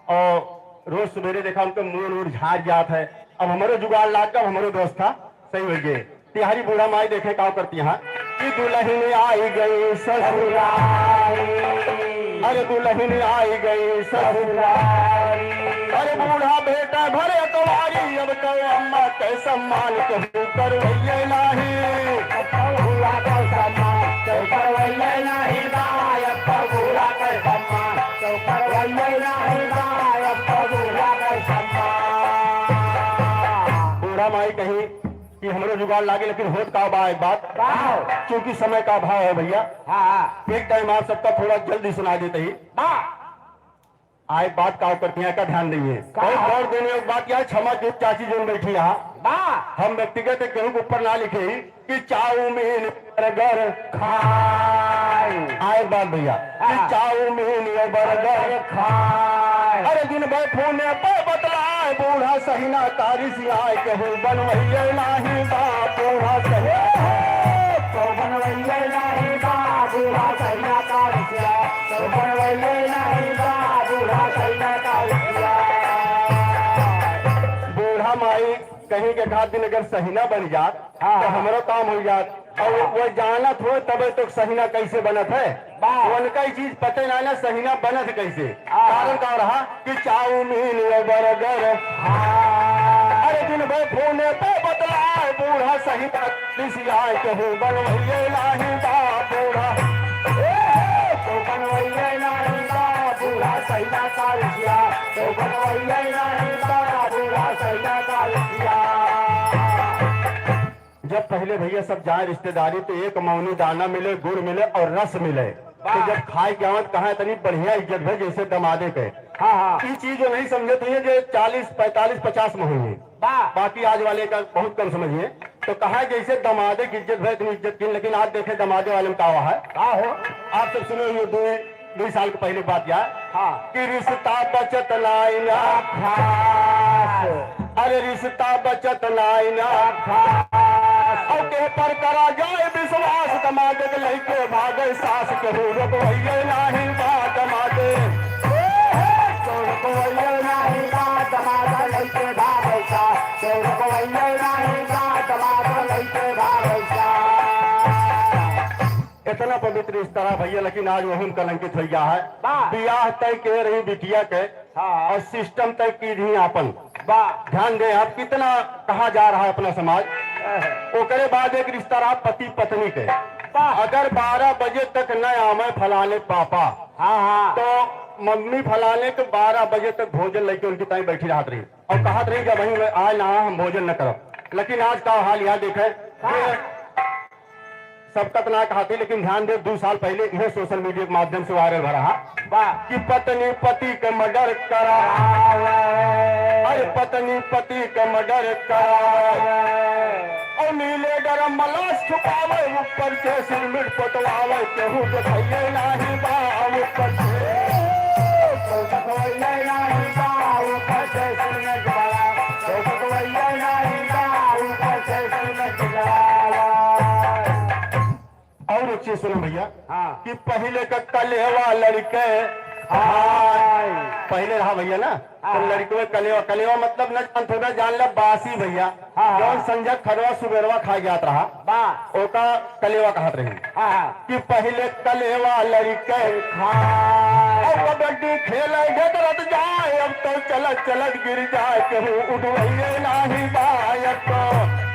और रोज सुबेरे देखा उनके मूड़ उड़ झाड़ जात है। अब हमरो जुगाड़ लाग गवा, अब हमरो व्यवस्था सही होइ गए। तिहारी बूढ़ा माई देखे का करती हैं कि दुलहिन आई गई ससुरारी, अरे दुलहिन आई गई ससुरारी, अरे बूढ़ा बेटा भरे तुम्हारी, अब तो अम्मा के सम्मान केहू करवइये नाही। अब तो बूढ़ा के सम्मान केहू करवइये नाही बा, अब तो बूढ़ा के सम्मान केहू करवइये नाही बा, अब तो बूढ़ा के सम्मान। बूढ़ा माई कही कि हमरो जुगाड़ लागे, लेकिन होत का बा एक बात। का हो? चूंकि समय का अभाव है भइया, हाँ, हाँ। एक टाइम आप सबका थोड़ा जल्दी सुना देते ही। बा। आ एक बात का करती हैं, का ध्यान देइये। का? बहुत गौर देने एक बात यह, क्षमा की चाची जोन बैठी है, बा। हम व्यक्तिगत एक केहू के ऊपर ना लिखे ही कि चाउमीन बर्गर खाए। आए बात भइया, कि हाँ। चाउमीन या बर्गर खाए। अरे दिन भर फोने पे बतलाए, बूढ़ा सहिना तारी सियाए, केहू बनवइये नाही बा, बूढ़ा सहिना। केहू बनवइये नाही बा, बूढ़ा सहिना तारी सियाए, केहू बनवइये नाही बा, बूढ़ा सहिना तारी सियाए। बूढ़ा माई कहीं के खातिर अगर सहिना बन जात, हाँ, तो हाँ। हमरो काम हो जात। और वो जानत हो तबे तो सहिना कैसे बनत है, बा। उनका ये चीज पते ना ना सहिना बनत कैसे। हाँ। कारण का रहा कि चाउमीन या बर्गर। हाँ। अरे दिन भर फोने पे बतलाए, बूढ़ा सहिना रिसियाए, केहू बनवइये नाही बा, बूढ़ा। ए, केहू बनवइये नाही बा, बूढ़ा सहिना तारी सियाए, केहू बनवइये नाही बा, बूढ़ा सहिना तारी सियाए। जब पहिले भइया सब जाए रिश्तेदारी तो एक मौनी दाना मिले, गुड़ मिले और रस मिले। तो वाह। जब खाए के आवत कहा इतनी बढ़िया इज्जत भे जैसे दमादे के। हाँ, हाँ। ई चीज जो नहीं समझत हुई है जो चालीस, पैंतालीस, पचास में हुई है। वाह। बाकी आज वाले का बहुत कम समझिए। तो कहा जैसे दमादे की इज्जत भे इतनी इज्जत की, लेकिन आज देखे दमादे वाले में का हुआ है। का हो? आप सब सुने हुए दो दुई साल के पहिले बात या हाँ। कि रिश्ता बचत नाई ना खास। अरे रिश्ता बचत नाई ना खास। और के पर करा जाए विश्वास, दमाद के लइके भागे सास, केहू रोकवइये नाही बा दमाद। केहू रोकवइये नाही बा दमाद, लइके भागे सास। केहू रोकवइये नाही बा दमाद, लइके भागे सास। इतना पवित्र रिश्ता रहा भइया, लेकिन आज वही में कलंकित होइ गया है। बा। बियाह तय के रही बिटिया के, हाँ। और सिस्टम तय की रही आपन। बा। ध्यान दे आप, कितना कहा जा रहा है अपना समाज। हाँ। ओकरे बाद एक रिश्ता रहा पति पत्नी के। बा। अगर बारह बजे तक न आवे फलाने पापा, हाँ, हाँ। तो मम्मी फलाने के बारह बजे तक भोजन लेके उनकी ताई बैठी रहत रही और कहत रही, "जब वहीं आए ना, हम भोजन न करब।" लेकिन आज का हाल यहाँ देखे, हाँ। ये सबका तो ना कहती, लेकिन ध्यान दे, दो साल पहिले इहे सोशल मीडिया के माध्यम से वायरल भरा हा। वाह। कि पत्नी पति के मर्डर करावे। अरे पत्नी पति के मर्डर करावे। और नीले ड्रम में लाश छुपावे, ऊपर से सिरमिट पोतवावे, केहू देखइये नाही बा ऊपर से। केहू देखइये नाही बा ऊपर से सिरमिट वाला। केहू देखइये नाही बा ऊपर से सिरमिट वाला। और एक चीज सुनो भइया, हाँ। कि पहिले का कलेवा लड़िके, हाँ। पहिले रहा भइया ना, हाँ। तो लड़िकवे कलेवा, कलेवा मतलब न जानत होबे, जान ले बासी भइया, हाँ, हाँ। जौन संझा खरवा सुबेरवा खाए जात रहा, बा। ओका कलेवा कहत रही। हाँ, हाँ। कि पहिले कलेवा लड़िके, हाँ। अब कबड्डी खेले गदरत जाए, अब तो चलत चलत गिर जाए, केहू उठवइये नाही बा, अब तो।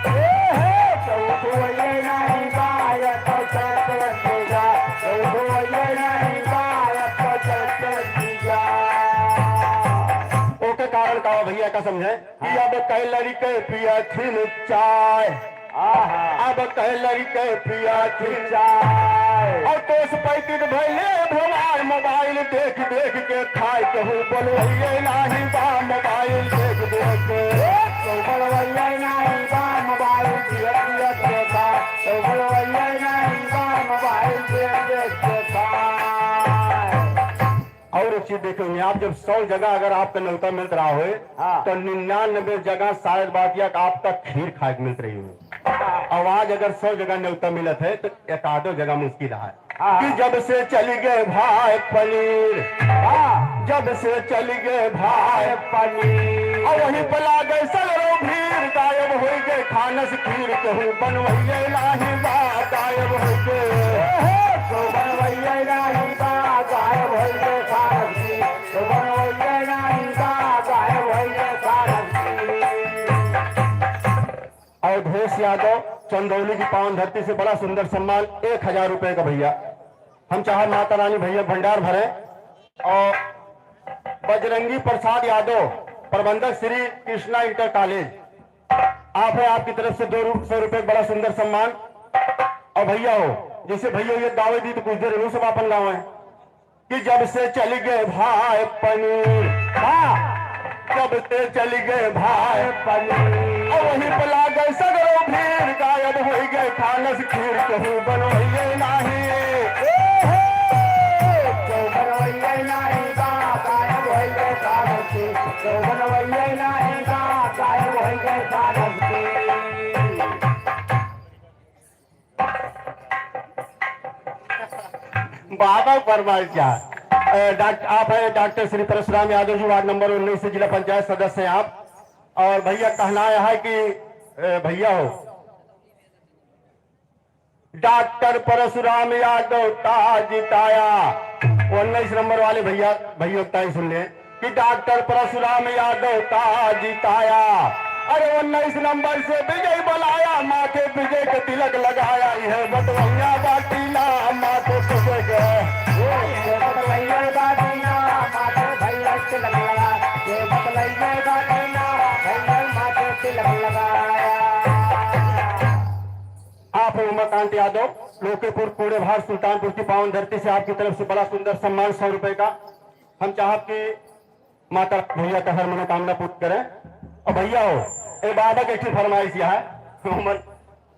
ए हे, केहू उठवइये नाही बा, अब तो चलत चलत गिर जाए, केहू उठवइये नाही बा, अब तो चलत चलत गिर जाए। ओके कारण का भइया का समझे कि हाँ। अब कई लड़िके पिया थिन चाय। आहा। अब कहे लड़िके पिया की चाय। और कोस पैकेट भइले भवार मोबाइल देख देख के खाए, केहू बोलवइये नाही बा मोबाइल देख देख के। केहू बोलवइये नाही बा मोबाइल देख देख के खाए, केहू बोलवइये नाही बा मोबाइल देख देख के खाए। और एक चीज देखेंगे आप, जब सौ जगह अगर आपका न्योता मिलत रहा होए, हाँ। तो निन्यानबे जगह शायद बात या कि आपका खीर खाए के मिलत रही हो। हाँ। और आज अगर सौ जगह न्योता मिलत है, तो एक आधो जगह मुश्किल है। हाँ। कि जब से चलि गए भाई पनीर, हाँ। जब से चलि गए भाई पनीर। अउर वहीं पर लागै सगरो भीड़, गायब होइ गए खानस खीर, केहू बनवइये नाहीं बा, गायब होइ गए। केहू बनवइये नाहीं बा, गायब होइ गए खानस खीर, केहू बनवइये नाहीं बा, गायब होइ गए खानस खीर। अवधेश यादव चंदौली की पावन धरती से बड़ा सुंदर सम्मान एक हजार रुपए का भइया। हम चाहब माता रानी भइया भंडार भरे। अउर बजरंगी प्रसाद यादव, प्रबंधक श्री कृष्णा इंटर कॉलेज, आप है, आपकी तरफ से दो सौ रुपए का बड़ा सुंदर सम्मान। अउर भइया हो, जैसे भइया ये गावे दी तो कुछ देर इन्हों सब आपन गावे। कि जब से चलि गए भाई पनीर, हाँ, जब से चलि गए भाई पनीर, अउर वहीं पर लागै सगरो भीड़, गायब होइ गए खानस खीर, केहू बनवइये नाहीं। केहू बनवइये नाहीं बा, गायब होइ गए खानस खीर, केहू बनवइये नाहीं बा, गायब होइ गए खानस खीर। बाबा फरमाइश क्या? अ, डॉक्ट-, आप हैं डॉक्टर श्री परशुराम यादव जी, वार्ड नंबर उन्नीस से जिला पंचायत सदस्य हैं आप। और भइया कहना यह है कि, अ, भइया हो, डॉक्टर परशुराम यादव का जिताया, उन्नीस नंबर वाले भइया, भइया का सुन ले। कि डॉक्टर परशुराम यादव का जिताया। अरे उन्नीस नंबर से विजय बनाया, माथे विजय के तिलक लगाया, यह बतवैया बाटी ना माथे विजय के। ये बतवैया बाटी ना माथे भैया तिलक लगा, ये बतवैया बाटी ना भैया माथे तिलक लगाया। आप हैं उमाकांत यादव, लोकेपुर, कूड़ेभार, सुल्तानपुर की पावन धरती से आपकी तरफ से बड़ा सुंदर सम्मान सौ रुपए का। हम चाहब कि माता भैया का हर मनोकामना पूर्ण करें। और भैया हो, ए बाबा के एक ठो फरमाइश यह है, हमर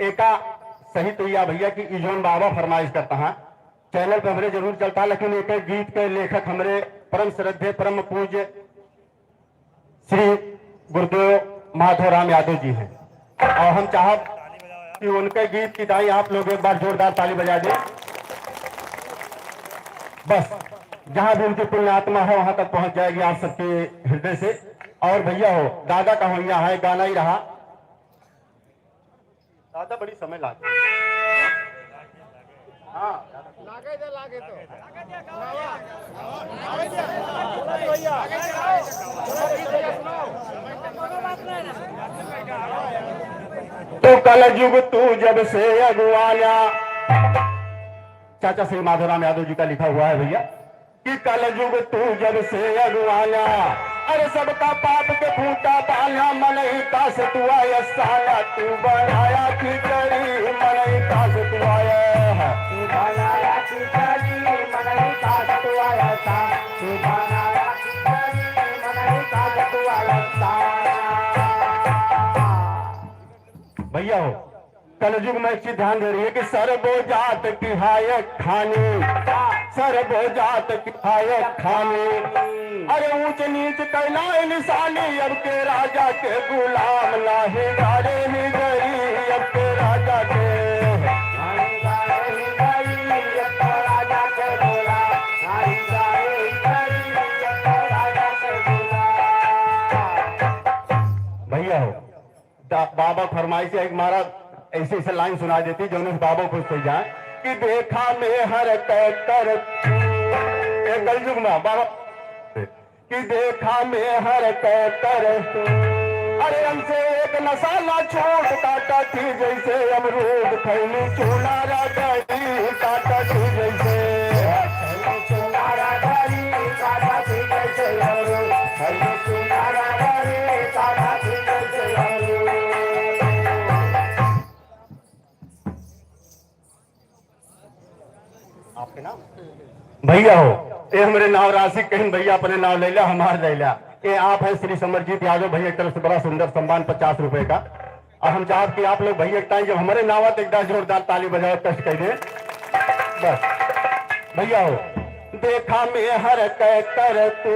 एका सही तो या भैया कि ई जौन बाबा फरमाइश करता है, चैनल पे हमरे जरूर चलता, लेकिन एक गीत के लेखक हमरे परम श्रद्धे, परम पूज्य श्री गुरुदेव माधोराम यादव जी हैं। और हम चाहब कि उनके गीत की दाई आप लोग एक बार जोरदार ताली बजा दें। बस, जहाँ भी उनकी पुण्य आत्मा है, वहाँ तक पहुँच जाएगी आप सबके हृदय से। और भैया हो, दादा का होइया है, गाना ही रहा। दादा बड़ी समय लागे। हाँ। लागे दे, लागे तो। तो कलजुग तू जब से अगुआया, चाचा श्री माधोराम यादव जी का लिखा हुआ है भैया। कि कलजुग तू जब से अगुआया, अरे सबका पाप के खूंटा बांधा, मनई का सतुआ साला तू बनाया खिचड़ी, मनई का सतुआ। तू बनाया खिचड़ी, मनई का सतुआ सा, तू बनाया खिचड़ी, मनई का सतुआ सा। भैया हो, कलयुग में एक चीज ध्यान दे रही है कि सर्वो जात की हाय खानी, सर्वो जात की हाय खानी। अरे ऊंच नीच कैला इंसानी, अब के राजा के गुलाम नाही गारे ही गई, अब के राजा के। भैया हो, दा-, बाबा फरमाइश है, एक महाराज ऐसे ऐसे लाइन सुना देती, जौन से बाबा खुश हो जाए कि देखा में हर कैतर, ए कलयुग में बाबा, कि देखा में हर कैतर, अरे हमसे एक नशा ना छूट, काटा थी जैसे अमरूद, खैनी चूना रगड़ी, काटा थी जैसे। आपके नाम? भैया हो, ए हमरे नाव राशि कहीं भैया अपने नाव ले ला, हमार ले ला। ए आप है श्री समरजीत यादव भैया की तरफ से बड़ा सुंदर सम्मान पचास रुपए का। और हम चाहब कि आप लोग भैया के टाइम जब हमरे नावा तो एक दास जोरदार ताली बजाओ, कष्ट कह दे। बस भैया हो, देखा में हर कैतर तू,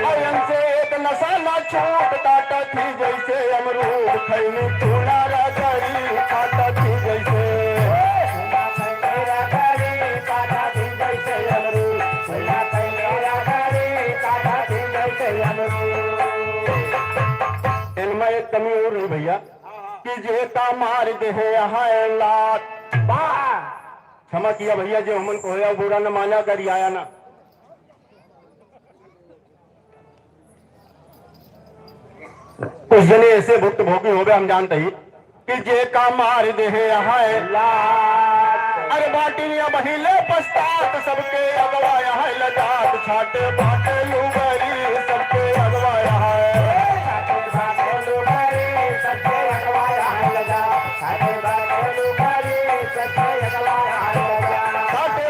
अयन से एक नशा ना छूट, काटा थी जैसे अमरूद, खैनी चूना रगड़ी, काटा थी जैसे। कमी और रही भैया कि जे का मार दे है यहाँ लात। वाह! क्षमा किया भैया, जो हमन को होया बुरा न माना, गरियाया ना। उस जने ऐसे भुक्तभोगी होवे, हम जानते ही कि जे का मार दे है यहाँ लात। अरे बाटिया बहिले पछतात, सबके अगवा यहाँ लजात। छाटे बाटे लुगरी, सबके अगवा यहाँ। छाटे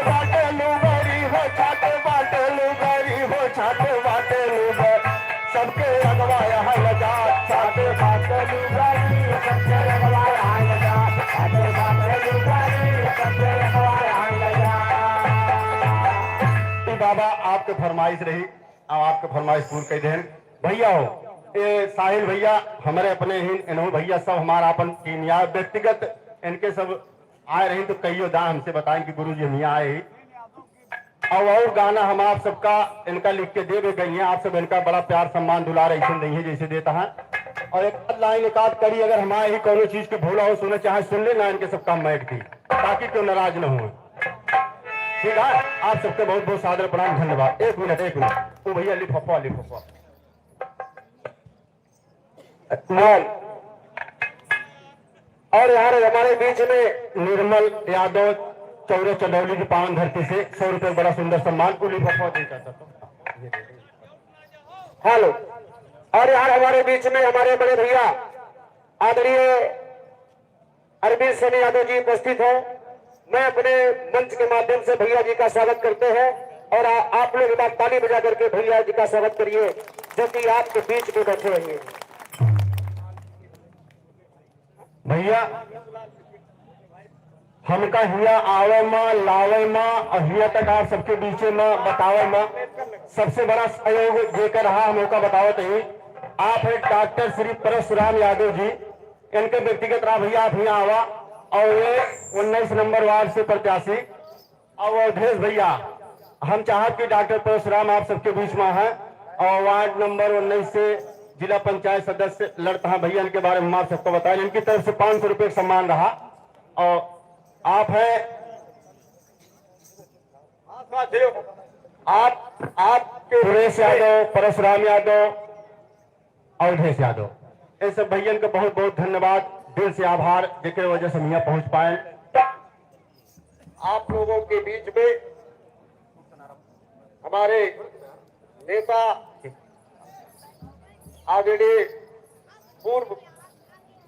बाटे लुगरी हो, छाटे बाटे लुगरी हो, छाटे बाटे लुगरी। सबके अगवा यहाँ लजात, छाटे बाटे लुगरी, सबके अगवा यहाँ लजात, छाटे बाटे लुगरी, सबके अगवा यहाँ लजात। ई बाबा आपके फरमाइश रही, अब आपके फरमाइश पूर कर देन। भैया हो, ए साहिल भैया, हमारे अपने ही इन्हों भैया सब हमारा अपन टीम या व्यक्तिगत इनके सब आए रही तो कहियो दा हमसे बताएं कि गुरु जी हम यहाँ आए ही। अब और गाना हम आप सबका इनका लिख के दे भी गई हैं, आप सब इनका बड़ा प्यार सम्मान दुलार ऐसे नहीं है जैसे देता है। और एक आध लाइन एक आध कड़ी अगर हमारे ही कोनो चीज के भूला हो सुने चाहे सुन लेना इनके सबका मैक दी, ताकि क्यों नाराज न हो। ठीक है, आप सबके बहुत बहुत सादर प्रणाम, धन्यवाद। एक मिनट, एक मिनट, ओ भैया लिफाफा, लिफाफा। और, और यार हमारे बीच में निर्मल यादव चौरे चंदौली की पावन धरती से सौ रुपए बड़ा सुंदर सम्मान को लिफाफा दे चाहता था। हेलो, और यार हमारे बीच में हमारे बड़े भैया आदरणीय अरविंद सेन यादव जी उपस्थित हैं। मैं अपने मंच के माध्यम से भैया जी का स्वागत करते हैं और आ, आप लोग एक बार ताली बजा करके भैया जी का स्वागत करिए जो कि आपके बीच में बैठे हुए हैं। भैया, हमका हिया आवे मा, लावे मा और हिया तक आप सबके बीचे मा, बतावे मा, सबसे बड़ा सहयोग जेकर रहा, हम ओका बतावत ही। आप हैं डॉक्टर श्री परशुराम यादव जी, इनके व्यक्तिगत रहा भैया, आप हिया आवा। और ये उन्नीस नंबर वार्ड से प्रत्याशी और अवधेश भैया, हम चाहब कि डॉक्टर परशुराम आप सबके बीच मा हैं और वार्ड नंबर उन्नीस से जिला पंचायत सदस्य लड़ता है भैया, इनके बारे में हम आप सबको बताएं। इनकी तरफ से पाँच सौ रुपये का सम्मान रहा और आप हैं, आप, आपके सुरेश यादव, परशुराम यादव, अवधेश यादव, इन सब भैयन का बहुत बहुत धन्यवाद, दिल से आभार, जेकरे वजह से हम यहाँ पहुँच पाए। आप लोगों के बीच में हमारे नेता आदरणीय पूर्व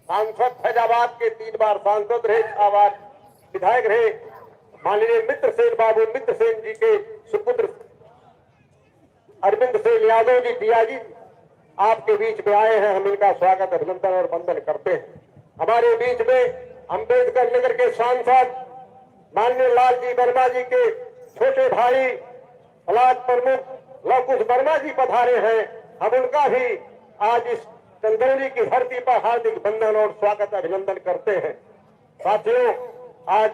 सांसद, फैजाबाद के तीन बार सांसद रहे, छह बार विधायक रहे, माननीय मित्र सेन बाबू मित्र सेन जी के सुपुत्र अरविंद सेन यादव जी, टीआईजी, आपके बीच में आए हैं, हम इनका स्वागत, अभिनंदन और वंदन करते हैं। हमारे बीच में अम्बेडकर नगर के सांसद माननीय लालजी वर्मा जी के छोटे भाई ब्लॉक प्रमुख लवकुश वर्मा जी पधारे हैं, हम उनका भी आज इस चंदौली की धरती पर हार्दिक वंदन और स्वागत, अभिनंदन करते हैं। साथियों, आज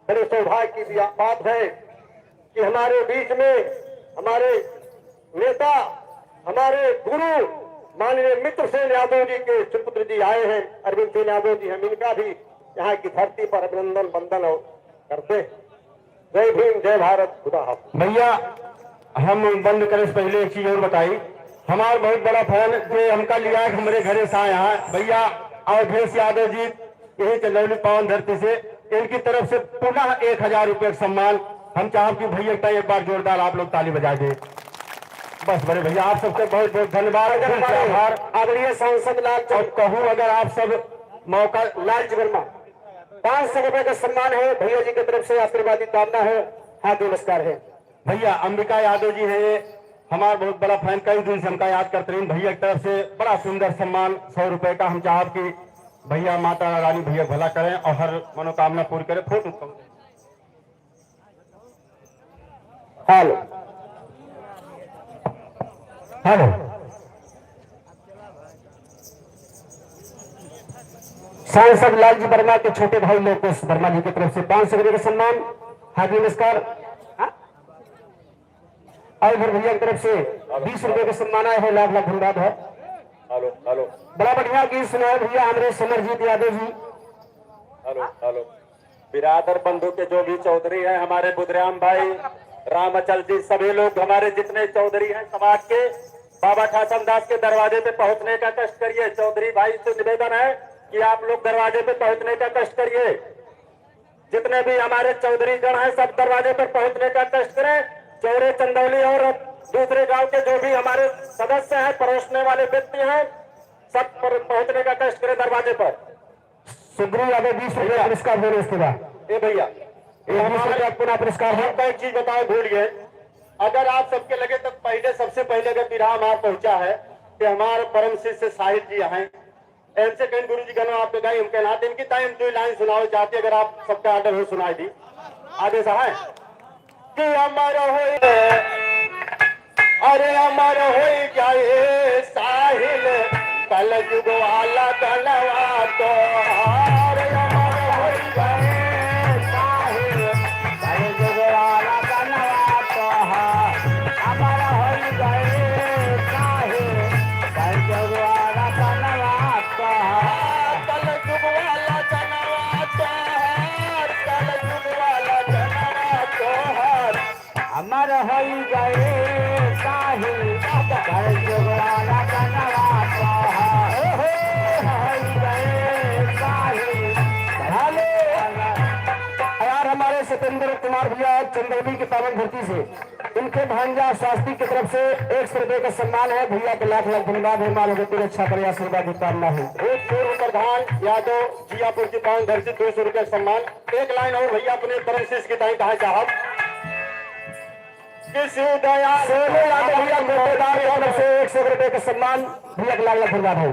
बड़े सौभाग्य की बात है कि हमारे बीच में हमारे नेता, हमारे गुरु माननीय मित्र सेन यादव जी के सुपुत्र जी आए हैं, अरविंद सेन यादव जी, हम इनका भी यहाँ की धरती पर अभिनंदन, वंदन और करते हैं। जय भीम, जय भारत, खुदा हाफिज। भैया, हम बंद करे से पहले एक चीज और बताई। हमार बहुत बड़ा फैन जे हमका लिया है, हमरे घरे से आया है भैया अवधेश यादव जी, यही चंदौली पावन धरती से, इनकी तरफ से पुनः एक हजार रुपये का सम्मान। हम चाहब कि भैया का एक बार जोरदार आप लोग ताली बजा दें। बस बड़े भैया, आप सबके बहुत बहुत धन्यवाद, दिल से आभार। आदरणीय सांसद लाल और कहूँ अगर आप सब मौका लालच वर्मा, पाँच सौ रुपये का सम्मान है भैया जी की तरफ से, आशीर्वाद की कामना है, हाथ नमस्कार है। भैया अंबिका यादव जी हैं, ये हमार बहुत बड़ा फैन, कई दिन से हमका याद करते रहे। भैया की तरफ से बड़ा सुंदर सम्मान सौ रुपये का। हम चाहब कि भैया माता रानी भैया भला करें और हर मनोकामना पूरी करें। Photo hello, hello. सांसद लालजी वर्मा के छोटे भाई लोकेश वर्मा जी की तरफ से पाँच सौ रुपये का सम्मान, हार्दिक नमस्कार। हाँ? और इधर भैया की तरफ से बीस रुपये का सम्मान आया है, लाख लाख धन्यवाद है। Hello, hello. बड़ा बढ़िया गीत सुनाए भैया हमरे समरजीत यादव जी। Hello, hello. बिरादर बंधु के जो भी चौधरी हैं, हमारे बुधराम भाई, राम अचल जी, सभी लोग हमारे जितने चौधरी हैं समाज के, बाबा ठासन दास के दरवाजे पे पहुंचने का कष्ट करिए। चौधरी भाई से निवेदन है कि आप लोग दरवाजे पे पहुंचने का कष्ट करिए। जितने भी हमारे चौधरी गण हैं, सब दरवाजे पर पहुंचने का कष्ट करें। चौरे चंदौली और दूसरे गांव के जो भी हमारे सदस्य हैं, परोसने वाले व्यक्ति हैं, सब पर पहुंचने का कष्ट करें दरवाजे पर। सुग्रीव यादव बीस रुपया भैया। पुरस्कार देने इसके बाद। ए भैया, ए, बीस हमारे रुपया पुनः पुरस्कार है। आपका एक चीज बताओ, भूल गए। अगर आप सबके लगे तक पहले, सबसे पहले अगर बिरहा हमार पहुंचा है, तो हमारे परम शिष्य साहिल जी हैं, एमसे कहीं गुरु जी गाना आपके गाई, हम कहना दिन की ताई हम दो लाइन सुनाओ चाहते, अगर आप सबका ऑर्डर हो सुनाई दी। आदेश है कि अमर होई, अरे अमर होई जाए साहिल, कल युग वाला गनवा तोहार। अमर होई जाए साहिल, कल युग वाला गनवा तोहार। अमर होई जाए साहिल, कल युग वाला गनवा तोहार। कल युग वाला गनवा तोहार, कल युग वाला गनवा तोहार। अमर होई गए साहिल, कल युग वाला गनवा तोहार। होई गए साहिल। हेलो। यार, हमारे सत्येंद्र कुमार भैया चंदौली की पावन धरती से, इनके भांजा शास्त्री की तरफ से एक सौ रुपए का सम्मान है। भैया के लाख लाख धन्यवाद है। माँ भगवती रक्षा करे, आशीर्वाद की कामना है। भूतपूर्व प्रधान यादव जियापुर की पावन धरती दो सौ रुपए सम्मान। एक लाइन और भैया अपने परम शिष्य की ताई कहा चाहब कि शिव दयाल सोनू यादव भैया कोटेदार की तरफ से एक सौ रुपए का सम्मान। भैया के लाख लाख धन्यवाद है।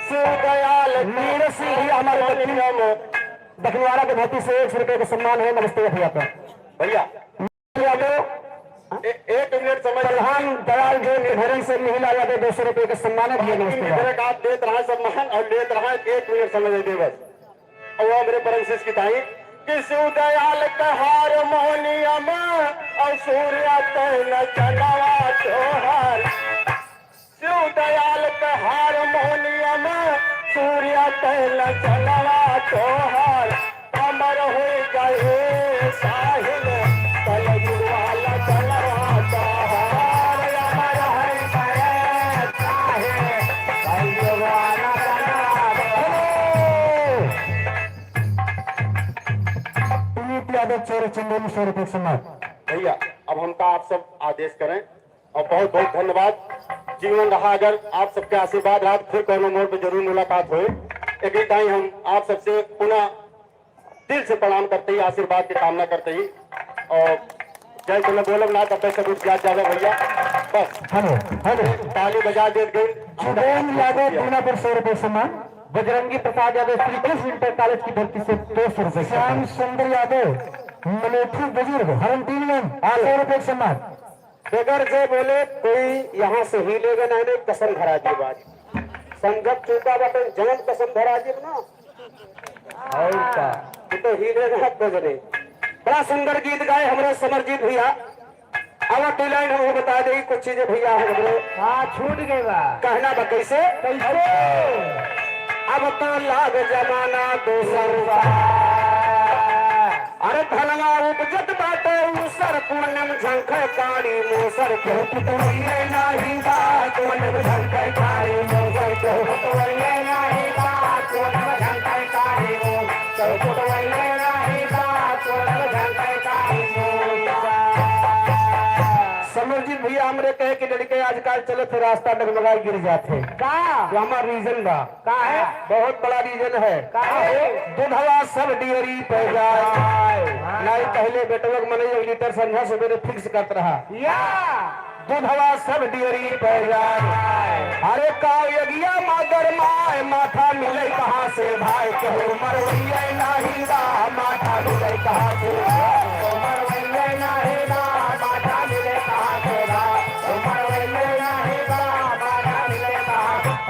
शिव दयाल नीरज सिंह भैया हमारे दक्षिण, दक्षिणवाड़ा के धरती से एक सौ रुपए का सम्मान है। नमस्ते भैया का। भैया यादव, ए-, एक मिनट समय दे। प्रधान दयाल जो निर्भरन से महिला यादव दो सौ रुपए का सम्मान है, भैया, नमस्ते। निर्भर का आप देत रहा सम्मान और लेत रहा, एक मिनट समय दे दे बस। और वो हमरे परम शिष्य की ताई कि शिव दयाल का हारमोनियम और सूर्या तैन चलवा तोहार। शिव दयाल का हारमोनियम, सूर्या तैन चलवा तोहार। अमर होई गए साहिल, कल युग वाला गनवा तोहार। अमर होई गए साहिल, कल युग वाला गनवा तोहार। पुनीत यादव चौरे चंदौली सौ रुपये सम्मान। भैया, अब हमका आप सब आदेश करें। और बहुत बहुत धन्यवाद। जीवन रहा अगर आप सबके आशीर्वाद रहा तो फिर कोनो मोड़ पे जरूर मुलाकात होए। एक ही ताई हम आप सबसे पुनः दिल से प्रणाम करते ही, आशीर्वाद की कामना करते ही। और जय तो मैं बोलब ना, तब तक उठ जात जावे भैया। बस हेलो, हेलो। ताली बजा देत गई। जुबेन यादव दूना पर सौ रुपये सम्मान। बजरंगी प्रसाद यादव श्री कृष्ण इंटर कॉलेज की धरती से दो सौ रुपये श्याम सम्मान। सुंदर यादव मलेठी बुजुर्ग हरन तीन सौ रुपये सम्मान। बगैर जे बोले कोई यहाँ से हिलेगा नहीं, नहीं कसम धरा जी बाज। संगत चूका बाटे जवन कसम धरा जी ना। और का? ये तो हिलेगा कुछ नहीं। बड़ा सुंदर गीत गाए हमरे समरजीत भैया। अब दो लाइन हमको बता दे कुछ चीजें भैया हमरे। हाँ, छूट गए बा। कहना बा कैसे? कैसे? अब तो लाग जमाना दोसर बा। अरे धनवा उपजत बाटे ऊसर, पूनम झंखे कारी मूसर, केहू पुतवैये नाही बा, पूनम झंखे कारी मूसर, केहू पुतवैये नाही बा, पूनम झंखे कारी मूसर, केहू पुतवैये नाही बा, पूनम झंखे कारी मूसर। समरजीत भैया हमरे कहे कि लड़के आजकल चलत है रास्ता डगमगाई गिर जात है। का? तो हमार रीजन बा। काहे? बहुत बड़ा रीजन है। काहे? दूधवा सब डेयरी पे जाए। हाँ। नहीं पहले बेटवा के मनई एक लीटर संझा सवेरे फिक्स करत रहा। या। दूधवा सब डेयरी पे जाए। अरे का यगिया मगर माय माथा मिले कहाँ से भाई? केहू मरवैये नाही बा, माथा मिले कहाँ से? केहू मरवैये नाही बा, माथा मिले कहाँ से बा? केहू मरवैये नाही बा, माथा मिले कहाँ से?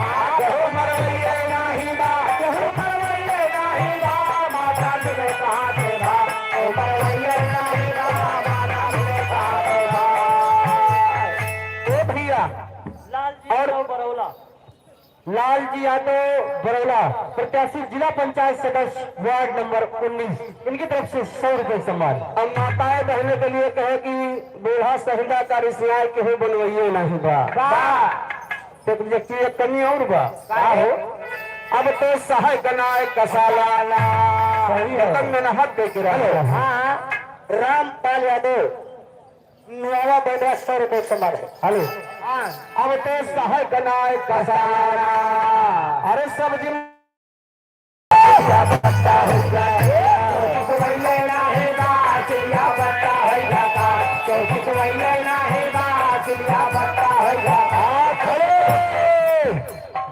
ए भैया, लाल जी और चौक बरौला। लाल जी यादव बरौला, प्रत्याशी जिला पंचायत सदस्य वार्ड नंबर उन्नीस, इनकी तरफ से सौ रुपए सम्मान। अब माताएं बहनों के लिए कहे कि बूढ़ा सहिंदा का रिसियाय केहू बनवइये नाही बा। बा। तो एक, एक कमी और बा। का हो? अब तो सहाय गनाय कसाला। सही है। एकदम मेहनत दे के रहो। हेलो, हाँ, रामपाल यादव, नवावा बैठा, सौ रुपए सम्मान है। हेलो। हाँ। अब तो सहाय गनाय कसाला। अरे सब्जी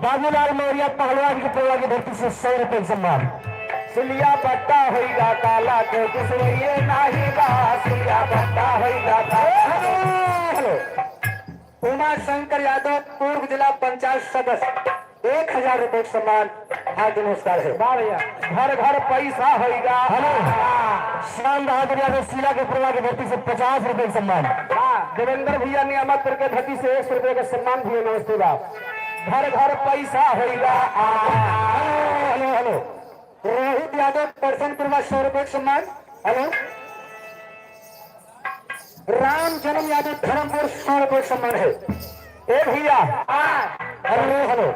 बाबूलाल मौर्य पहलवान की पौवा की धरती से सौ रुपए के सम्मान। सिलिया बट्टा होइगा काला के कुछ होइए नाही बा, सिलिया बट्टा होइगा काला। Hello, hello. उमा शंकर यादव, पूर्व जिला पंचायत सदस्य, एक हजार रुपए का सम्मान, हार्दिक नमस्कार है। वाह भैया, घर घर पैसा होइगा। हेलो, श्याम बहादुर यादव, शीला के पौवा की धरती से पचास रुपए का सम्मान। वाह, देवेंद्र भैया नियामतपुर के धरती से एक सौ रुपए का सम्मान भैया, नमस्ते बा। घर घर पैसा होइगा। आ, हेलो, हेलो, हेलो। रोहित यादव, परसनपुरवा, सौ रुपए का सम्मान। हेलो। राम जन्म यादव, धर्मपुर, सौ रुपए का सम्मान है। ए भैया, आ, हेलो, हेलो।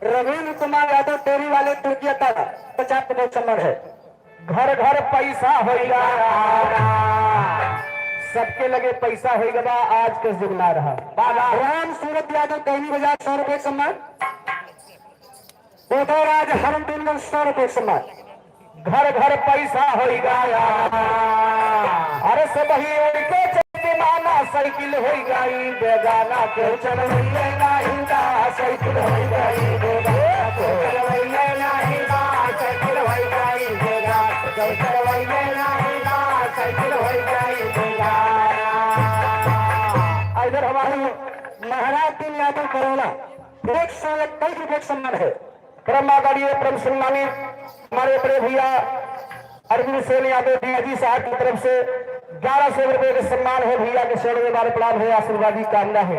रविंद्र कुमार यादव, डेरी वाले, तुर्किया ताला, पचास रुपए का सम्मान है। घर घर पैसा होइगा। सबके लगे पैसा होइगा बा, आज के जुग ना रहा। बाबा। राम सूरत यादव, कैनी बाजार, सौ रुपए का सम्मान। उदयराज हरमदीनगंज, सौ रुपए सम्मान। घर घर पैसा होइगा। अरे सब ही उनके चलते माना साइकिल होइगा, ई बेगाना के चलवैया नाही बा, साइकिल होइगा, ई बेगाना के चलवैया नाही बा, साइकिल होइगा, ई बेगाना के चलवैया नाही बा, साइकिल होइगा, ई बेगाना। इधर हमारे महाराज दिन यादव बरौला, एक सौ इक्कीस रुपए का सम्मान है। परम आदरणीय, परम सम्मानित हमारे बड़े भैया अरविंद सेन यादव जी, जी साहब की तरफ से ग्यारह सौ रुपए का सम्मान है। भैया के चरण में बार प्रणाम है, आशीर्वाद की कामना है।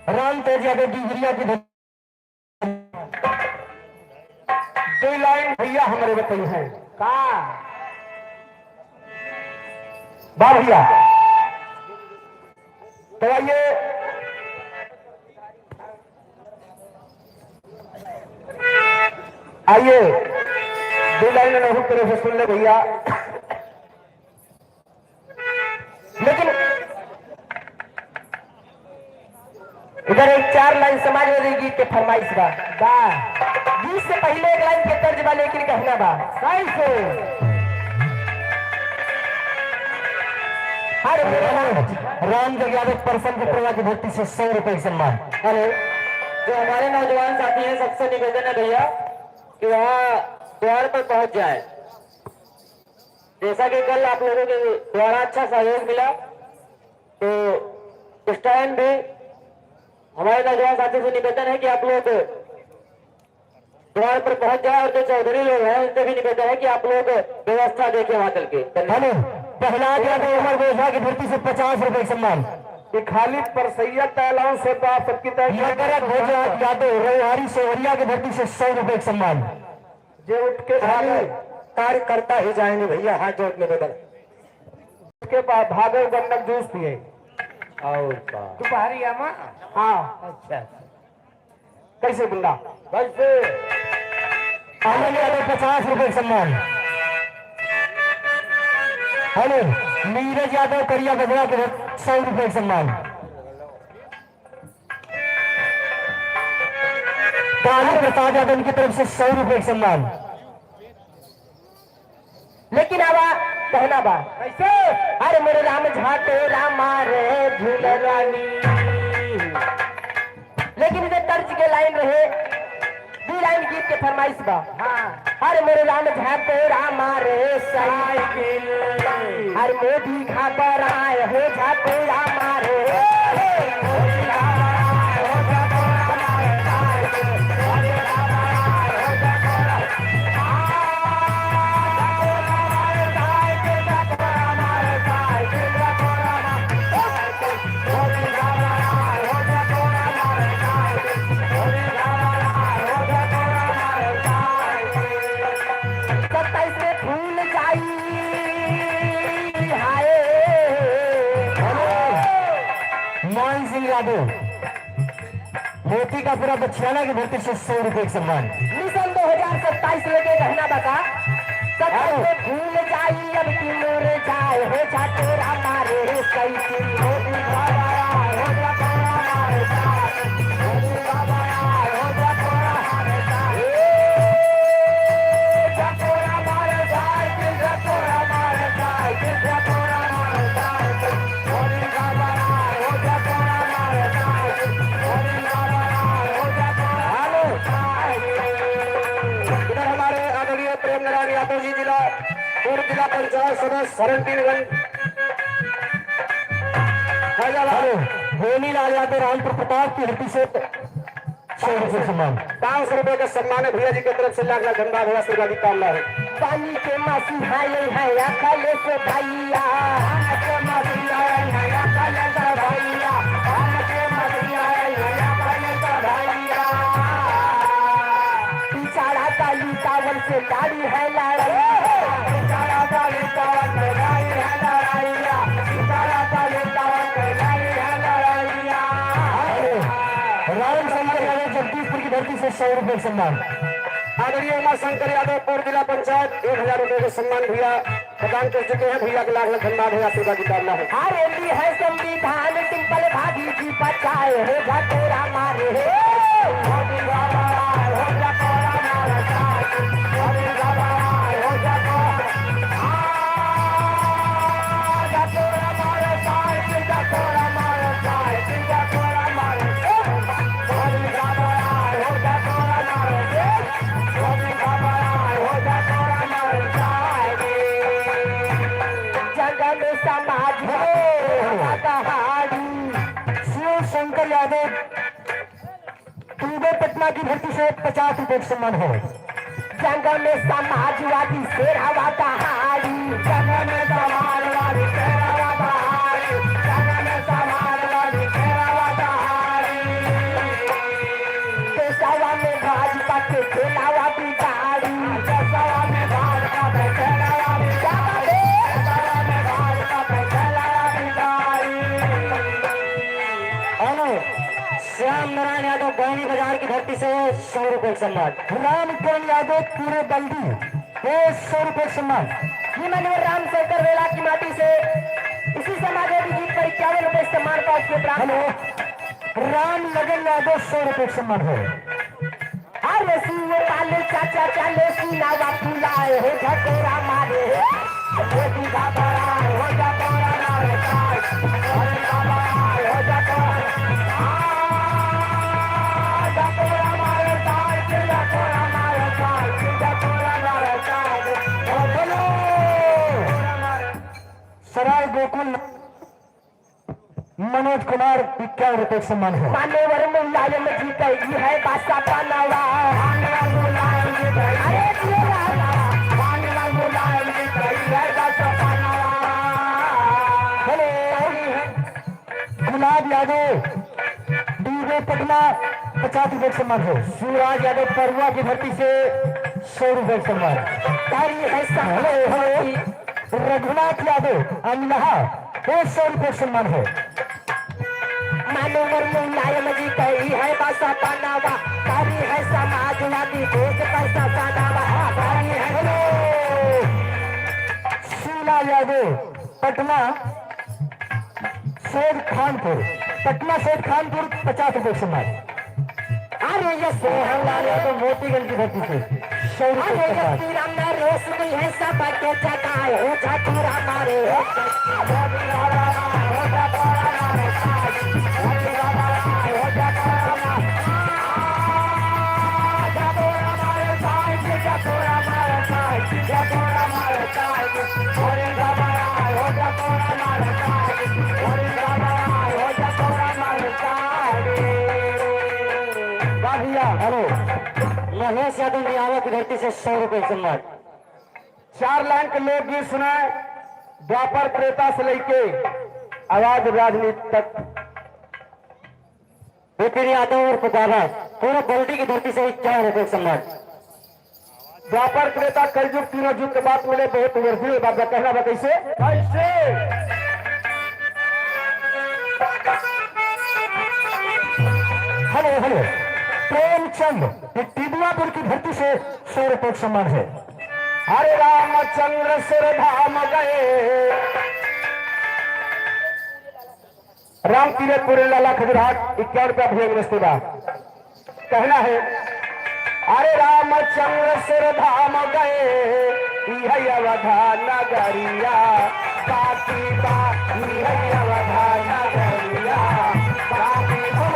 राम तेज यादव जी, गिरिया की धरती। दो लाइन भैया हमारे बताई हैं। का? वाह भैया। तो आइए, आइए, दो लाइन नहुँ तरह से सुन ले भैया। लेकिन इधर एक चार लाइन समाज में गीत के फरमाइश बा। बा। गीत से पहिले एक लाइन के तर्ज बा, लेकिन कहना बा। कैसे? हर राम जग यादव परसनपुरवा की धरती से सौ रुपए का सम्मान। हेलो, जो हमारे नौजवान साथी हैं, सबसे निवेदन है भैया कि वहाँ द्वार पर पहुँच जाए। जैसा कि कल आप लोगों के द्वारा अच्छा सहयोग मिला, तो इस टाइम भी हमारे नौजवान साथी से निवेदन है कि आप लोग द्वार पर पहुंच जाए और जो चौधरी लोग हैं, उनसे भी निवेदन है कि आप लोग व्यवस्था देखें वहां चल के। हेलो, प्रहलाद यादव, उमर बोझा की धरती से पचास रुपए का सम्मान। ये खाली परसैया का अलाउंस है, तो आप सबकी तरफ मकरत भोजराज यादव, रविहारी सेवरिया की धरती से सौ रुपए का सम्मान। जे उठ के खाली भागे। कार्यकर्ता ही जाएंगे भैया, हाथ जोड़ के निवेदन। उठ के भा-, भागे, गन्ना जूस पिए। और का? दोपहरिया में? हाँ। अच्छा। कैसे गुंडा? कैसे? आनंद यादव पचास रुपए का सम्मान। हेलो, नीरज यादव करिया बजरा के सौ रुपए का सम्मान। कालू प्रसाद यादव की तरफ से सौ रुपए का सम्मान। लेकिन आवा कहना बा। कैसे? अरे मोरे राम झाटे रामा रे झूलरानी। लेकिन इधर तर्ज के लाइन रहे, दो लाइन गीत के फरमाइश बा। हाँ। अरे मोरे राम झाटे रामा रे साइकिल। अरे मोदी घबराए हो झाटे रामा रे। मोती का पूरा बछियाना की धरती से सौ रुपए का सम्मान। मिशन दो हजार सत्ताईस लेके कहना बता, सत्ताईस में भूल जाई अब कि मोर जाए हो जा तोरा मारे हो सही की। हेलो। इधर हमारे आदरणीय प्रेम नारायण यादव जी, जिला, पूर्व जिला पंचायत सदस्य, हरनपीरगंज, फैजाबाद। हेलो, गोनीलाल यादव, रामपुर प्रताप की हड्डी से सौ रुपये सम्मान। पाँच सौ रुपये का सम्मान है भैया जी की तरफ से, लाख लाख धन्यवाद है, आशीर्वाद की कामना है। पानी के मासी हाय है अखिलेश भैया, पानी के मासी हाय है अखिलेश भैया, पानी के मासी हाय है अखिलेश भैया। पिछाड़ा का लुटावन से गाड़ी है लड़ैया, पिछाड़ा का लुटावन से गाड़ी है लड़ैया, पिछाड़ा का लुटावन से गाड़ी है लड़ैया। राम शंकर यादव जगदीशपुर की धरती से सौ रुपये सम्मान। आदरणीय उमा शंकर यादव, पूर्व जिला पंचायत, एक हजार रुपये का सम्मान भैया प्रदान कर चुके हैं। भैया के लाख लाख धन्यवाद है, आशीर्वाद की कामना है। हरेली है संविधान, डिंपल भाभी जी बचाए हो, झकोरा मारे हो। जंगल समाज कहानी। शिव शंकर यादव, दुबे पटना की धरती से पचास रुपए का सम्मान है। जंगल में समाजवादी शेर हवा कहानी। जंगल में समाजवादी शेर हवा कहानी। जंगल में समाजवादी शेर हवा कहानी। देशवा में भाजपा के खेलावा बिगाड़ी। देशवा में भाजपा के खेलावा बिगाड़ी। देशवा में भाजपा के खेलावा बिगाड़ी। हेलो, श्याम नारायण यादव बहनी बाजार की धरती से सौ रुपए का सम्मान। राम किरण यादव पूरे बल्दी, ये सौ रुपए का सम्मान। ये माननीय राम शंकर वेला की माटी से इसी समाजवादी गीत पर इक्यावन रुपए सम्मान का उपहार प्राप्त। हेलो, राम लगन यादव सौ रुपए का सम्मान है। अरे शिवपाल चाचा चले सीनावा फुलाए हो झकोरा मारे हो। मोती घबराए हो झकोरा मारे हो। अरे घबराए हो झकोरा। आ, झकोरा मारे साहब, झकोरा मारे साहब, झकोरा मारे साहब। ओ बोलो। सराय गोकुल मनोज कुमार इक्यावन रुपए का सम्मान है। मान्यवर मुलायम जी का ई है बासा पनावा। मान्यवर मुलायम जी का ई है बासा पनावा। मान्यवर मुलायम जी का ई है बासा पनावा। हेलो, गुलाब यादव, डीजे पटना, पचास रुपए का सम्मान है। शिवराज यादव परुआ की धरती से सौ रुपए का सम्मान। तारी है हेलो, हेलो। रघुनाथ यादव, अमलहा, एक सौ रुपये सम्मान है। मानवर मुलायम जी कही है बस पनावा, करी है समाजवादी देश पैसा पनावा, करी है। हेलो, शीला यादव, पटना, सैद खानपुर, पटना सैद खानपुर, पचास रुपये सम्मान। अरे ये सोहन लाल यादव मोतीगंज की धरती से, सौ रुपये अरे ये सम्मान। तीरंदा रेस में है सब के जगाए हो झकोरा मारे हो। वाह भैया, हेलो। महेश यादव मियावा की धरती से सौ रुपये सम्मान। चार लाइन के लोकगीत सुनाए, द्वापर त्रेता से लेके आवाज राजनीति तक। विपिन यादव उर्फ बाबा, पूरा बल्दी की धरती से इक्यावन रुपये सम्मान। द्वापर त्रेता कलयुग तीनों युग के बात मिले, बहुत वर्दी बात बा। कहना बा कैसे? कैसे? Hello, hello. प्रेमचंद, ये टिबुआपुर की धरती से सौ रुपए का सम्मान है। अरे रामचंद्र सुर धाम गए। राम तीरथपुर लाला खजुराट, इक्यावन रुपया भैया नमस्ते बा। कहना है, अरे रामचंद्र सुर धाम गए, इहै अवधा नगरिया, बाकी बा, इहै अवधा नगरिया, बाकी बा।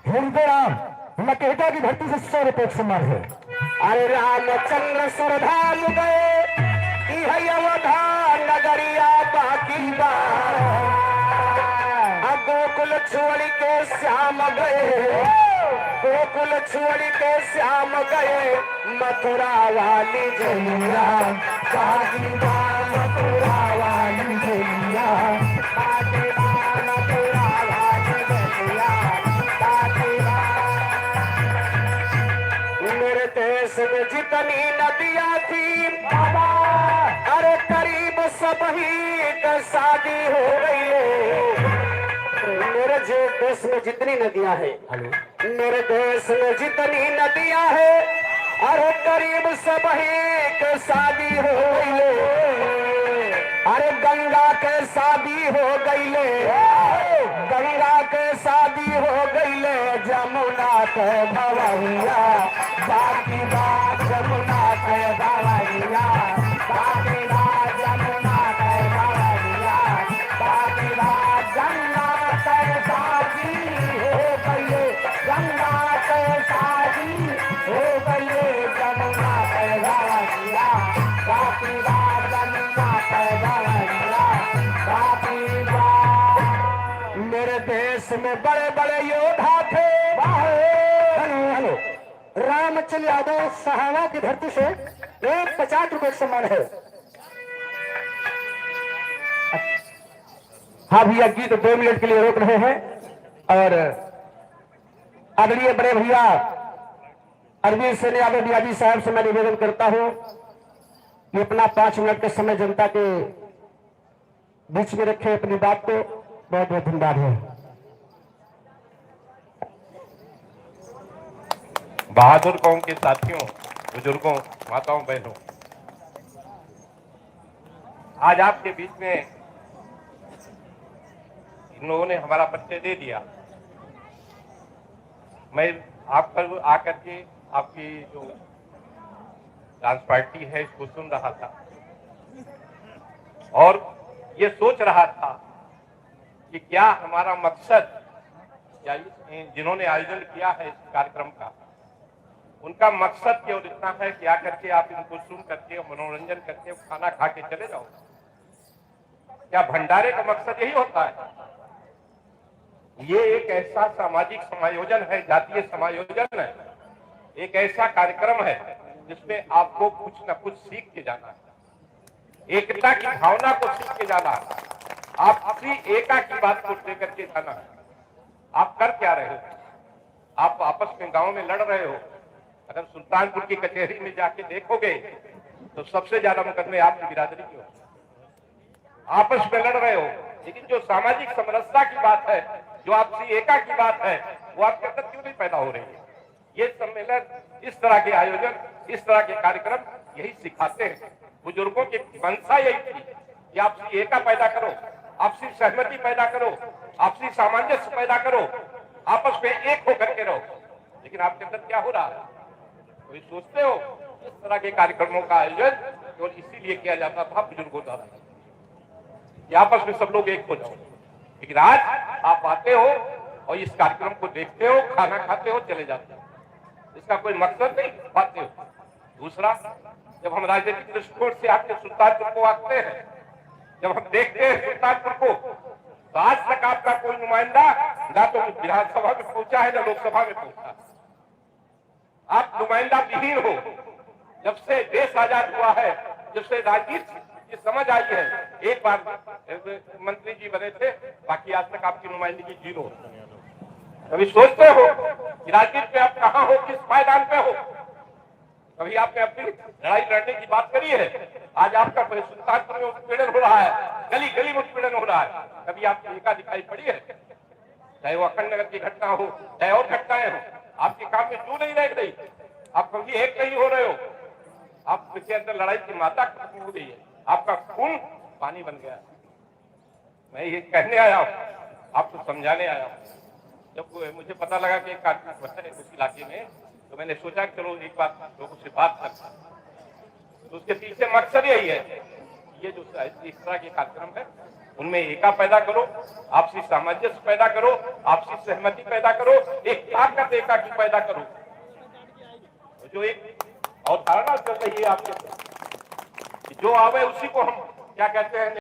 हृदय राम, लकेटा की धरती से सौ रुपए का सम्मान है। अरे रामचंद्र सुर धाम गए, इहै अवधा नगरिया बाकी बा। आ गोकुल छोड़ के श्याम गए, गोकुल छोड़ के श्याम गए, मथुरा वाली जलिया, बाकी बा मथुरा वाली जलिया, बाकी बा मथुरा वाली जलिया, बाकी बा। मेरे देश में जितनी नदियाँ थी, बाबा, अरे करीब सब ही का शादी हो गई है। मेरे जे-, देश में जितनी नदियाँ हैं, हेलो। मेरे देश में जितनी नदियाँ हैं, अरे करीब सब ही के शादी हो गई है। अरे गंगा के शादी हो गई है, गंगा के शादी हो गई है, जमुना के भवैया, बाकी बा जमुना के भवैया, बाकी बा जमुना के भवैया, बाकी बा गंगा के शादी हो गई है, गंगा के शादी हो गई है, जमुना के भवैया, बाकी बा जमुना के भवैया, बाकी बा। मेरे देश में बड़े बड़े योद्धा थे। वाह। Hello, hello. रामचंद्र यादव सहावा की धरती से एक पचास रुपए का सम्मान है। हाँ भैया, गीत दो मिनट के लिए रोक रहे हैं और आदरणीय बड़े भैया अरविंद सेन यादव बिहारी साहब से मैं निवेदन करता हूँ कि अपना पाँच मिनट का समय जनता के बीच में रखे अपनी बात को। बहुत बहुत धन्यवाद है। बहादुर कौम के साथियों, बुजुर्गों, माताओं, बहनों, आज आपके बीच में इन लोगों ने हमारा परिचय दे दिया। मैं आप पर आकर के आपकी जो डांस पार्टी है, इसको सुन रहा था और ये सोच रहा था कि क्या हमारा मकसद, क्या इस, जिन्होंने आयोजन किया है इस कार्यक्रम का, उनका मकसद केवल इतना है कि आकर के आप इनको सुन करके, मनोरंजन करके, खाना खा के चले जाओ? क्या भंडारे का मकसद यही होता है? ये एक ऐसा सामाजिक समायोजन है, जातीय समायोजन है, एक ऐसा कार्यक्रम है जिसमें आपको कुछ न कुछ सीख के जाना है, एकता की भावना को सीख के जाना है, आपसी एका की बात को लेकर के जाना है। आप कर क्या रहे हो? आप आपस में गांव में लड़ रहे हो। अगर सुल्तानपुर की कचहरी में जाके देखोगे तो सबसे ज्यादा मुकदमे आपकी बिरादरी के हो, आपस में लड़ रहे हो, लेकिन जो सामाजिक समरसता की बात है, जो आपसी एका की बात है, वो आपके अंदर क्यों नहीं पैदा हो रही है? ये सम्मेलन, इस तरह के आयोजन, इस तरह के कार्यक्रम यही सिखाते हैं। बुजुर्गों की मंशा यही थी कि आपसी एका पैदा करो, आपसी सहमति पैदा करो, आपसी सामंजस्य पैदा करो, आपस में एक होकर के रहो। लेकिन आपके अंदर क्या हो रहा है? कोई सोचते हो, इस तरह के कार्यक्रमों का आयोजन केवल इसीलिए किया जाता था बुजुर्गों द्वारा कि आपस में सब लोग एक हो जाओ, लेकिन आज आप आते हो और इस कार्यक्रम को देखते हो, खाना खाते हो, चले जाते हो, इसका कोई मकसद नहीं पाते हो। दूसरा, जब हम राजनीतिक दृष्टिकोण से आपके सुल्तानपुर को आते हैं, जब हम देखते हैं सुल्तानपुर को, तो आज तक आपका कोई नुमाइंदा ना तो विधानसभा में पहुंचा है, ना लोकसभा में पहुंचा। आप नुमाइंदा विहीन हो। जब से देश आजाद हुआ है, जब से राजनीति की समझ आई है, एक बार मंत्री जी बने थे, बाकी आज तक आपकी नुमाइंदगी जीरो। कभी सोचते हो कि राजनीति में आप कहाँ हो, किस पायदान पे हो? कभी आपने अपनी लड़ाई लड़ने की बात करी है? आज आपका सुल्तानपुर में उत्पीड़न हो रहा है, गली गली में उत्पीड़न हो रहा है, कभी आपको एका दिखाई पड़ी है? चाहे वो अखंड नगर की घटना हो, चाहे और घटनाएं हो, आपके काम में क्यों नहीं रह गई? आप कभी एक नहीं हो रहे हो। आपके अंदर लड़ाई की मात्रा खत्म हो गई है, आपका खून पानी बन गया। मैं ये कहने आया हूँ, आपको समझाने आया हूँ। जब वो, मुझे पता लगा कि एक आदमी फंसा है उस इलाके में, तो मैंने सोचा कि चलो एक बार लोगों से बात करता हूँ। तो उसके पीछे मकसद यही है, ये जो इस तरह के कार्यक्रम है, उनमें एका पैदा करो, आपसी सामंजस्य पैदा करो, आपसी सहमति पैदा करो, एक ताकत एका की पैदा करो। जो एक अवधारणा चल रही है आपके, जो आवे उसी को हम क्या कहते हैं,